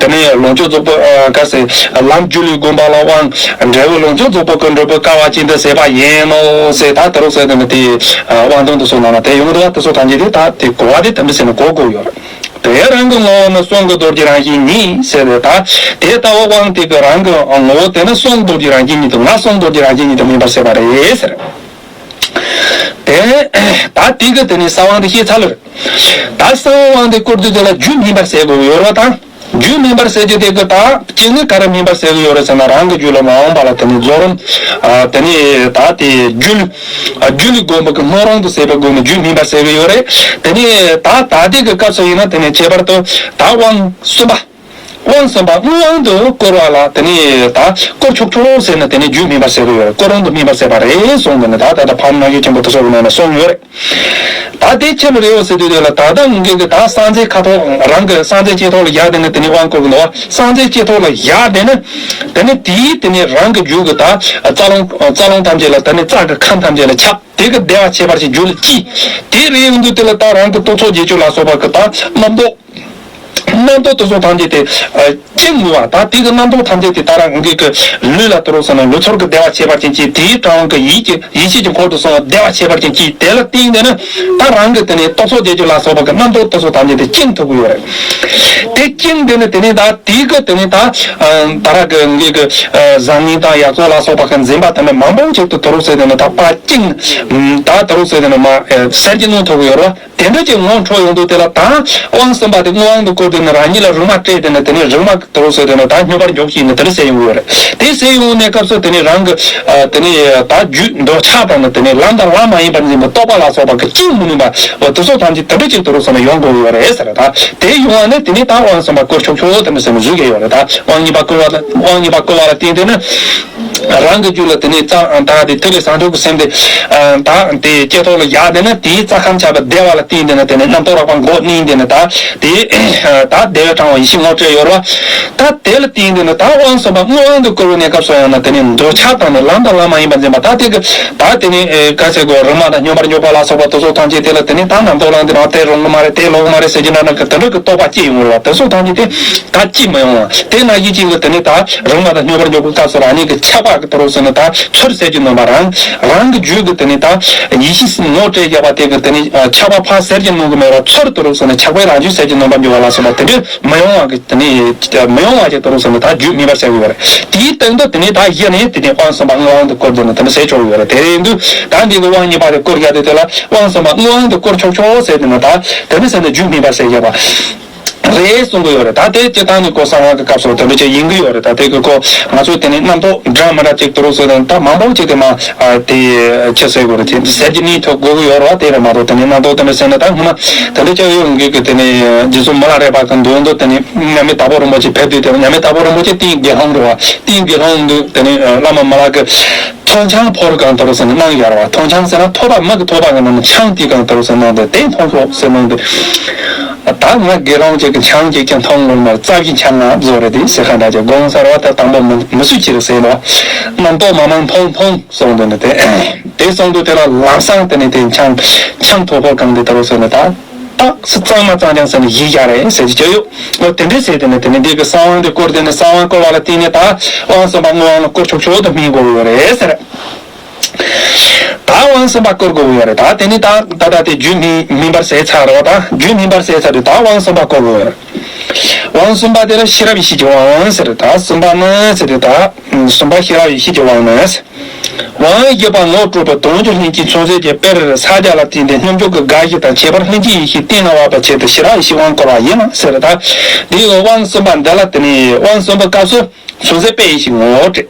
དེ་ནས་ལོངས་སྤྱོད་རྫོགས་པའི་ག་ཟེར། ལམ་རྒྱུད་ལ་བསྒོམ་པ་ལ་དབང་། འབྲས་བུ་ལོངས་སྤྱོད་རྫོགས་པའི་སྐུ་འགྲུབ་པའི་སྐལ་བ་ཅན་དུ་ཟད་པ་ཡིན་ནོ་ཟེར། ད་དེ་རུ་ཟེར་དེ་ནི་དེ་དབང་དོན་དེ་ཚོ་ནང་ན་དེ་ཡོང་འདུག་བ། དེ་ཚོ་ཐམས་ཅད་དེ་ད་དེ་གོ་བ་དེ་དེ་འདྲ་ཟེར་ནས་གོ་དགོས་ཡོད་རེད། དེ་རང་གི་ངོ་བོ་ནི་གསུང་གི་རྡོ་རྗེ་རང་བཞིན་ཉིད་ཟེར་ཏེ། ད་དེ་ལྟ་བུ་དབང་དེ་གི་རང་གི་ངོ་བོ་དེ་ནི་གསུང་རྡོ་རྗེ་རང་བཞིན་ཉིད་དུ། ངག་གསུང་རྡོ་རྗེ་རང་བཞིན་ཉིད་དུ་སྨིན་པར་བྱེད་པ་རེད་ཟེར། དེ་ད་དེ་གི་དེ་ནི་གསང་དབང་དེ་བཤད་ཚར་ལ་རེད། ད་གསང་དབང་དེ་བསྐུར་དུས་དེ་ལ་རྒྱུད་སྨིན་པར་བྱེད་དགོས་ཡོད་རེད་བ། ད་རྒྱུད་སྨིན་པར་བྱེད་རྒྱུ་དེ་གི་ད་གཅིག་ནི་ག་རེ་སྨིན་པར་བྱེད་དགོས་ཡོད་རེད་ཟེར་ན། རང་གི་རྒྱུད་ལ་མ་འོངས་པ་ལ་དེ་ནི་རྫོགས་རིམ་དེ་ནི་ད་དེ་རྒྱུད་རྒྱུད་ལ་བསྒོམ་པ་གི་སྨོན་རང་དུ་བྱེད་པའི་སྒོ་ནས་རྒྱུད་སྨིན་པར་བྱེད་ཀྱི་ཡོད་རེད། དེ་ནས་ད་ད་ལྟའི་གི་སྐབས་སུ་ཡིན་ན་དེ་ནས་ཁྱད་པར་དུ་ད་དབང་གསུམ་པ། དབང་གསུམ་པ་དངོས་དབང་དུ་བསྐུར་བ་ལ་དེ་ནས་ད་བསྐུར་ཆོག་ཆོག་ཟེར་ན་དེ་ནས་རྒྱུད་སྨིན་པར་བྱེད་ཀྱི་ཡོད་རེད། བསྐུར་རང་དུ་སྨིན་པར་བྱེད་པ་རེད་གསུངས། དེ་ནས་ད་ད་ལྟ་ཕར་རྣམ་དབྱེ་ཆེན་པོ་དེ་ཚོ་གི་ནང་ན་གསུངས་ཡོད་རེད། ད་དེ་ཆི་ལ་རེད་ཟེར་དུས་དེ་ལ་ད་ལྟ་ངེད་ཀྱི་ད་གསང་རྫས་ཁ་ཐོག་རང་གི་གསང་རྫས་ལྕེ་ཐོག་ལ་བཞག་དེ་ནས་དེ་ནས་དབང་བསྐུར་གི་འདུག་བ། གསང་རྫས་ལྕེ་ཐོག་ལ་བཞག་དེ་ནས་དེ་ནས་དེའི་དེ་ནས་རང་གི་རྒྱུད་ཀྱི་ད་རྩ་རླུང་རྩ་རླུང་ཐམས་ཅད་ལ་དེ་ནས་རྩ་གི་ཁམས་ཐམས་ཅད་ལ་ཁྱབ། དེ་གི་བདེ་བ་ཁྱད་པར་ཅན་རྒྱུད་ལ་སྐྱེས། དེ་རེད་ཡོང་དུས་དེ་ལ་ད་རང་གི་རྟོག་ཚོགས་བརྒྱད་ཅུ་ལ་སོགས་པ་གི་ད་རྣམ་རྟོག་རྣམ་རྟོག་དེ་ཚོ་ཐམས་ཅད་དེ་བཅིངས་ནུས་པ། ད་དེ་གི་རྣམ་རྟོག་ཐམས་ཅད་དེ་ད་རང་གི་གི་ལུས་ལ་དུ་རུ་སོང་ན་ལུས་ཚོར་གི་བདེ་བ་ཁྱད་པར་ཅན་གྱིས། དེའི་གྲངས་ཀྱི་ཡིད་ཀྱི་ཡིད་ཆེས་ཀྱི་འཁོར་དུ་སོང་བ་བདེ་བ་ཁྱད་པར་ཅན་གྱིས། དེ་ལ་བརྟེན་དེ་ནི་ད་རང་གི་དེ་ནས་རྟོག་ཚོགས་བརྒྱད་ཅུ་ལ་སོགས་པ་གི་རྣམ་རྟོག་དེ་ཚོ་ཐམས་ཅད་དེ་བཅིངས་ཐུབ་ཀྱི་ཡོད་རེད། དེ་བཅིངས་དེ་ནི་དེ་ནས་ད་དེ་གི་དེ་ནས་ད་ད་རང་གི་གི་བཟང་ངན་དང་ཡག་བཙོག་ལ་སོགས་པ་གི་འཛིན་པ་དེ་ནི་མང་པོ་ཅིག་ཏུ་དུ་རུ་སོང་དེ་ནི་ད་ཕར་བཅིངས། ད་དུ་རུ་སོང་དེ་ནི་མ་གསལ་གྱི་གནོན་ཐུབ་ཀྱི་ཡོད་རེད། དེ་འདྲ་ཅིག་ངོ་འཕྲོད་ཡོང་དུས་དེ་ལ་ད་དབང་གསུམ་པ་དེ་དངོས་དབང་དུ་བསྐུར་དེ་ནི་རང་ཉིད་ལ་རིག་མ་སྤྲད་དེ་ནི་དེ་ནི་རིག་མ་དུ་རུ་སོང་དེ་ནི་ད་སྙོམས་པར་འཇུག་ཅིག་ནི་དེ་འདྲ་ཟེར་ཡོང་གི་ཡོད་རེད། དེ་ཟེར་ཡོང་གནས་སྐབས་སུ་དེ་ནི་རང་གི་དེ་ནི་ད་རྒྱུད་འདོད་ཆགས་དང་ནི་དེ་ནི་ལམ་དང་ལམ་མ་ཡིན་པར་འཛིན་པའི་རྟོག་པ་ལ་སོགས་པ་གི་བཅིངས་མི་ནུས་པ་འོ་དེ་ཚོ་ཐམས་ཅད་དེ་འདྲ་ཅིག་དུ་རུ་སོང་ནས་ཡོང་དགོས་ཡོད་རེད་ཟེར། ད་དེ་ཡོང་བ་ནི་དེ་ནི་ད་དབང་གསུམ་པ་བསྐུར་ཆོག་ཆོག་དེ་འདྲ་ཟེར་ནས་བཟོས་ཀྱི་ཡོད་རེད། ད་དབང་གཉིས་པ་བསྐུར་བ་ལ་དབང་གཉིས་པ་བསྐུར་བ་ལ་བརྟེན་དེ་ནི། རང་གི་རྒྱུད་ལ་དེ་ནས་རྩ་ད་དེ་ཐུབ་པའི་བྱང་ཆུབ་ཀྱི་སེམས་དེ་ད་དེ་ལྕེ་ཐོག་ལ་བཞག་དེ་ནས་དེའི་རྩ་ཁམས་ཁྱབ་པ་བདེ་བ་ལ་བརྟེན་དེ་ནས་དེ་ནས་རྣམ་རྟོག་རགས་པ་འགོག་ནས་དེ་ནས་ད་དེ་ད་བདེ་བའི་གྲང་བ་ཡེ་ཤེས་ངོ་སྤྲད་ཡོད་རེད་བ། ད་དེ་ལ་བརྟེན་དེ་ནས་ད་དབང་གསུམ་པ་དངོས་དབང་དུ་བསྐུར་བའི་གནས་སྐབས་སུ་ཡང་ན་དེ་ནས་འདོད་ཆགས་དང་ནི་ལམ་དང་ལམ་མ་ཡིན་པར་འཛིན་པ་ད་དེ་གི་ད་དེ་ནས་ག་ཚད་གོ་རིག་མ་དང་སྙོམས་པར་འཇུག་པ་ལ་སོགས་པ་དེ་ཚོ་ཐམས་ཅད་དེ་ལ་དེ་ནས་ད་རྣམ་རྟོག་ལངས་དེ་རང་དེ་རུང་གི་མ་རེད། དེ་ལོག་གི་མ་རེད་ཟེར་གྱི་ན་ན་གི་དེ་འདྲ་གི་རྟོག་པ་སྐྱེ་ཡོང་རེད་བ། དེ་ཚོ་ཐམས་ཅད་དེ། ད་ཅི་མི་ཡོང་བ། དེ་ན་ཡིད་ཅན་གྱི་དེ་ནི་ད་རིག་མ་དང་སྙོམས་པར་འཇུག་པའི་སྐབས་སུ་རང་ཉིད་ཀྱི་ཆགས་པ་གི་དུ་རུ་ཟེར་ནི་ད་ཚུར་ཟད་ཀྱི་ནོན་པ་རང་རང་གི་རྒྱུད་ཀྱི་དེ་ནི་ད་ཡིད་ཤེས་སུ་ངོ་སྤྲད་རྒྱག་པ་དེ་གི་དེ་ནི་ཆགས་པ་ཕར་ཟད་ཀྱི་ནོན་གི་མེད་པར་ཚུར་དུ་རུ་ཟེར་ནི་ཆགས་པའི་རང་རྒྱུད་ཟད་ཀྱི་ནོན་པར་འགྱུར་བ་ལ་སོགས་པ་དེ་འདྲའི་མི་ཡོང་བ་གི་དེ་ནི་མི་ཡོང་བ་གི་དུ་རུ་ཟེར་ནི་ད་རྒྱུད་སྨིན་པར་བྱ་དགོས་པ་རེད། དེའི་སྟེང་དུ་དེ་ནི་ད་གཞི་ནས་དེ་ནི་དབང་གསུམ་པ་དངོས་དབང་དུ་བསྐུར་དེ་ནི་དེ་ནི་ཟད་ཆོག་གི་ཡོད་རེད། དེ་རེད་འདུག་ད་འདི་གི་དབང་གཉིས་པ་དེ་བསྐུར་རྒྱག་དེ་དེ་ལ་དབང་གསུམ་པ་དངོས་དབང་དུ་བསྐུར་ཆོག་ཆོག་ཟེར་དེ་ནི་ད་དེ་ནི་ཟེར་ནི་རྒྱུད་སྨིན་པར་བྱ་རྒྱག་པ། རེད་གསུང་གི་ཡོད་རེད། ད་དེ་སྤྱིར་བཏང་ནི་ཁོ་གསང་བ་གི་སྐབས་སུ་དེ་འདྲ་ཅིག་ཡིན་གི་ཡོད་རེད། ད་དེ་གི་ཁོ་ང་ཚོ་དེ་ནི་རྣམ་རྟོག་འདྲ་མི་འདྲ་ཅིག་དུ་རུ་ཟེར་དང་ད་མང་པོ་ཅིག་དེ་མ་དེ་ཆེ་སོས་གོ་རེད། དེ་ཟེར་གྱི་ནི་ཐོག་དགོས་གི་ཡོད་རེད་བ། དེ་རེད་མ་གཏོགས་དེ་ནི་རྣམ་རྟོག་དེ་འདྲ་ཟེར་ན་ད་སྔོན་མ་དེ་འདྲ་ཅིག་ཡོང་གི་གི་དེ་ནི་རྗེ་བཙུན་མི་ལ་རས་པ་གི་མདུན་དུ་དེ་ནི་མཉམ་མེད་དྭགས་པོ་རིན་པོ་ཆེ་ཕེབས་དུས་དེ་མཉམ་མེད་དྭགས་པོ་རིན་པོ་ཆེ་ཏིང་དགེ་སློང་རེད་བ། ཏིང་དགེ་སློང་དུ་དེ་ནི་བླ་མ་མི་ལ་གི་ཐང་ཆང་ཕོར་གང་དུ་རུ་ཟེར་ནས་གནང་ཡོད་རེད་བ། ཐང་ཆང་ཟེར་ན་ཐོ་པ་མི་གི་ཐོ་པ་གི་ནང་ནས་ཆང་དེ་གང་དུ་རུ་ཟེར་གནང་སྟེ་དེ་འཐུང་ཤོག་ཟེར་གནང་སྟེ། ད་ང་དགེ་སློང་ཅིག་གི་ཆང་ཅིག་ཀྱང་འཐུང་ངོ་མ་རྩ་བཞིན་ཆང་ང་བཟོ་རེད་དེ་ཟེར་ཁ་འདྲ་ཅིག་དགོངས་སར་བ་ད་དང་པོ་མི་མི་སུ་ཅི་རེད་ཟེར་ནོ། རྣམ་རྟོག་མ་མང་འཐུང་འཐུང་གསུངས་འདུག་ནི་དེ། དེ་གསུངས་འདུག་དེ་ལ་ལམ་སང་དེ་ནི་དེ་ཆང་ཆང་ཐོ་ཕོར་གང་དེ་དུ་རུ་ཟེར་ནས་ད། ད་སུ་གཙང་མ་གཙང་རྐྱང་ཟེར་ནས་ཡིད་བཞག་རེད་ཟེར་གྱི་ཡོད། འོ་དེ་འདྲས་ཟེར་དེ་ནས་དེ་ནས་འདི་གི་གསང་དབང་དེ་བསྐུར་དེ་ནས་གསང་དབང་བསྐུར་བ་ལ་བརྟེན་ནས་ད་དབང་གསུམ་པ་དངོས་དབང་ལ་བསྐུར་ཆོག་ཆོག་ཏུ་སྨིན་དགོས་ཡོད་རེད་ཟེར། ད་དབང་གསུམ་པ་བསྐུར་དགོས་ཡོད་རེད། ད་དེ་ནས་ད་ད་ད་དེ་རྒྱུད་སྨིན་སྨིན་པར་ཟད་ཚར་རེད་བ། ད་རྒྱུད་སྨིན་པར་ཟད་ཚར་དུས་ད་དབང་གསུམ་པ་བསྐུར་དགོས་ཡོད་རེད། དབང་གསུམ་པ་དེ་ལ་ཤེས་རབ་ཡེ་ཤེས་ཀྱི་དབང་ཟེར། ད་གསུམ་པ་ནི་ཟེར་དུས་ད་གསུམ་པ་ཤེས་རབ་ཡེ་ཤེས་ཀྱི་དབང་ནི། དབང་བཞི་པ་ངོ་སྤྲོད་པ་དོན་གྱི་ལྷན་སྐྱེས་མཚོན་བྱེད་ཀྱི་དཔེར་ཕྱག་རྒྱ་ལ་བརྟེན་ཏེ་སྙོམས་འཇུག་གི་དགའ་བཞི་དང་ཁྱད་པར་ལྷན་སྐྱེས་ཡེ་ཤེས་བརྟན་གནང་བ་པ་ཆེད་དུ་ཤེས་རབ་ཡེ་ཤེས་དབང་བསྐུར་བ་ཡིན་ལ་ཟེར། ད་འདིའི་དབང་གསུམ་པ་འདི་ལ་དེ་ནས་དབང་གསུམ་པའི་སྐབས་སུ་མཚོན་བྱེད་དཔེ་ཡེ་ཤེས་ངོ་སྤྲད།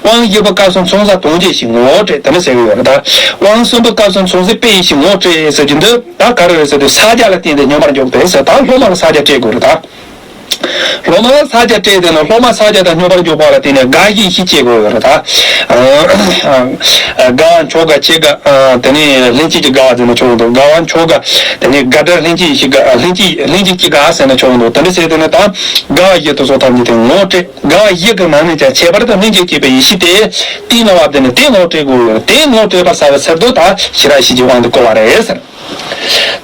དབང་བཞི་པའི་སྐབས་སུ་མཚོན་བྱ་དོན་བྱེད་ཡེ་ཤེས་ངོ་སྤྲད་དེ་འདྲ་ཟེར་གྱི་ཡོད་རེད། ད་དབང་གསུམ་པའི་སྐབས་སུ་མཚོན་བྱེད་དཔེ་ཡེ་ཤེས་ངོ་སྤྲད་ཟེར་རྒྱུ་འདི་ད་ག་རེ་རེད་ཟེར་དུས་ཕྱག་རྒྱ་ལ་བརྟེན་ཏེ་སྙོམས་པར་འཇུག་པས་ཟེར། ད་སློབ་མ་ལ་ཕྱག་རྒྱ་སྤྲད་དགོས་རེད་ད། སློབ་མ་ལ་ཕྱག་རྒྱ་སྤྲད་དེ་ནི་སློབ་མ་ཕྱག་རྒྱ་དང་སྙོམས་པར་འཇུག་པ་ལ་བརྟེན་ནས་དགའ་བཞི་ཡེ་ཤེས་སྐྱེ་དགོས་ཡོད་རེད་ད། དགའ་བ་མཆོག་དགའ་ཆེ་དགའ། དེ་ནས་ལྷན་སྐྱེས་ཀྱི་དགའ་བ་ཟེར་ན་ཆོག་འདུག་དགའ་བ་མཆོག་དགའ། དེ་ནས་དགའ་བྲལ་ལྷན་སྐྱེས་ཡེ་ཤེས་དགའ། ལྷན་སྐྱེས་ལྷན་སྐྱེས་ཀྱི་དགའ་ཟེར་ན་ཆོག་འདུག་དེ་འདྲ་ཟེར་དེ་ནི་ད་དགའ་བ་བཞི་དེ་ཚོ་ཐམས་ཅད་དེ་ངོ་སྤྲད། དགའ་བ་བཞི་གི་ནང་ནས་ཀྱང་ཁྱད་པར་དུ་ལྷན་སྐྱེས་སྐྱེས་པའི་ཡེ་ཤེས་དེ་བརྟན་གནང་བ་དེ་ནི་དེ་ངོ་སྤྲད་དགོས་ཡོད་རེད། དེ་ངོ་སྤྲད་པར་བྱ་བའི་ཚུལ་དུ་ད་ཤེས་རབ་ཡེ་ཤེས་ཀྱི་དབང་དུ་བསྐུར་བ་རེད་ཟེར།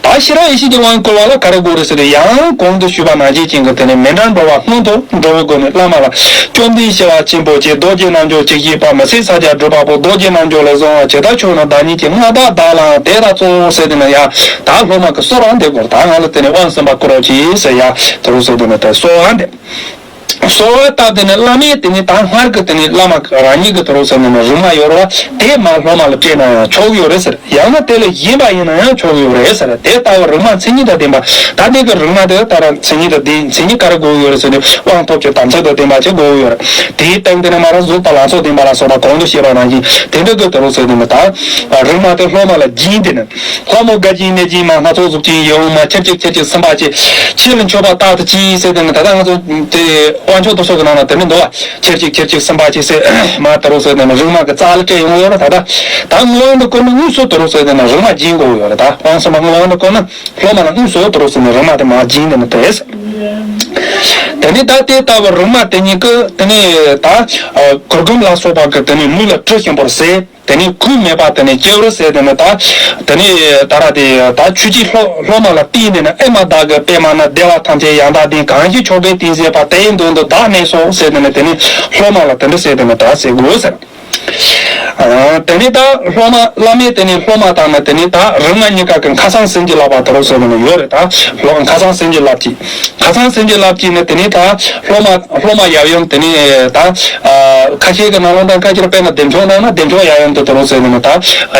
ད་ཤེས་རབ་ཡེ་ཤེས་ཀྱི་དབང་བསྐུར་བ་ལ་ག་རེ་དགོས་རེད་ཟེར་ན། ཡང་གོང་དུ་ཞུས་པ་ནང་བཞིན་ཅན་གྱི་དེ་ནས་མི་འདྲ་འགྲོ་བ་སྔོན་དུ་འགྲོ་བའི་སྒོ་ནས་བླ་མ་ལ་བཅོམ་ལྡན་ཞི་བ་ཆེན་པོ་མཆོག་རྡོ་རྗེ་རྣལ་འབྱོར་ཆོག་ཤེས་པ་མི་ཟད་ཕྱག་རྒྱ་སྒྲུབ་པ་པོ་རྡོ་རྗེ་རྣལ་འབྱོར་ལས་བྱུང་བ་ཇི་ལྟར་ཕྱོགས་ན་བདག་ཉིད་ཀྱི་མངའ་བདག་བདག་ལའང་དེ་ལྟར་སྩོལ་ཟེར་དེ་ནས་ཡང་ད་སློབ་མ་གི་གསོལ་བ་འདེབས་དགོས། ད་ང་ལ་དེ་ནས་དབང་གསུམ་པ་བསྐུར་རོགས་གྱིས་ཟེར་ཡ་དེ་རུ་ཟེར་དེ་ནས་ད་གསོལ་བ་འདེབས། གསོལ་བ་བཏབ་དེ་ནས་བླ་མས་དེ་ནས་ད་སྔར་གྱི་དེ་ནས་བླ་མ་རང་ཉིད་ཀྱི་དེ་རུ་ཟེར་ནས་རིག་མ་ཡོད་རེད་བ། དེ་མ་སློབ་མ་ལ་སྤྲད་ན་ཡང་ཆོག་གི་ཡོད་རེད་ཟེར། ཡང་ན་དེ་ལས་གཞན་པ་ཡིན་ན་ཡང་ཆོག་གི་ཡོད་རེད་ཟེར། དེ་ལྟ་བུ་རིག་མ་མཚན་ཉིད་དང་ལྡན་པ། ད་དེ་གི་རིག་མ་དེ་ལྟར་མཚན་ཉིད་དང་ལྡན། མཚན་ཉིད་ག་རེ་དགོས་ཀྱི་ཡོད་རེད་ཟེར་ན་དབང་ཐོབ་ཀྱི་དམ་ཚིག་དང་ལྡན་པ་ཅིག་དགོས་ཀྱི་ཡོད་རེད། དེའི་སྟེང་དེ་ནས་མ་ར་གཟུགས་དང་ལང་ཚོ་ལྡན་པ་ལ་སོགས་པ་གོང་དུ་བཤད་པ་ནང་བཞིན་དེ་འདྲ་གི་དེ་རུ་ཟེར་དེ་ནི་ད་རིག་མ་དེ་སློབ་མ་ལ་སྦྱིན་དེ་ནི། ལྷ་མོ་དགའ་སྦྱིན་གནོད་སྦྱིན་མ། སྣ་ཚོགས་གཟུགས་ཅན་ཡིད་འོང་མ། ཁྱེར་ཅིག་ཁྱེར་ཅིག་སེམས་དཔའ་ཆེ། ཆོས་ལ་མཆོད་པ་རྟག་ཏུ་གྱིས་ཟེར་དེ་ནི་ད་ལྟ་ང་ཚོ་དེ་དབང་ཆོག་ཏུ་སོགས་ཀྱི་ནང་ན་དེ་འདྲ་འདུག་བ། ཁྱེར་ཅིག་ཁྱེར་ཅིག་སེམས་དཔའ་ཆེ་ཟེར་མ་དེ་རུ་ཟེར་དེ་ནི་རིག་མ་གི་རྩ་ལ་སྤྲད་ཡོང་ཡོད་ལ། ད་ལྟ་ད་དངོས་དབང་དུ་བསྐུར་ན་དངོས་སུ་དེ་རུ་ཟེར་དེ་ནི་རིག་མ་སྦྱིན་དགོས་ཡོད་རེད། ད་དབང་གསུམ་པ་དངོས་དབང་དུ་བསྐུར་ན་སློབ་མ་ལ་དངོས་སུ་དེ་རུ་ཟེར་ནི་རིག་མ་དེ་མ་སྦྱིན་དེ་ནི་དེ། དེ་ནི་ད་དེ་ལྟ་བུ་རིག་མ་དེ་ཉིད་ཀྱི་དེ་ནི་ད་གུར་གུམ་ལ་སོགས་པ་གི་དེ་ནི་ལུས་ལ་དྲི་ཞིམ་པོར་བྱེད། དེ་ནས་གོས་མེད་པ་དེ་ནས་སྤྱི་བོར་བྱས། དེ་ནས་ད་དེ་ནས་ད་ར་དེ་ད་ཆོས་ཀྱི་སློབ་སློབ་མ་ལ་བསྟན། དེ་ནས་ཨེ་མ་བདག་གི་པདྨ་ནི་བདེ་བ་ཐམས་ཅད་ཡང་དག་ལྡན། གང་ཞིག་མཆོག་གི་རྟེན་བྱེད་པ། དེའི་མདུན་དུ་བདག་གནས་སོ་ཟེར། དེ་ནས་དེ་ནས་སློབ་མ་ལ་དེ་འདྲ་ཟེར། དེ་ནས་ད་ཟེར་དགོས་ཟེར། ཨ་དེ་ནས་ད་སློབ་མ་བླ་མས་དེ་ནས་སློབ་མ་དང་ནི་དེ་ནས་ད་རིག་སྔགས་གཉིས་ཀ་གི་མཁའ་གསང་བྱིན་གྱིས་བརླབས་པ་དེ་རུ་ཟེར་ནས་ཡོད་རེད། ད་སློབ་མཁའ་གསང་བྱིན་གྱིས་བརླབས་ཀྱིས། ཁ་སང་སེམས་ཀྱི་རླབས་ཀྱིས་ནི་དེ་ནས་ད་སློབ་མ་སློབ་མ་ཡབ་ཡུམ་དེ་ནས་ད་ཁ་ཤས་ཀྱི་ནང་ལོགས་དང་ཁ་ཁྱེར་དཔེར་ན་བདེ་མཆོག་ནང་ན་བདེ་མཆོག་ཡབ་ཡུམ་དུ་དུ་རུང་ཟེར་ནས་ནི་ད་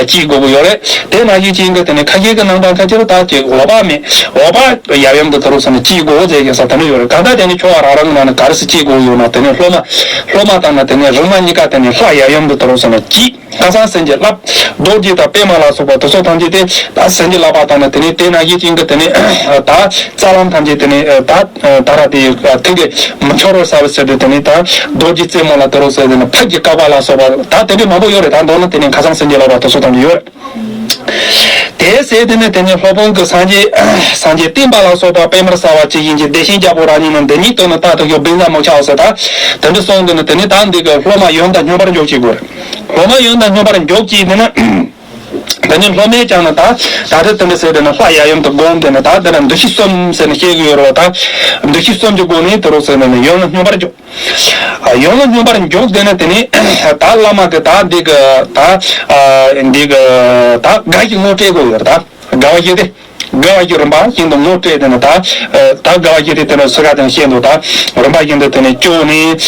གཅིག་དགོས་ཀྱི་ཡོད་རེད། དེ་ནང་བཞིན་གཅིག་གི་དེ་ནས་ཁ་ཤས་ཀྱི་ནང་དང་ཁ་ཁྱེར་ད་ཅིག་འོག་པ་མེད་འོག་པ་ཡབ་ཡུམ་དུ་དུ་རུང་ཟེར་ནས་གཅིག་དགོས་ཟེར་གྱི་ས་དེ་འདྲ་ཡོད་རེད། གང་ལྟར་དེ་ནས་ཁྱོད་རང་རང་གི་ནང་ནས་ག་རེ་སེ་གཅིག་དགོས་ཡོད་ན་དེ་ནས་སློབ་མ་སློབ་མ་དང་ནི་དེ་ནས་རིག་སྔགས་གཉིས་ཀ་དེ་ནས་ལྷ་ཡབ་ཡུམ་དུ་དུ་རུང་ཟེར་ནས་གཅིག་ཁ་སང་སེམས་ཀྱི་རླབས་རྡོ་རྗེ་དང་པདྨ་ལ་སོགས་པ་དེ་ཚོ་ཐམས་ཅད་དེ་ད་སེམས་ཀྱི་རླབས་པ་དང་ནི་དེ་ནས་དེ་ནང་བཞིན་ཅན་གྱི་དེ་ནས་ད་རྩ་ལམ་ཐམས་ཅད་དེ་ནས་ད་ད་ར་དེ་ཐིག་ལེ་མི་འཆོར་བར་གསལ་བར་ཟེར་ཏེ་དེ་ནས་ད་རྡོ་རྗེ་རྩེ་མོ་ལ་དེ་རུ་ཟེར་དེ་ནས་ཕཊ་ཀྱི་བཀའ་པ་ལ་སོགས་པ་ད་དེ་འདྲའི་མང་པོ་ཡོད་རེད། ད་མདོར་ན་དེ་ནས་ཁ་སང་སེམས་ཀྱི་རླབས་པ་དེ་ཚོ་ཐམས་ཅད་ཡོད་རེད། དེ་ཟེར་དེ་ནས་དེ་ནས་སློབ་དཔོན་གྱི་སངས་རྒྱས་སངས་རྒྱས་བསྟན་པ་ལ་སོགས་པ་པདྨར་གསལ་བ་ཇི་བཞིན་གྱི་བདེ་ཆེན་རྒྱལ་པོ་རང་ཉིད་ནི་འདི་ཉིད་དུ་ནི་རྟག་ཏུ་བཞུགས། བིན་ཛ་མོ་ཁྱ་ཟེར་ད་དེ་འདྲ་གསུངས་དེ་ནས་དེ་ནས་ད་འདི་གི་སློབ་མ་ཡོན་དང་སྙོམས་པར་འཇུག་ཅིག་དགོས་རེད། སློབ་མ་ཡོན་དང་སྙོམས་པར་འཇུག་ཅིག་དེ་ནས། དེ་ནས་སློབ་མས་ཀྱང་ནི་ད་ད་ལྟ་དེ་འདྲ་ཟེར་དེ་ནི་ལྷ་ཡབ་ཡུམ་དུ་བསྒོམ་དེ་ནི་ད་དེ་ནི་འདུ་ཤེས་གསུམ་ཟེར་ནས་བཤད་གི་ཡོད་རེད་བ། ད་འདུ་ཤེས་གསུམ་གྱི་སྒོ་ནས་དེ་རུ་ཟེར་ནས་ནི་ཡོན་ལ་སྙོམས་པར་འཇུག་ཡོན་ལ་སྙོམས་པར་འཇུག་དེ་ནི་དེ་ནི་ད་བླ་མ་གི་ད་འདི་གི་ད་འདི་གི་ད་དགའ་ཞིང་ངོ་སྤྲད་དགོས་ཡོད་རེད། ད་དགའ་བ་བཞི་སྟེ། དགའ་བ་གི་རིམ་པ་བཞིན་དུ་ངོ་སྤྲད་དེ་ནི་ད་ད་དགའ་བ་གི་དེ་དེ་ནི་སུ་ག་དེ་ནི་བཤད་འདུག་ད་རིམ་པ་བཞིན་དུ་དེ་ནི་སྐྱོ་ནས་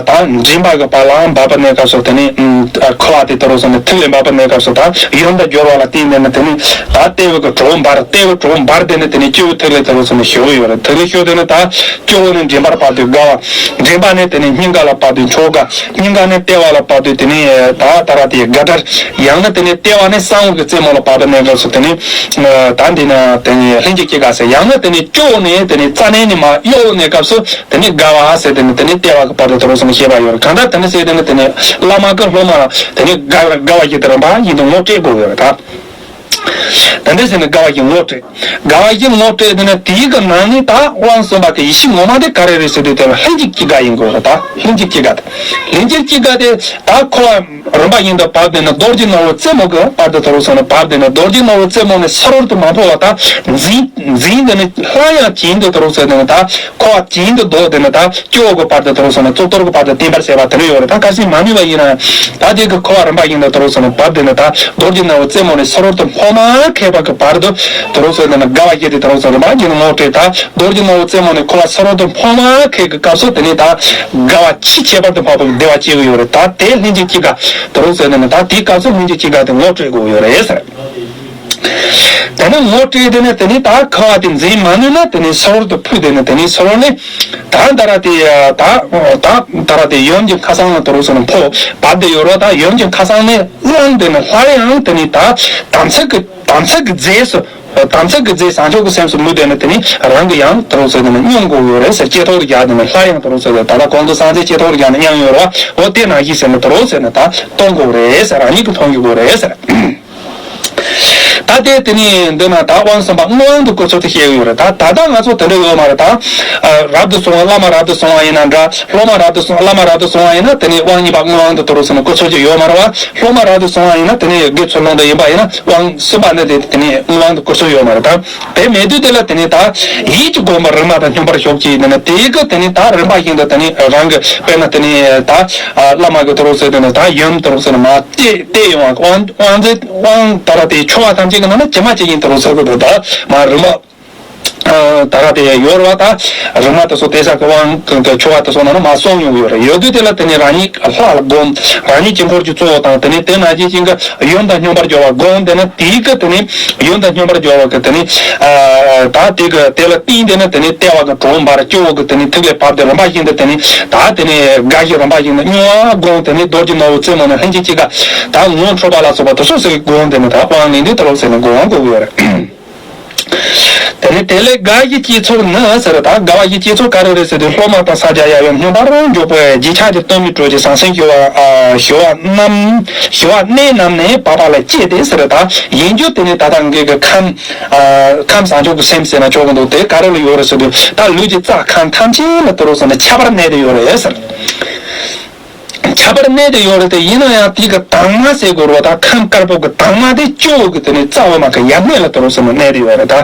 ད་མགྲིན་པ་གི་བར་ལའང་འབབ་པ་གནས་སྐབས་སུ་དེ་ནི་ཁོ་བ་དེ་དེ་རུ་སོང་ནས་ཐིག་ལེ་འབབ་པ་གནས་སྐབས་སུ་ད་ཡོན་དུ་སྦྱོར་བ་ལ་བརྟེན་ནས་ནི་དེ་ནི་ད་ལྟེ་བ་གི་གྲོགས་འབར་ལྟེ་བ་གྲོགས་འབར་དེ་ནི་དེ་ནི་སྐྱོ་བའི་ཐིག་ལེ་དེ་རུ་སོང་ནས་ཞུ་གི་ཡོད་རེད། ཐིག་ལེ་ཞུ་དེ་ནི་ད་སྐྱོ་བོ་ནས་མགྲིན་པར་བབས་དུས་དགའ་བ། མགྲིན་པ་ནས་དེ་ནི་སྙིང་ག་ལ་བབས་དུས་མཆོག་དགའ། སྙིང་ག་ནས་ལྟེ་བ་ལ་བབས་དུས་དེ་ནི་ད་ད་ར་དེ་དགའ་བྲལ། ཡང་ན་དེ་ནི་ལྟེ་བ་ནས་གསང་བ་གི་རྩེ་མོ་ལ་བབས་པ་གནས་སྐབས་སུ་དེ་ནི་ད་འདི་ན་ དེ་ནས་ལྷན་ཅིག་སྐྱེས་དགའ་ཟེར། ཡང་ན་དེ་ནས་སྐྱོ་བོ་ནས་དེ་ནས་རྩ་ནས་ནི་མ་གཡོ་བོ་ནས་སྐབས་སུ་དེ་ནས་དགའ་བ་ཟེར། དེ་ནས་དེ་ནས་ལྟེ་བ་གི་བར་དུ་དེ་རོ་སོང་ནས་བཤད་པ་ཡོད་རེད། གང་ལྟར་དེ་ནས་ཟེར་དེ་ནས་དེ་ནས་བླ་མ་གི་སློབ་མ་དེ་ནས་དགའ་དགའ་བ་ཞིག་དེ་རིམ་པ་བཞིན་དུ་ངོ་སྤྲད་དགོས་ཡོད་རེད་ད། དེ་འདྲ་ཟེར་ནས་དགའ་བ་ཞིག་ངོ་སྤྲད། དགའ་བ་ཞིག་ངོ་སྤྲད་དེ་ནས་དེའི་གི་ནང་ནས་ད་དབང་གསུམ་པ་གི་ཡེ་ཤེས་ངོ་མ་དེ་ག་རེ་རེད་ཟེར་དུས་དེ་ལ་ལྷན་ཅིག་སྐྱེས་དགའ་ཡིན་དགོས་རེད་ད། ལྷན་ཅིག་སྐྱེས་དགའ་དེ། ལྷན་ཅིག་སྐྱེས་དགའ་དེ་ད་ཁོ་རིམ་པ་བཞིན་དུ་བབས་དེ་ནས་རྡོ་རྗེ་ནོར་བུ་རྩེ་མོ་གི་བར་དུ་དེ་རོ་སོང་ནས་བབས་དེ་ནས་རྡོ་རྗེ་ནོར་བུ་རྩེ་མོ་ནས་ཕྱི་རོལ་དུ་མ་འཕོ་བ་ད་འཛིན་འཛིན་དེ་ནས་སླར་ཡང་གྱེན་དུ་དེ་རོ་སོང་དེ་ནས་ད་ཁོ་བ་གྱེན་དུ་ལྡོག་དེ་ནས་ད་སྐྱོ་བོ་གི་བར་དུ་དེ་རོ་སོང་ནས་གཙུག་ཏོར་གི་བར་དུ་བརྟན་པར་བྱས་པ་དེ་འདྲ་ཡོད་རེད། ད་གལ་སྲིད་མ་ནུས་པ་ཡིན་ན་ད་དེ་གི་ཁོ་བ་རིམ་པ་བཞིན་དུ་དེ་རོ་སོང་ནས་བབས་དེ་ནས་ད་རྡོ་རྗེ་ནོར་བུ་རྩེ་མོ་ནས་ཕྱི་རོལ་དུ་འཕོ་མ་ཁད་པ་གི་བར་དུ་དེ་རོ་སོང་དེ་ནས་དགའ་བ་བཞི་དེ་དེ་རོ་སོང་རིམ་པ་བཞིན་དུ་ངོ་སྤྲད། ད་རྡོ་རྗེ་ནོར་བུ་རྩེ་མོ་ནས་ཁོ་བ་ཕྱི་རོལ་དུ་འཕོ་མ་ཁད་ཀྱི་སྐབས་སུ་དེ་ནས་ད་དགའ་བ་ཆེས་ཁྱད་པར་དུ་འཕགས་པའི་བདེ་བ་སྐྱེ་གི་ཡོད་རེད། ད་དེ་ལྷན་ཅིག་སྐྱེས་དགའ་དེ་རོ་སོང་དེ་ནས་ད་དེའི་སྐབས་སུ་ལྷན་ཅིག་སྐྱེས་དགའ་དེ་ངོ་སྤྲད་དགོས་ཡོད་རེད་ཟེར། དེ་ནས་ངོ་སྤྲད་དེ་ནས་དེ་ནས་ད་ཁ་བ་དེ་འཛིན་མ་ནུས་ན་དེ་ནས་ཕྱི་རོལ་དུ་འཕོས་དེ་ནས་དེ་ནས་ཕྱི་རོལ་ནས་ད་ད་ར་དེ་ད་ད་ད་ར་དེ་ཡུམ་གྱི་མཁའ་གསང་ལ་དེ་རོ་སོང་ནས་འཕོ་བབས་དེ་ཡོད་རེད། ད་ཡུམ་གྱི་མཁའ་གསང་ནས་བླངས་དེ་ནས་སླར་ཡང་དེ་ནས་ད་དམ་ཚིག་གི་དམ་ཚིག་གི་རྫས་སུ། དམ་ཚིག་གི་རྫས་བྱང་ཆུབ་ཀྱི་སེམས་སུ་མོས་དེ་ནས་དེ་ནས་རང་གི་ཡང་དེ་རོ་སོང་དེ་ནས་སྙོམས་དགོས་ཡོད་རེད་ཟེར། ལྕེ་ཐོག་ཏུ་བཞག་དེ་ནས་སླར་ཡང་དེ་རོ་སོང་དེ་ད་ལྟ་གོང་དུ་སངས་རྒྱས་ལྕེ་ཐོག་ཏུ་བཞག་ནས་མཉམ་ཡོད་རེད་བ། འོ་དེ་ནང་བཞིན་ཟེར་ནས་དེ་རོ་སོང་ནས་ད་གཏོང་དགོས་རེད་ཟེར། རང་ཉིད་ཀྱིས་མཐོང་རྒྱུ་དགོས་རེད་ཟེར། ད་དེ་དེ་ནས་འདི་ན་ད་དབང་གསུམ་པ་དངོས་དབང་དུ་བཀོད་ཚུལ་དེ་བཤད་ཀྱི་ཡོད་རེད། ད་ད་ལྟ་ང་ཚོ་དེ་འདྲ་ཡོད་མ་རེད་ད། རབ་ཏུ་བྱུང་བ་བླ་མ་རབ་ཏུ་བྱུང་བ་ཡིན་ན་འདྲ། སློབ་མ་རབ་ཏུ་བྱུང་བླ་མ་རབ་ཏུ་བྱུང་བ་ཡིན་ན་དེ་ནས་དབང་གཉིས་པ་དངོས་དབང་དུ་དེ་རོ་སོང་ནས་བཀོད་ཚུལ་གྱི་ཡོད་མ་རེད་བ། སློབ་མ་རབ་ཏུ་བྱུང་བ་ཡིན་ན་དེ་ནས་དགེ་ཚུལ་སློང་དུ་ཡིན་པ་ཡིན་ན་དབང་གསུམ་པ་ནི་དེ་དེ་ནས་དངོས་དབང་དུ་བཀོད་ཚུལ་ཡོད་མ་རེད་ད། དེ་མེད་དུས་དེ་ལ་དེ་ནས་ད་ཡིད་ཀྱི་སྒོམ་པ་རིག་མ་དང་སྙོམས་པར་ཞོག་ཅེས་ཡིན་ན་དེ་གི་དེ་ནས་ད་རིམ་པ་བཞིན་དུ་དེ་ནས་རང་གི་དཔེར་ན་དེ་ནས་ད་བླ་མ་གི་དེ་རོ་སོང་དེ་ནས་ད་ཡུམ་དེ་རོ་སོང་ནས་མ་བལྟས་བལྟས་ཡོང་བ། དབང་དབང་ཚད་དབང་ད་ར་དེ་ཆོ་ག་ཐམས་ཅད་ཀྱི་ནང་ན་ཇི་མ་ཇི་བཞིན་དེ་རོ་སོང་གི་འདུག་ད་མ་རིག་མ་ད་ར་དེ་ཡོད་རེད་བ། ད་རིག་མ་དེ་ཚོ་དེ་ས་གི་དབང་གི་ཆོ་ག་དེ་ཚོ་ནང་ན་མ་གསུངས་ཡོང་གི་ཡོད་རེད། ཡོད་དུས་དེ་ལ་དེ་ནས་རང་ཉིད་ལྷ་ལ་སྒོམ། རང་ཉིད་དཀྱིལ་འཁོར་གྱི་གཙོ་བོ་དང་དེ་ནས་དེ་ནང་བཞིན་ཅན་གྱི་ཡུམ་དང་སྙོམས་པར་སྦྱོར་བ་སྒོམ། དེ་ནས་དེའི་གི་དེ་ནས་ཡུམ་དང་སྙོམས་པར་སྦྱོར་བ་གི་དེ་ནས་ད་དེ་གི་དེ་ལ་བརྟེན་དེ་ནས་དེ་ནས་ལྟེ་བ་གི་གྲོགས་འབར། སྐྱོ་བོ་གི་དེ་ནས་ཐིག་ལེ་བབས་ཏེ་རིམ་པ་བཞིན་དུ་དེ་ནས་ད་དེ་ནས་དགའ་བཞི་རིམ་པ་བཞིན་དུ་སྙོམས་པར་སྒོམ། དེ་ནས་རྡོ་རྗེ་ནོར་བུ་རྩེ་མོ་ནས་ལྷན་ཅིག་སྐྱེས་དགའ་ད་ངོ་འཕྲོད་པ་ལ་སོགས་པ་དེ་ཚོ་ཟེར་སྒོམ། དེ་ནས་ད་དབང་ལེན་དུས་དེ་རོ་སོང་ནས་སྒོམ་དགོས་ཀྱི་ཡོད་རེད། དེ་ནས་དེ་ལས་དགའ་བཞི་སྐྱེས་ཚུལ་ནི་ཟེར། ད་དགའ་བ་བཞི་སྐྱེས་ཚུལ་ག་རེ་རེད་ཟེར་དུས་སློབ་མ་དང་ཕྱག་རྒྱ་ཡབ་ཡུམ་སྙོམས་པར་འཇུག་པའི་རྗེས་ཆགས་ཀྱི་སྟོན་པའི་དྲོད་ཀྱི་ཟང་ཟིང་ཞི་བ་ཨ་ཞི་བ་རྣམས་ཞི་བ་གནས་རྣམས་ནི་བབ་པ་ལ་སྐྱེས་ཏེ་ཟེར། ད་ཡིན་རྒྱུ་དེ་ནི་ད་ལྟ་ངེད་ཀྱི་ཁམས་ཨ་ཁམས་བྱང་ཆུབ་ཀྱི་སེམས་ཟེར་ན་ཆོག་གི་འདུག་དེ་ག་རེ་ལ་ཡོད་རེད་ཟེར་དུས་ད་ལུས་ཀྱི་རྩ་ཁམས་ཐམས་ཅད་ལ་དེ་རོ་སོང་ནས་ཁྱབ་པར་གནས་ཏེ་ཡོད་རེད་ཟེར། ཁྱད་པར་གནས་ཏེ་ཡོད་རེད་དེ། ཡིན་ན་ཡང་དེ་གི་དྭངས་མ་ཟེར་དགོས་རེད་བ། ད་ཁམས་དཀར་པོ་གི་དྭངས་མ་དེ་སྐྱོ་བོ་གི་དེ་ནས་རྩ་འོག་མ་གི་ཡར་སྣེ་ལ་དེ་རོ་སོང་ནས་གནས་ཏེ་ཡོད་རེད་ད།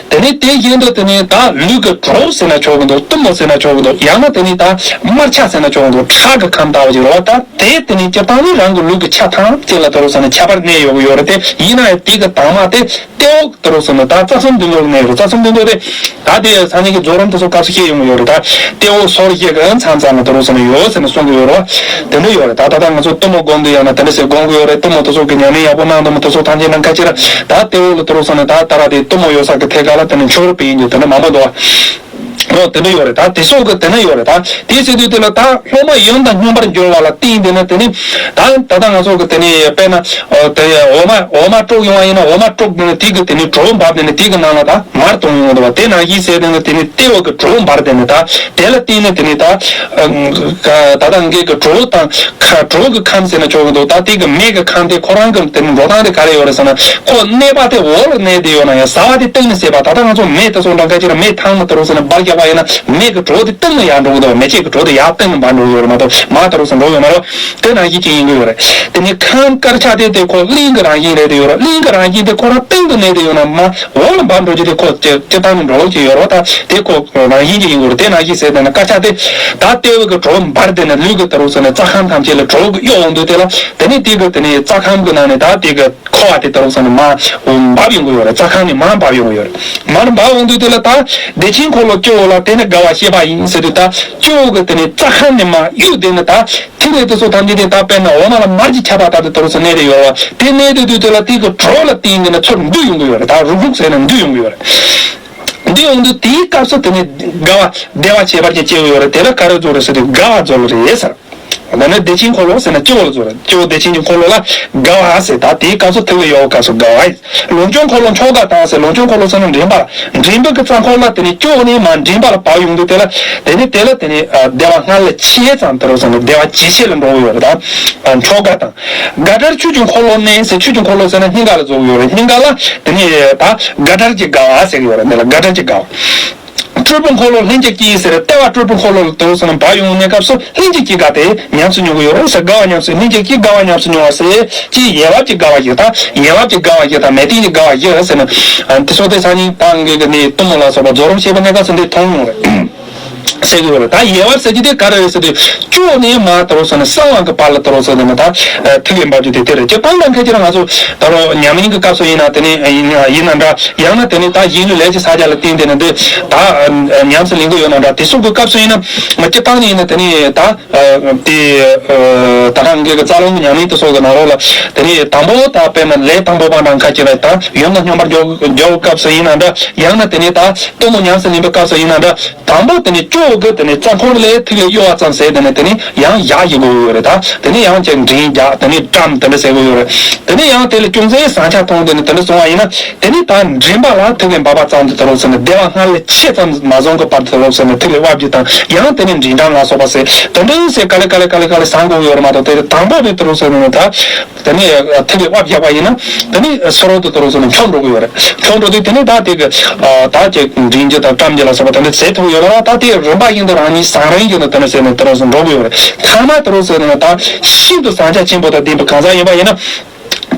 དེ་ནས་དེ་བཞིན་དུ་དེ་ནས་ད་ལུས་ཀྱི་གྲོགས་ཟེར་ན་ཆོག་གི་འདུག་གཏུམ་མོ་ཟེར་ན་ཆོག་གི་འདུག་ཡང་ན་དེ་ནས་ད་དམར་ཆ་ཟེར་ན་ཆོག་གི་འདུག་ཁྲག་གི་ཁམས་ལྟ་བུ་ཅིག་རེད་བ། ད་དེ་དེ་ནས་སྤྱིར་བཏང་ནི་རང་གི་ལུས་ཀྱི་ཆ་ཐམས་ཅད་ལ་དེ་རོ་སོང་ནས་ཁྱད་པར་གནས་ཡོད་གི་ཡོད་རེད་དེ། ཡིན་ན་ཡང་དེ་གི་དྭངས་མ་དེ་ལྟེ་འོག་དེ་རོ་སོང་ནས་ད་རྩ་གསུམ་འདུས་མདོ་ནས་རེད། རྩ་གསུམ་འདུས་མདོ་དེ་ད་དེ་སངས་རྒྱས་ཀྱི་རྫོགས་རིམ་དེ་ཚོ་སྐབས་སུ་བཤད་ཡོང་གི་ཡོད་རེད། ད་ལྟེ་འོག་སོར་བཞི་གི་མཚམས་མཚམས་ལ་དེ་རོ་སོང་ནས་ཡོད་ཟེར་ནས་གསུང་གི་ཡོད་རེད་བ། དེ་འདྲ་ཡོད་རེད། ད་ད་ལྟ་ང་ཚོ་གཏུམ་མོ་སྒོམ་དུས་ཡང་ན་དེ་འདྲ་ཟེར་སྒོམ་གི་ཡོད་རེད། གཏུམ་མོ་དེ་ཚོ་གི་ཉམས་ལེན་ཡག་པོ་གནང་འདུག་མི་དེ་ཚོ་ཐམས་ཅད་ནང་ཁ་ཅིག་ར་ད་ལྟེ་འོག་ལ་དེ་རོ་སོང་ནས་ད་ད་ར་དེ་གཏུམ་མོ་ཡོད་ས་གི་ཐད་ཀ་ལ་དེ་ནས་ཆོས་རབ་པའི་ཡིན་རྒྱུ་དེ་འདྲ་མང་པོ་འདུག་བ། འོ་དེ་འདྲ་ཡོད་རེད། ད་དེ་སོགས་ཀྱི་དེ་ན་ཡོད་རེད། ད་དེ་ཟེར་དུས་དེ་ལ་ད་སློབ་མ་ཡུམ་དང་སྙོམས་པར་འགྱུར་བ་ལ་བརྟེན་དེ་ན་དེ་ནི་ད་ད་ལྟ་ང་ཚོ་གི་དེ་ནི་དཔེར་ན་དེ་འོ་མ་འོ་མ་དཀྲུག་ཡོང་བ་ཡིན་ན་འོ་མ་དཀྲུག་དེ་ནི་དེ་གི་དེ་ནི་གྲོགས་འབབ་དེ་ནི་དེ་གི་ནང་ལ་ད་མར་གཏོང་ཡོང་འདུག་བ། དེ་ནང་བཞིན་ཟེར་དེ་ནི་དེ་ནི་ལྟེ་བ་གི་གྲོགས་འབར་དེ་ནི་ད་དེ་ལ་བརྟེན་ནས་དེ་ནི་ད་ད་ལྟ་ངེད་ཀྱི་གྲོགས་དང་ཁ་གྲོགས་ཀྱི་ཁམས་ཟེར་ན་ཆོག་གི་འདུག་ད་དེ་གི་མེ་གི་ཁམས་དེ་ཁོ་རང་གི་དེ་ནི་འགྲོ་སྟངས་དེ་ག་རེ་ཡོད་རེད་ཟེར་ན་ཁོ་གནས་པ་དེ་འོག་ལ་གནས་དེ་ཡོད་ན་ཡང་ཟ་བ་དེ་གཏིང་ནས་ཟད་པ། ད་ལྟ་ང་ཚོ་མེ་དེ་ཚོ་འདྲ་འགའ་ཅིག་ལ་མེ་ཐང་ནས་དེ་རུ་ཟེར་ན་འབར་རྒྱག་པ་ཡིན་ན། མེ་གི་གྲོགས་དེ་གཏིང་ལ་ཡར་འགྲོ་གི་འདུག་མེ་ལྕེ་གི་གྲོགས་དེ་ཡར་གཏིང་ལ་འབར་འགྲོ་གི་ཡོད་རེད་མ་གཏོགས་མར་དེ་རུ་ཟེར་འགྲོ་གི་ཡོད་མ་རེད། དེ་ནང་བཞིན་ཅིག་ཡིན་གི་ཡོད་རེད། དེ་ནས་ཁམས་དཀར་ཆ་དེ་དེ་ཁོ་གླིང་གི་རང་བཞིན་རེད་དེ་ཡོད་རེད། གླིང་གི་རང་བཞིན་དེ་ཁོ་རང་སྟེང་དུ་གནས་དེ་ཡོད་ན་མར་འོག་ལ་འབར་འགྲོ་རྒྱུ་དེ་ཁོ་སྤྱིར་བཏང་ནས་འགྲོ་གི་ཡོད་རེད། ད་དེ་ཁོ་རང་བཞིན་ཅིག་ཡིན་གི་རེད། དེ་ནང་བཞིན་ཟེར་དེ་ན་དཀར་ཆ་དེ་ད་ལྟེ་བ་གི་གྲོགས་འབར་དེ་ནས་ལུས་གི་དེ་རུ་ཟེར་ན་རྩ་ཁམས་ཐམས་ཅད་ལ་གྲོགས་གི་གཡོ་འོང་དུས་དེ་ལ་དེ་ནས་དེ་གི་དེ་ནས་རྩ་ཁམས་གི་ནང་ནས་ད་དེ་གི་ཁོ་བ་དེ་དེ་རུ་ཟེར་ན་མར་འབབ་ཡོང་གི་ཡོད་རེད། རྩ་ཁམས་ནས་མར་འབབ་ཡོང་གི་ཡོད་རེད། མར་འབབ་འོང་དུས་དེ་ལ་ད་བདེ་ཆེན་འཁོར་ལོ་སྐྱོ་བོ་ལ་དེ་ནི་དགའ་བ་བཤད་པ་ཡིན་ཟེར་དུས་ད་སྐྱོ་བོ་གི་དེ་ནི་རྩ་ཁམས་ནས་མར་གཡོ་དེ་ནི་ད་ཐིག་ལེ་དེ་ཚོ་ཐམས་ཅད་དེ་ད་དཔེར་ན་འོ་མ་ལ་མར་གྱི་ཁྱབ་པ་ལྟར་དུ་དེ་རུ་ཟེར་གནས་དེ་ཡོད་རེད། དེ་གནས་དེ་དུས་དེ་ལ་དེ་གི་གྲོགས་ལ་བརྟེན་དེ་ནི་ཚུར་འདུས་ཡོང་གི་ཡོད་རེད། ད་རུག་རུག་ཟེར་ནས་འདུས་ཡོང་གི་ཡོད་རེད། འདུས་ཡོང་དུས་དེའི་སྐབས་སུ་དེ་ནི་དགའ་བ་བདེ་བ་ཁྱད་པར་ཅན་སྐྱེ་གི་ཡོད་རེད། དེ་ལ་ག་རེ་རྫོགས་རེད་ཟེར་དུས་དགའ་བ་རྫོགས་རེད་ཟེར། ད་ནི་བདེ་ཆེན་འཁོར་ལོ་ཟེར་ན་སྐྱེ་བོ་ལ་ཟེར་རེད། སྐྱེ་བོ་བདེ་ཆེན་གྱི་འཁོར་ལོ་ལ་དགའ་བ་ཟེར། ད་དེའི་སྐབས་སུ་ཐུགས་ལ་ཡོད་པའི་སྐབས་སུ་དགའ་བ་ཡིན། ལོངས་སྤྱོད་འཁོར་ལོ་མཆོག་དགའ་དང་ཟེར། ལོངས་སྤྱོད་འཁོར་ལོ་ཟེར་ན་འདྲེན་པ། འདྲེན་པའི་གི་རྩ་འཁོར་ལ་དེ་ནི་སྐྱེ་བོ་ནས་མར་འདྲེན་པ་ལ་བབས་ཡོང་དུས་དེ་ལ་དེ་ནི་དེ་ལ་དེ་ནི་བདེ་བ་སྔར་ལས་ཆེ་ཙམ་དེ་རུ་ཟེར་ན་བདེ་བ་ཇེ་ཆེ་ལ་འགྲོ་གི་ཡོད་རེད། ད་མཆོག་དགའ་དང་། དགའ་བྲལ་ཆོས་ཀྱི་འཁོར་ལོ་ནས་ཟེར། ཆོས་ཀྱི་འཁོར་ལོ་ཟེར་ན་སྙིང་ག་ལ་ཟེར་གི་ཡོད་རེད། སྙིང་ག་ལ་དེ་ནི་ད་དགའ་བྲལ་གྱི་དགའ་བ་ཟེར་གི་ཡོད་རེད། འདི་ལ་དགའ་བྲལ་གྱི་དགའ་བ། སྤྲུལ་པའི་འཁོར་ལོ་ལྷན་ཅིག་སྐྱེས་ཟེར། ལྟེ་བ་སྤྲུལ་པའི་འཁོར་ལོ་ལ་དེ་རུ་ཟེར་ན་བབས་ཡོང་བའི་སྐབས་སུ་ལྷན་ཅིག་སྐྱེས་དགའ་དེ་ཉམས་སུ་མྱོང་གི་ཡོད་རེད་ཟེར། དགའ་བ་ཉམས་སུ། ལྷན་ཅིག་སྐྱེས་དགའ་བ་ཉམས་སུ་མྱོང་བ་ཟེར། ཅེས་ཡལ་བབ་ཀྱི་དགའ་བ་བཞི་དང་། ཡལ་བབ་ཀྱི་དགའ་བ་བཞི་དང་། མས་བརྟན་གྱི་དགའ་བ་བཞི་ཟེར་ན། དེ་ཚོ་དེ་སང་ཉིན་ད་ངེད་ཀྱི་ནི་གཏུམ་མོ་ལ་སོགས་པ་རྫོགས་རིམ་བྱེད་པའི་གནས་སྐབས་སུ་འདི་མཐོང་མྱོང་རེད། ཟེར་གྱི་ཡོད་རེད། ད་ཡལ་བ་ཟེར་གྱི་དེ་ག་རེ་རེད་ཟེར་དུས། སྐྱོ་ནས་མར་དེ་རུ་སོང་ནས་གསང་བ་གི་བར་ལ་དེ་རུ་སོང་ནས་ད་ཐིག་ལེ་འབབ་རྒྱུ་དེ་དེ་རེད། སྤྱིར་བཏང་ལ་མཁན་ཁྱེད་རང་ང་ཚོ་ད་རུང་ཉམས་ལེན་གྱི་སྐབས་སུ་ཡིན་ན་དེ་ནས་ཡིན་ན་འདྲ། ཡང་ན་དེ་ནས་ད་གཞན་ལུས་ལས་ཀྱི་ས་ཆ་ལ་བརྟེན་ཏེ་ནས་འདི་ད་ཉམས་སུ་ལེན་གྱི་ཡོད་ན་འདྲ། དེ་སོགས་ཀྱི་སྐབས་སུ་ཡིན་ན་སྤྱིར་བཏང་ནས་ཡིན་ན་དེ་ནས་ད་དེ་ད་ལྟ་ངེད་ཀྱི་རྩ་རླུང་གི་ཉམས་ལེན་དེ་སོགས་ཀྱི་ནང་ལོགས་ལ་དེ་ནས་དང་པོ་ད་དཔེར་ན་ལས་དང་པོ་པ་འདྲ་ཁ་ཅིག་ལ་ད་ཡུམ་ལ་སྙོམས་པར་འཇུག་འཇུག་སྐབས་སུ་ཡིན་ན་འདྲ། ཡང་ན་དེ་ནས་ད་གཏུམ་མོ་ཉམས་སུ་ལེན་པའི་སྐབས་སུ་ཡིན་ན་འདྲ། དང་པོ་དེ་ནི་སྐྱོ་གི་དེ་ནི་རྩ་འཁོར་ལས་ཐིག་ལེ་གཡོ་བ་ཙམ་ཟེར། དེ་ནི་དེ་ནི་ཡང་ཡལ་ཞིག་དགོས་ཡོད་རེད། ད་དེ་ནི་ཡང་ཅིག་འདྲེན་རྒྱག་དེ་ནི་བཀྲམ་དེ་འདྲ་ཟེར་དགོས་ཡོད་རེད། དེ་ནི་ཡང་དེ་ལ་ཅུང་ཟད་ཟིང་ཆ་མཐོང་དེ་ནི་དེ་འདྲ་སོང་བ་ཡིན་ན། དེ་ནི་ད་འདྲེན་པ་ལ་ཐིག་ལེ་འབབ་པ་ཙམ་དུ་དེ་རུ་སོང་ནས་བདེ་བ་སྔར་ལས་ཆེ་ཙམ་མ་བཟུང་གི་བར་དུ་དེ་རུ་སོང་ནས་ཐིག་ལེ་དབབ་རྒྱུ་དང་། ཡང་དེ་ནི་འདྲེན་བཀྲམ་ལ་སོགས་པ་ཟེར་དེ་འདྲ་ཟེར་ག་ལེ་ག་ལེ་ག་ལེ་ག་ལེ་ཟིང་དགོས་ཡོད་རེད་མ་གཏོགས། དེ་དང་པོ་དེ་དེ་རུ་སོང་ནས་ད། དེ་ནས་ཐིག་ལེ་དབབ་བཞག་པ་ཡིན་ན། དེ་ནས་སོ་རོ་དེ་དེ་རུ་སོང་ནས་འཕྱོག་འགྲོ་གི་ཡོད་རེད། འཕྱོག་འགྲོ་དུས་དེ་ནས་ད་དེ་གི་ད་ཅིག་འདྲེན་རྒྱུ་དང་བཀྲམ་རྒྱུ་ལ་སོགས་པ་དེ་འདྲ་བྱེད་ཐུབ་ཡོད་རེད། ད་དེ་རིམ་པ་བཞིན་དུ་རང་ཉིད་ཟང་རིང་བཞིན་དུ་དེ་འདྲ་བྱས་ནས་དེ་རུ་སོང་འགྲོ་གི་ཡོད་རེད། ཐ་མ་དེ་རུ་སོང་ནས་ད་ཤིན་ཏུ་ཟིང་ཆ་ཆེན་པོ་དང་ལྡན་པའི་གང་ཟག་ཡིན་པ་ཡིན་ན།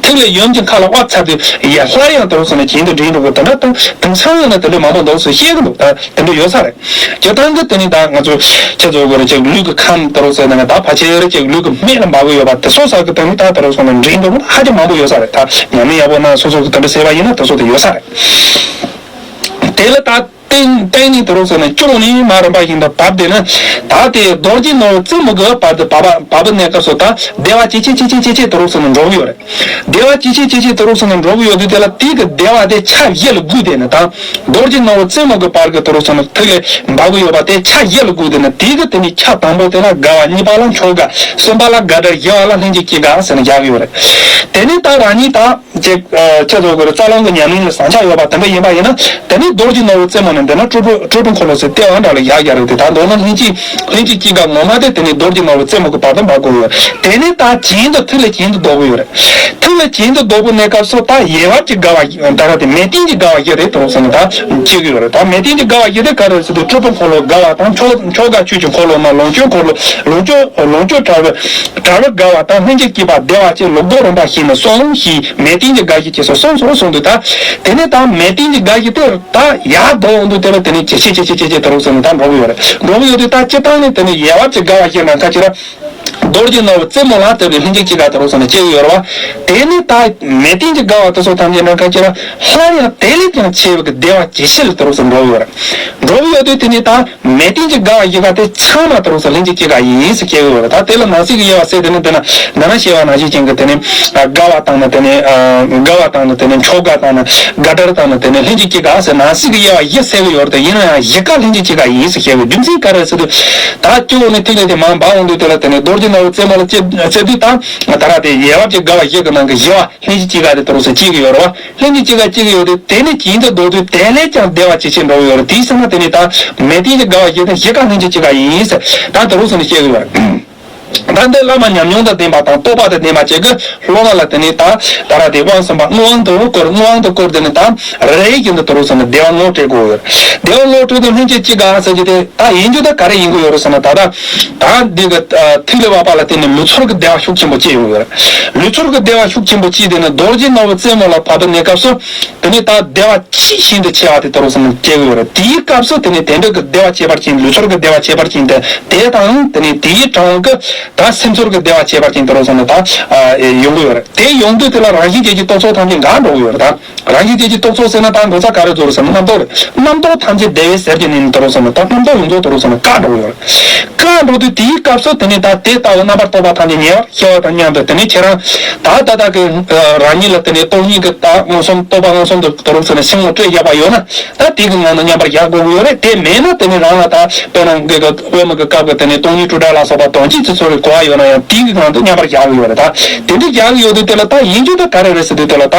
ཐིག་ལེ་ཡུམ་གྱི་མཁའ་ལ་དབབ་ཚར་དུས་ཡ་སླར་ཡང་དེ་རུ་སོང་ནས་གྱེན་དུ་འདྲེན་འགྲོ་གི་དེ་འདྲ་དང་དེང་སང་ཡིན་ན་དེ་འདྲ་མང་པོ་འདུག་ཟེར་བཤད་གི་འདུག་ད་དེ་འདྲ་ཡོད་ས་རེད། སྤྱིར་བཏང་གི་དེ་ནི་ད་ང་ཚོ་ཁྱེད་ཚོ་གི་རེ་ཅིག་ལུས་ཀྱི་ཁམས་དེ་རུ་ཟེར་ན་ད་ཕལ་ཆེར་རེ་ཅིག་ལུས་ཀྱི་སྨད་ལ་འབབ་གི་ཡོད་པ་དེ་སོགས་ས་གི་དེ་ནི་ད་དེ་རུ་སོང་ན་འདྲེན་འགྲོ་མི་ཧ་ཅང་མང་པོ་ཡོད་ས་རེད། ད་ཉམས་ལེན་ཡག་པོ་གནང་སོ་སོ་གི་དེ་འདྲ་ཟེར་བ་ཡིན་ན་དེ་སོགས་དེ་ཡོད་ས་རེད། དེ་ལ་ད་བརྟེན་བརྟེན་ནས་དེ་རུ་སོང་ན་སྐྱོ་ནས་མར་རིམ་པ་བཞིན་དུ་བབས་དེ་ན། ད་དེ་རྡོ་རྗེ་ནོར་བུ་རྩེ་མོ་གི་བར་དུ་བབས་པ་བབས་པའི་གནས་སྐབས་སུ་ད་བདེ་བ་ཇེ་ཆེ་ཇེ་ཆེ་ཇེ་ཆེ་དེ་རུ་སོང་ན་འགྲོ་གི་ཡོད་རེད། བདེ་བ་ཇེ་ཆེ་ཇེ་ཆེ་དེ་རུ་སོང་ནས་འགྲོ་གི་ཡོད་དུས་དེ་ལ་དེ་གི་བདེ་བ་དེ་ཆ་བཞི་ལ་བགོས་ཏེ་ནི་ད། རྡོ་རྗེ་ནོར་བུ་རྩེ་མོ་གི་བར་གྱི་དེ་རུ་སོང་ནས་ཐིག་ལེ་འབབ་གི་ཡོད་པ་དེ་ཆ་བཞི་ལ་བགོས་ཏེ་ནི་དེ་གི་དེ་ནི་ཆ་དང་པོ་དེ་ལ་དགའ་བ། གཉིས་པ་ལ་མཆོག་དགའ། གསུམ་པ་ལ་དགའ་བྲལ། བཞི་བ་ལ་ལྷན་ཅིག་སྐྱེས་དགའ་ཟེར་ནས་བཞག་གི་ཡོད་རེད། དེ་ནི་ད་རང་ཉིད་ད་ཅིག་ཁྱེད་ཚོ་གི་རྩ་རླུང་གི་ཉམས་ལེན་ལ་ཟིང་ཆ་ཡོད་པ་དེ་འདྲ་ཡིན་པ་ཡིན་ན། དེ་ནི་རྡོ་རྗེ་ནོར་བུ་རྩེ་མོ་ནས་འདི་ན་སྤྲུལ་པའི་སྤྲུལ་པའི་འཁོར་ལོ་ཟེར་ལྟེ་བ་འདྲ་ལ་བཞག་བཞག་རེད་དེ། ད་མདོར་ན་ལྷན་ཅིག་ལྷན་ཅིག་སྐྱེས་དགའ་ངོ་མ་དེ་དེ་ནི་རྡོ་རྗེ་ནོར་བུ་རྩེ་མོ་གི་བར་དུ་འབབ་དགོས་ཡོད། དེ་ནི་ད་གྱེན་དུ་ཐིག་ལེ་གྱེན་དུ་ལྡོག་གི་ཡོད་རེད། ཐིག་ལེ་གྱེན་དུ་ལྡོག་པའི་གནས་སྐབས་སུ་ད་ཡལ་བབ་ཀྱི་དགའ་བ་ད་ར་དེ་མས་བརྟན་གྱི་དགའ་བ་བཞི་དེ་དེ་རུ་སོང་ནས་ད་སྐྱེ་གི་ཡོད་རེད། ད་མས་བརྟན་གྱི་དགའ་བ་བཞི་དེ་ག་རེ་ཟེར་དུས་སྤྲུལ་པའི་འཁོར་ལོ་དགའ་བ་དང་མཆོག་མཆོག་དགའ་ཆོས་ཀྱི་འཁོར་ལོ་ན་ལོངས་སྤྱོད་འཁོར་ལོ། ལོངས་སྤྱོད་ལོངས་སྤྱོད་བྲལ་བའི་བྲལ་བའི་དགའ་བ་དང་ལྷན་ཅིག་སྐྱེས་པ་བདེ་བ་བཅས་ལུགས་ལྡོག་རིམ་པ་བཞིན་ནི་གསུམ་ཞེས་མས་བརྟན་གྱི་དགའ་བཞི་བཅས་སོ་གསུམ་སོགས་གསུངས་འདུག་ད་དེ་ནས་ད་མས་བརྟན་གྱི་དགའ་བཞི་དེ་ད་ཡར་ལྡོག་འོང་དུས་དེ་ལ་དེ་ནས་ཇེ་ཆེ་ཇེ་ཆེ་ཇེ་ཆེ་དེ་རུ་སོང་ནས་ད་འགྲོ་གི་ཡོད་རེད། འགྲོ་གི་ཡོད་དུས་ད་སྤྱིར་བཏང་ནས་དེ་ནས་ཡལ་བབ་ཀྱི་དགའ་བ་ཞིག་ན་ཁ་ཅིག་ར། རྡོ་རྗེ་ནོར་བུ་རྩེ་མོ་ལ་དེ་ནས་ལྷན་ཅིག་སྐྱེས་དགའ་དེ་རུ་སོང་ནས་སྐྱེ་གི་ཡོད་རེད་བ། དེ་ནི་ད་མས་བརྟན་གྱི་དགའ་བ་དེ་སོགས་ཐམས་ཅད་ན་ཁ་ཅིག་ར། སླར་ཡང་དེ་ལས་ཀྱང་ཆེ་བའི་གི་བདེ་བ་ཇེ་ཆེ་ལ་དེ་རུ་སོང་འགྲོ་གི་ཡོད་རེད། འགྲོ་གི་ཡོད་དུས་དེ་ནི་ད། མས་བརྟན་གྱི་དགའ་བ་བཞི་ཀ་དེ་ཚང་མ་དེ་རུ་སོང་ལྷན་ཅིག་སྐྱེས་དགའ་ཡིན་ཟེར་སྐྱེ་གི་ཡོད་རེད། ད་དེ་ལ་ནང་གསེས་ཀྱི་དབྱེ་བ་ཟེར་དེ་ནི་དེ་ན་ན་ན་བཤད་པ་ནང་བཞིན་ཅན་གྱི་དེ་ནི་དགའ་བ་དང་ནི་དེ་ནི་དགའ་བ་དང་ནི་དེ་ནི་མཆོག་དགའ་དང་ནི་དགའ་བྲལ་དང་ནི་དེ་ནི་ལྷན་ཅིག་སྐྱེས་དགའ་ཟེར་ནང་གསེས་ཀྱི་དབྱེ་བ་བཞི་ཟེར་གི་ཡོད་རེད། དེ་ཡིན་ན་ཡང་བཞི་ཀ་ལྷན་ཅིག་སྐྱེས་དགའ་ཡིན་ཟེར་བཤད་པའི་རྒྱུ་མཚན་ག་རེ་ཟེར་དུས། ད་སྐྱེ་བོ་ནི་ཐིག་ལེ་དེ་མར་འབབ་འོང་དུས་དེ་ལ་དེ་ནི་རྡོ་རྗེ་ནོར་བུ་རྩེ་མོ་ལ་སྐྱེ་སྐྱེ་དུས་དང་ད་ར་དེ་ཡལ་བབ་ཀྱི་དགའ་བ་བཞི་གི་ནང་གི་བཞི་བ་ལྷན་ཅིག་སྐྱེས་དགའ་དེ་དེ་རུ་སོང་སྐྱེ་གི་ཡོད་རེད་བ། ལྷན་ཅིག་སྐྱེས་དགའ་སྐྱེ་གི་ཡོད་དེ་དེ་ནི་གྱེན་དུ་ལྡོག་དུས་དེ་ལས་ཀྱང་བདེ་བ་ཇེ་ཆེར་འགྲོ་གི་ཡོད་རེད། དེའི་ཕྱིར་ན་དེ་ནི་ད་མས་བརྟན་གྱི་དགའ་བ་བཞི་དང་བཞི་ཀ་ལྷན་ཅིག་སྐྱེས་དགའ་ཡིན་ཟེར་ད་དེ་རུ་སོང་ནས་སྐྱེ་གི་ཡོད་རེད། ད་འདི་བླ་མ་ཉམས་མྱོང་དང་ལྡན་པ་དང་རྟོགས་པ་དང་ལྡན་པ་བཅས་ཀྱི་སློབ་མ་ལ་དེ་ནི་ད་ད་ར་དེ་དབང་གསུམ་པ་དངོས་དབང་དུ་བསྐུར། དངོས་དབང་དུ་བསྐུར་དེ་ནི་ད་རེ་རེ་བཞིན་དུ་དེ་རུ་སོང་ནས་བདེ་བ་ངོ་སྤྲད་དགོས་ཡོད་རེད། བདེ་བ་ངོ་སྤྲོད་དེ་ལྷན་ཅིག་སྐྱེས་དགའ་ཟེར་གྱི་དེ་ད་ཡིན་རྒྱུ་ད་ག་རེ་ཡིན་དགོས་ཡོད་རེད་ཟེར་ན་ད་ད་ད་འདི་གི་ཐིག་ལེ་བབ་པ་ལ་བརྟེན་ནས་ལུས་ཚོར་གྱི་བདེ་བ་ཤུགས་ཆེན་པོ་སྐྱེ་ཡོང་གི་ཡོད་རེད། ལུས་ཚོར་གྱི་བདེ་བ་ཤུགས་ཆེན་པོ་སྐྱེས་དེ་ནི་རྡོ་རྗེ་ནོར་བུ་རྩེ་མོ་ལ་བབས་པའི་གནས་སྐབས་སུ། དེ་ནས་ད་བདེ་བ་ཆེས་ཤིན་ཏུ་ཆེ་བ་དེ་དེ་རུ་སོང་སྐྱེ་གི་ཡོད་རེད། དེའི་སྐབས་སུ་དེ་ནས་དེ་འདྲ་གི་བདེ་བ་ཁྱད་པར་ཅན། ལུས་ཚོར་གྱི་བདེ་བ་ཁྱད་པར་ཅན་དེ་དེ་དང་དེ་ནས་དེའི་གྲངས་ཀྱི་ད་སེམས་ཚོར་གྱི་བདེ་བ་ཁྱད་པར་ཅན་དེ་རུ་སོང་ནས་ད་ཡོང་གི་ཡོད་རེད། དེ་ཡོང་དུས་དེ་ལ་རང་བཞིན་གྱིས་ཀྱི་རྟོག་ཚོགས་ཐམས་ཅད་འགག་འགྲོ་གི་ཡོད་རེད། ད་རང་བཞིན་གྱིས་ཀྱི་རྟོག་ཚོགས་ཟེར་ན་ད་འདོད་ཆགས་ག་རེ་ཚོར་ཟེར་ན་རྣམ་རྟོག་རེད། རྣམ་རྟོག་ཐམས་ཅད་བདེ་བའི་ཟེར་གྱི་ནི་དེ་རུ་སོང་ནས་ད་རྣམ་རྟོག་ཡོངས་རྫོགས་དེ་རུ་སོང་ནས་བཀག་འགྲོ་གི་ཡོད་རེད། བཀག་འགྲོ་དུས་དེའི་སྐབས་སུ་དེ་ནས་ད་དེ་ལྟ་བུ་རྣམ་པར་རྟོག་པ་ཐམས་ཅད་ཉེ་བར་ཤེས་པ་དང་མཉམ་དུ་དེ་ནས་ཁྱེད་རང་ད་ད་ལྟ་གི་རང་ཉིད་ལ་དེ་ནས་སྟོང་ཉིད་ཀྱི་ད་མངོན་སུམ་རྟོགས་པ་མངོན་སུམ་དུ་དེ་རུ་སོང་ནས་སེམས་ངོ་སྤྲད་བཞག་པ་ཡོད་ན། ད་དེ་གི་ངང་ནས་མཉམ་པར་བཞག་དགོས་ཀྱི་ཡོད་རེད། དེ་མེད་ན་དེ་ནས་རང་ལ་ད་དཔེར་ན་འགོས་ཀྱི་དབུ་མ་གི་སྐབས་ཀྱི་དེ་ནས་སྟོང་ཉིད་སྤྲོས་བྲལ་ལ་སོགས་པ་དོན་གཅིག་ཏུ་ཚོར། གི་གོ་བ་ཡོད་ན་ཡང་དེའི་གི་ནང་དུ་མཉམ་པར་བཞག་གི་ཡོད་རེད་ད། དེ་འདྲ་བཞག་གི་ཡོད་དུས་དེ་ལ་ད་ཡིན་རྒྱུ་ད་ག་རེ་རེད་ཟེར་དུས་དེ་ལ་ད།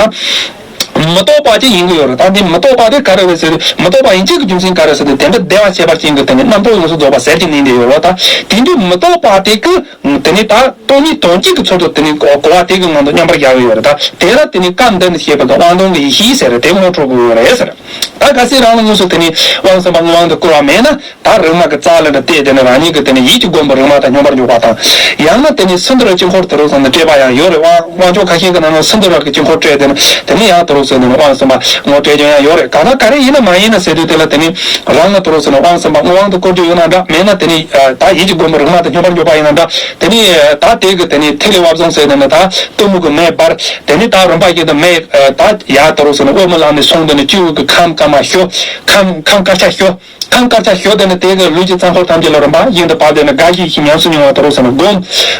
མི་རྟོག་པ་ཅིག་ཡིན་གི་ཡོད་རེད་ད། འདི་མི་རྟོག་པ་དེ་ག་རེ་རེད་ཟེར་དུས་མི་རྟོག་པ་ཡིན་ཅིག་གི་རྒྱུ་མཚན་ག་རེ་ཟེར་དུས་དེ་འདྲ་བདེ་བར་གཤེགས་པ་ཅན་གྱི་དེ་ནི་རྣམ་རྟོག་ཡོངས་སུ་རྫོགས་པ་ཟེར་གྱི་ནི་འདི་ཡོད་རེད་ད། དེ་འདྲའི་མི་རྟོག་པ་དེ་གི་དེ་ནི་ད་སྟོང་ཉིད་དོན་གཅིག་གི་ཚུལ་དུ་དེ་ནི་གོ་བ་དེ་གི་ངང་དུ་མཉམ་པར་བཞག་གི་ཡོད་རེད་ད། དེ་ལ་དེ་ནི་སྐབས་འདི་ནི་བཤད་པ་གི་དབང་དོན་གྱི་ཡེ་ཤེས་ཟེར་དེ་ངོ་འཕྲོད་དགོས་ཡོད་རེད་ཟེར། ད་གལ་སྲིད་རང་ལ་དངོས་སུ་དེ་ནི་དབང་གསུམ་པ་མངོན་དབང་དུ་བསྐུར་བ་མེད་ན། ད་རིག་མ་གི་རྩ་ལ་འདྲ་བལྟས་དེ་ནི་རང་ཉིད་ཀྱི་དེ་ནི་ཡིད་ཀྱི་སྒོམ་པ་རིག་མ་དང་སྙོམས་པར་འཇུག་པ་དང་། ཡང་ན་དེ་ནི་སིནྡྷུ་ར་དཀྱིལ་འཁོར་དེ་རུ་སོང་ནས་སྤྲད་པ་ཡང་ཡོད་རེད། དབང་དབང་ཆོག་ཁ་ཤས་ཀྱི་ནང་ན་སིནྡྷུ་ར་གི་དཀྱིལ་འཁོར་སྤྲད་དེ་ནི་དེ་ནི་ཡང་དེ་རུ་སོང་ནས་དབང་གསུམ་པ་ངོ་སྤྲད་རྒྱུ་ཡང་ཡོད་རེད། གང་ལྟར་ག་རེ་ཡིན་ན་མ་ཡིན་ན་ཟེར་དུས་དེ་ལ་དེ་ནི་རང་ལ་དེ་རུ་སོང་ནས་དབང་གསུམ་པ་མངོན་དབང་དུ་བསྐུར་རྒྱུ་ཡོད་ན་འདྲ། མེད་ན་དེ་ནི་ད་ཡིད་ཀྱི་སྒོམ་པ་རིག་མ་དང་སྙོམས་པར་འཇུག་པ་ཡིན་ན་འདྲ། དེ་ནི་ད་དེ་གི་དེ་ནི་ཐིག་ལེ་བབ་བཟང་ཟེར་དེ་ནི་ད་གཏི་མུག་གི་མེ་འབར། དེ་ནི་ད་རིམ་པ་བཞིན་དུ་མེ་ད་ཡར་དེ་རུ་སོང་ནས་དབུ་མའི་ལམ་ནས་སོང་དེ་ནི་སྤྱི་བོ་གི་ཁམས་དཀར་དམར་ཞོ། ཁམས་ཁམས་དཀར་ཆ་ཞོ། ཁམས་དཀར་ཆ་ཞོ་དེ་ནི་དེ་གི་ལུས་ཀྱི་རྩ་འཁོར་ཐམས་ཅད་ལ་རིམ་པ་བཞིན་དུ་བབས་དེ་ནི་དགའ་བཞིན་ཞིང་ཉམས་སུ་མྱོང་བ་དེ་རུ་སོང་ནས་བསྒོམ།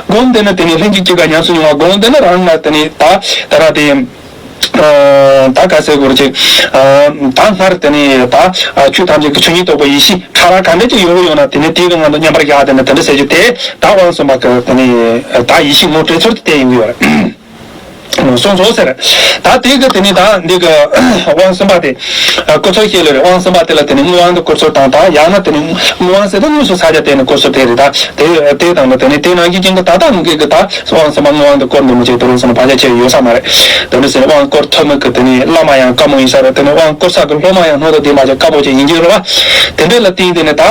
བསྒོམ་དེ་ནི་དེ་ནི་ལྷན་ཅིག་སྐྱེས་པ་ཉམས་སུ་མྱོང་བ་བསྒོམ་དེ་ནི་རང་ལ་དེ་ནི་ད་ད་ར་དེ། ད་ག་ཟེར་དགོས་རེད་ཅིག་ད་སྔར་དེ་ནི་ད་ཆོས་ཐམས་ཅད་ཀྱི་ཆོས་ཉིད་རྟོགས་པའི་ཡེ་ཤེས་ཕྲ་རགས་ག་འདྲ་ཅིག་ཡོད་ཡོད་ན་དེ་ནི་དེ་གི་ངང་དུ་མཉམ་པར་བཞག་དེ་ནི་དེ་འདྲ་ཟེར་རྒྱུ་དེ་ད་དབང་གསུམ་པ་གི་དེ་ནི་ད་ཡེ་ཤེས་ངོ་སྤྲད་ཚུལ་དེ་ཡིན་གྱི་ཡོད་རེད། སོང་སོང་ཟེར། ད་དེ་གི་དེ་ནི་ད་འདི་གི་དབང་གསུམ་པ་དེ་སྐུ་ཚོགས་བཤད་ལེ་རེད། དབང་གསུམ་པ་དེ་ལ་དེ་ནི་མངོན་དབང་དུ་བསྐུར་ཚུལ་དང་ད་ཡང་ན་དེ་ནི་མངོན་དབང་ཟེར་དུས་དངོས་སུ་ས་ཆ་དེ་ནི་བསྐུར་ཚུལ་དེ་རེད་ད། དེ་དེ་དང་ལ་དེ་ནི་དེ་ནང་བཞིན་ཅན་གི་ད་ལྟ་ངེད་ཀྱི་ད་དབང་གསུམ་པ་མངོན་དབང་དུ་བསྐུར་འདུག་མི་བྱེད་དུ་རུང་ཟེར་ན་བར་ཆད་ཆེ་ཡོད་ས་མ་རེད། དེ་འདྲ་ཟེར་དབང་བསྐུར་ཐུབ་མི་གི་དེ་ནི་བླ་མ་ཡང་དཀའ་མོ་ཡིན་ས་རེད། དེ་ནི་དབང་བསྐུར་ས་གི་སློབ་མ་ཡང་སྣོད་དང་ལྡན་པ་ཅིག་དཀའ་པོ་ཅིག་ཡིན་གྱི་རེད་བ། དེ་འདྲ་ལ་བརྟེན་དེ་ནི་ད་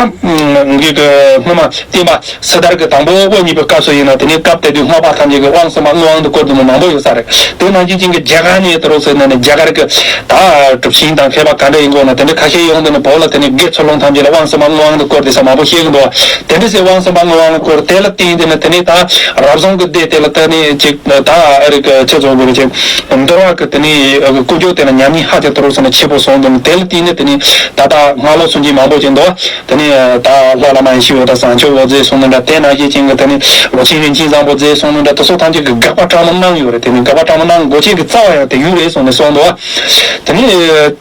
ངེད་ཀྱི་སྔོན་མ་བསྟན་པ་སི་ཏར་གྱི་དང་པོ་འོ་གཉིས་པའི་སྐབས་སུ་ཡིན་ན་དེ་ནས་སྐབས་དེ་དུས་སྔགས་པ་ཐམས་ཅད་ཀྱིས་དབང་གསུམ་པ་མངོན་དབང་དུ་བསྐུར་འདུག་མི་མང་པོ་ཡོད་ས་རེད། དེ་ནང་བཞིན་ཅན་གྱི་རྒྱ་གར་ནས་དེ་རུ་ཟེར་ན་ནི་རྒྱ་གར་གྱི་ད་གྲུབ་ཆེན་དང་མཁས་པ་ག་འདྲ་ཡིན་དགོས་ན་དེ་འདྲ་ཁ་ཤས་ཡོང་དུས་ནི་བོད་ལ་དེ་ནས་དགེ་ཚུལ་སློང་ཐམས་ཅད་ལ་དབང་གསུམ་པ་མངོན་དབང་དུ་བསྐུར་དེ་ས་མང་པོ་བཤད་གི་འདུག་དེ་འདྲ་ཟེར་དབང་གསུམ་པ་མངོན་དབང་དུ་བསྐུར་དེ་ལ་བརྟེན་དེ་ནི་དེ་ནས་ད་རབ་བྱུང་གི་སྡེ་དེ་ལ་དེ་ནས་ཅིག་ད་ཨ་རིག་ཆེ་ཚོགས་དགོས་ཅིག་འདུལ་བ་གི་དེ་ནས་ཀུན་སྤྱོད་དེ་ལ་ཉམས་ཉེས་ཧ་ཅང་དེ་རུ་ཟེར་ན་ཆེ་པོ་སོང་དུས་ནི་དེ་ལ་བརྟེན་ནས་དེ་ནས་ད་ལྟ་སྔགས་ལོ་སུམ་ཅུ་མང་པོ་ཅིག་འདུག་དེ་ནས་ད་ལྷ་བླ་མ་ཡེ་ཤེས་འོད་དང་བྱང་ཆུབ་འོད་མཛད་གསུངས་ནི་འདྲ། དེ་ནང་བཞིན་ཅན་གྱི་དེ་ནས་ལོ་ཆེན་རིན་ཆེན་བཟང་པོ་མཛད་གསུངས་ནི་འདྲ། དེ་ཚོ་ཐམས་ཅད་ཀྱིས་དགག་པ་དྲང་མོ་གནང་ཡོད་རེད། དེ་ནས་དགག་པ་དྲང་མོ་གནང་དགོས་ཆེད་ཀྱི་རྩ་བ་ཡང་དེ་ཡུལ་རེད་གསུངས་ནས་གསུངས་འདུག་དེ་ནས་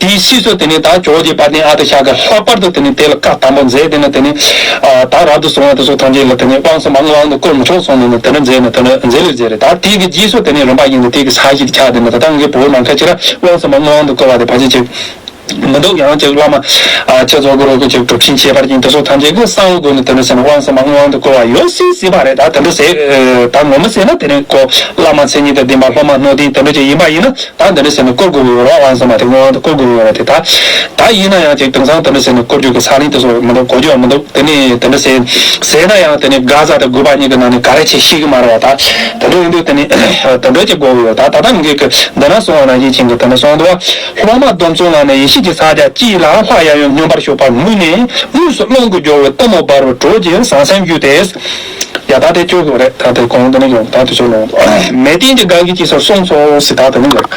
དེའི་ཕྱིས་སུ་དེ་ནས་ད་ཇོ་བོ་རྗེ་དཔལ་ལྡན་ཨ་ཏི་ཤ་གིས་ལྷག་པར་དུ་དེ་ནས་དེ་ལ་བཀའ་དམ་པོ་མཛད། དེ་ནས་དེ་ནས་ད་རབ་ཏུ་བྱུང་བ་དེ་ཚོ་ཐམས་ཅད་ལ་དེ་ནས་དབང་གསུམ་པ་མངོན་དབང་དུ་བསྐུར་མི་ཆོག་གསུངས་ནས་དེ་འདྲ་མཛད་ནས་དེ་འདྲ་མཛད་ལུགས་མཛད་རེད། ད་དེ་གི་རྗེས་སུ་དེ་ནས་རིམ་པ་བཞིན་དུ་དེ་གི་ས་གཞི་ཆགས། དེ་ནས་ད་ལྟ་ངེད་བོད་ནང་ཁ་ཅིག་ལ་དབང་གསུམ་པ་མངོན་དབང་དུ་བསྐུར་བ་དེ་ཕལ་ཆེར་ཅིག་མི་འདུག་ཡང་ཅིག་བླ་མ་ཨ་ཁྱེད་ཚོ་གི་རོགས་ཀྱི་ཅིག་གྲུབ་ཆེན་ཁྱད་པར་ཅན་དེ་ཚོ་ཐམས་ཅད་ཀྱིས་གསང་བའི་སྒོ་ནས་དེ་འདྲ་ཟེར་ན་དབང་གསུམ་པ་མངོན་དབང་དུ་བསྐུར་བ་ཡོད་སྲིད་སྲིད་པ་རེད། ད་དེ་འདྲ་ཟེར་ད་ངོ་མ་ཟེར་ན་དེ་ནས་ཁོ་བླ་མ་མཚན་ཉིད་དང་ལྡན་པ་སློབ་མ་སྣོད་ལྡན་དེ་འདྲ་ཅིག་ཡིན་པ་ཡིན་ན་ད་དེ་འདྲ་ཟེར་ན་བསྐུར་དགོས་ཀྱི་ཡོད་རེད། དབང་གསུམ་པ་དེ་མངོན་དབང་དུ་བསྐུར་དགོས་ཀྱི་ཡོད་རེད། དེ་ད་ད་ཡིན་ན་ཡང་ཅིག་དེང་སང་དེ་འདྲ་ཟེར་ན་བསྐུར་རྒྱུ་གི་ས་ལན་དེ་ཚོ་མི་འདུག་གོ་རྒྱུ་མི་འདུག་དེ་ནས་དེ་འདྲ་ཟེར་ཟེར་ན་ཡང་དེ་ནས་ག་ས་དང་དགོས་པ་གཉིས་ཀྱི་ནང་ནས་ག་རེ་བྱེད་ཤེས་ཀྱི་མ་རེད་བ། ད་དེ་འདྲ་ཡིན་དུས་དེ་ནས་དེ་འདྲ་ཅིག་དགོས་ཀྱི་ཡོད། ད་ད་ལྟ་ངེད་ཀྱི་འདི་ན་གསུངས་པ་ནང་བཞིན་ཅན་གྱི་དེ་ནས་གསུངས་འདུག་སློབ་མ་སྡོམ་བརྩོན་ལ་ནི་ཡེ་ཤེས་ཀྱི་ཕྱག་རྒྱ་གཅིག་ལ་ལྷ་ཡབ་ཡུམ་སྙོམས་པར་ཞུགས་པ་ནུས་ནས་དངོས་སུ་ཀློང་དུ་སྦྱོར་བའི་གཏུམ་མོ་འབར་བའི་གྲོགས་ཀྱིས་བཟང་སེམས་བཞུས་ཏེ། ཡ་ད་དེ་བཅོས་དགོས་རེད། ད་དེ་གོང་དུ་ནས་ཡོང་ད་དེ་ཚོ་ལོང་མེ་སྟེང་གི་དགའ་སྐྱིད་ཅེས་སོགས་གསུངས་སོ་ཟེར། ད་དེ་ནས་ཡོང་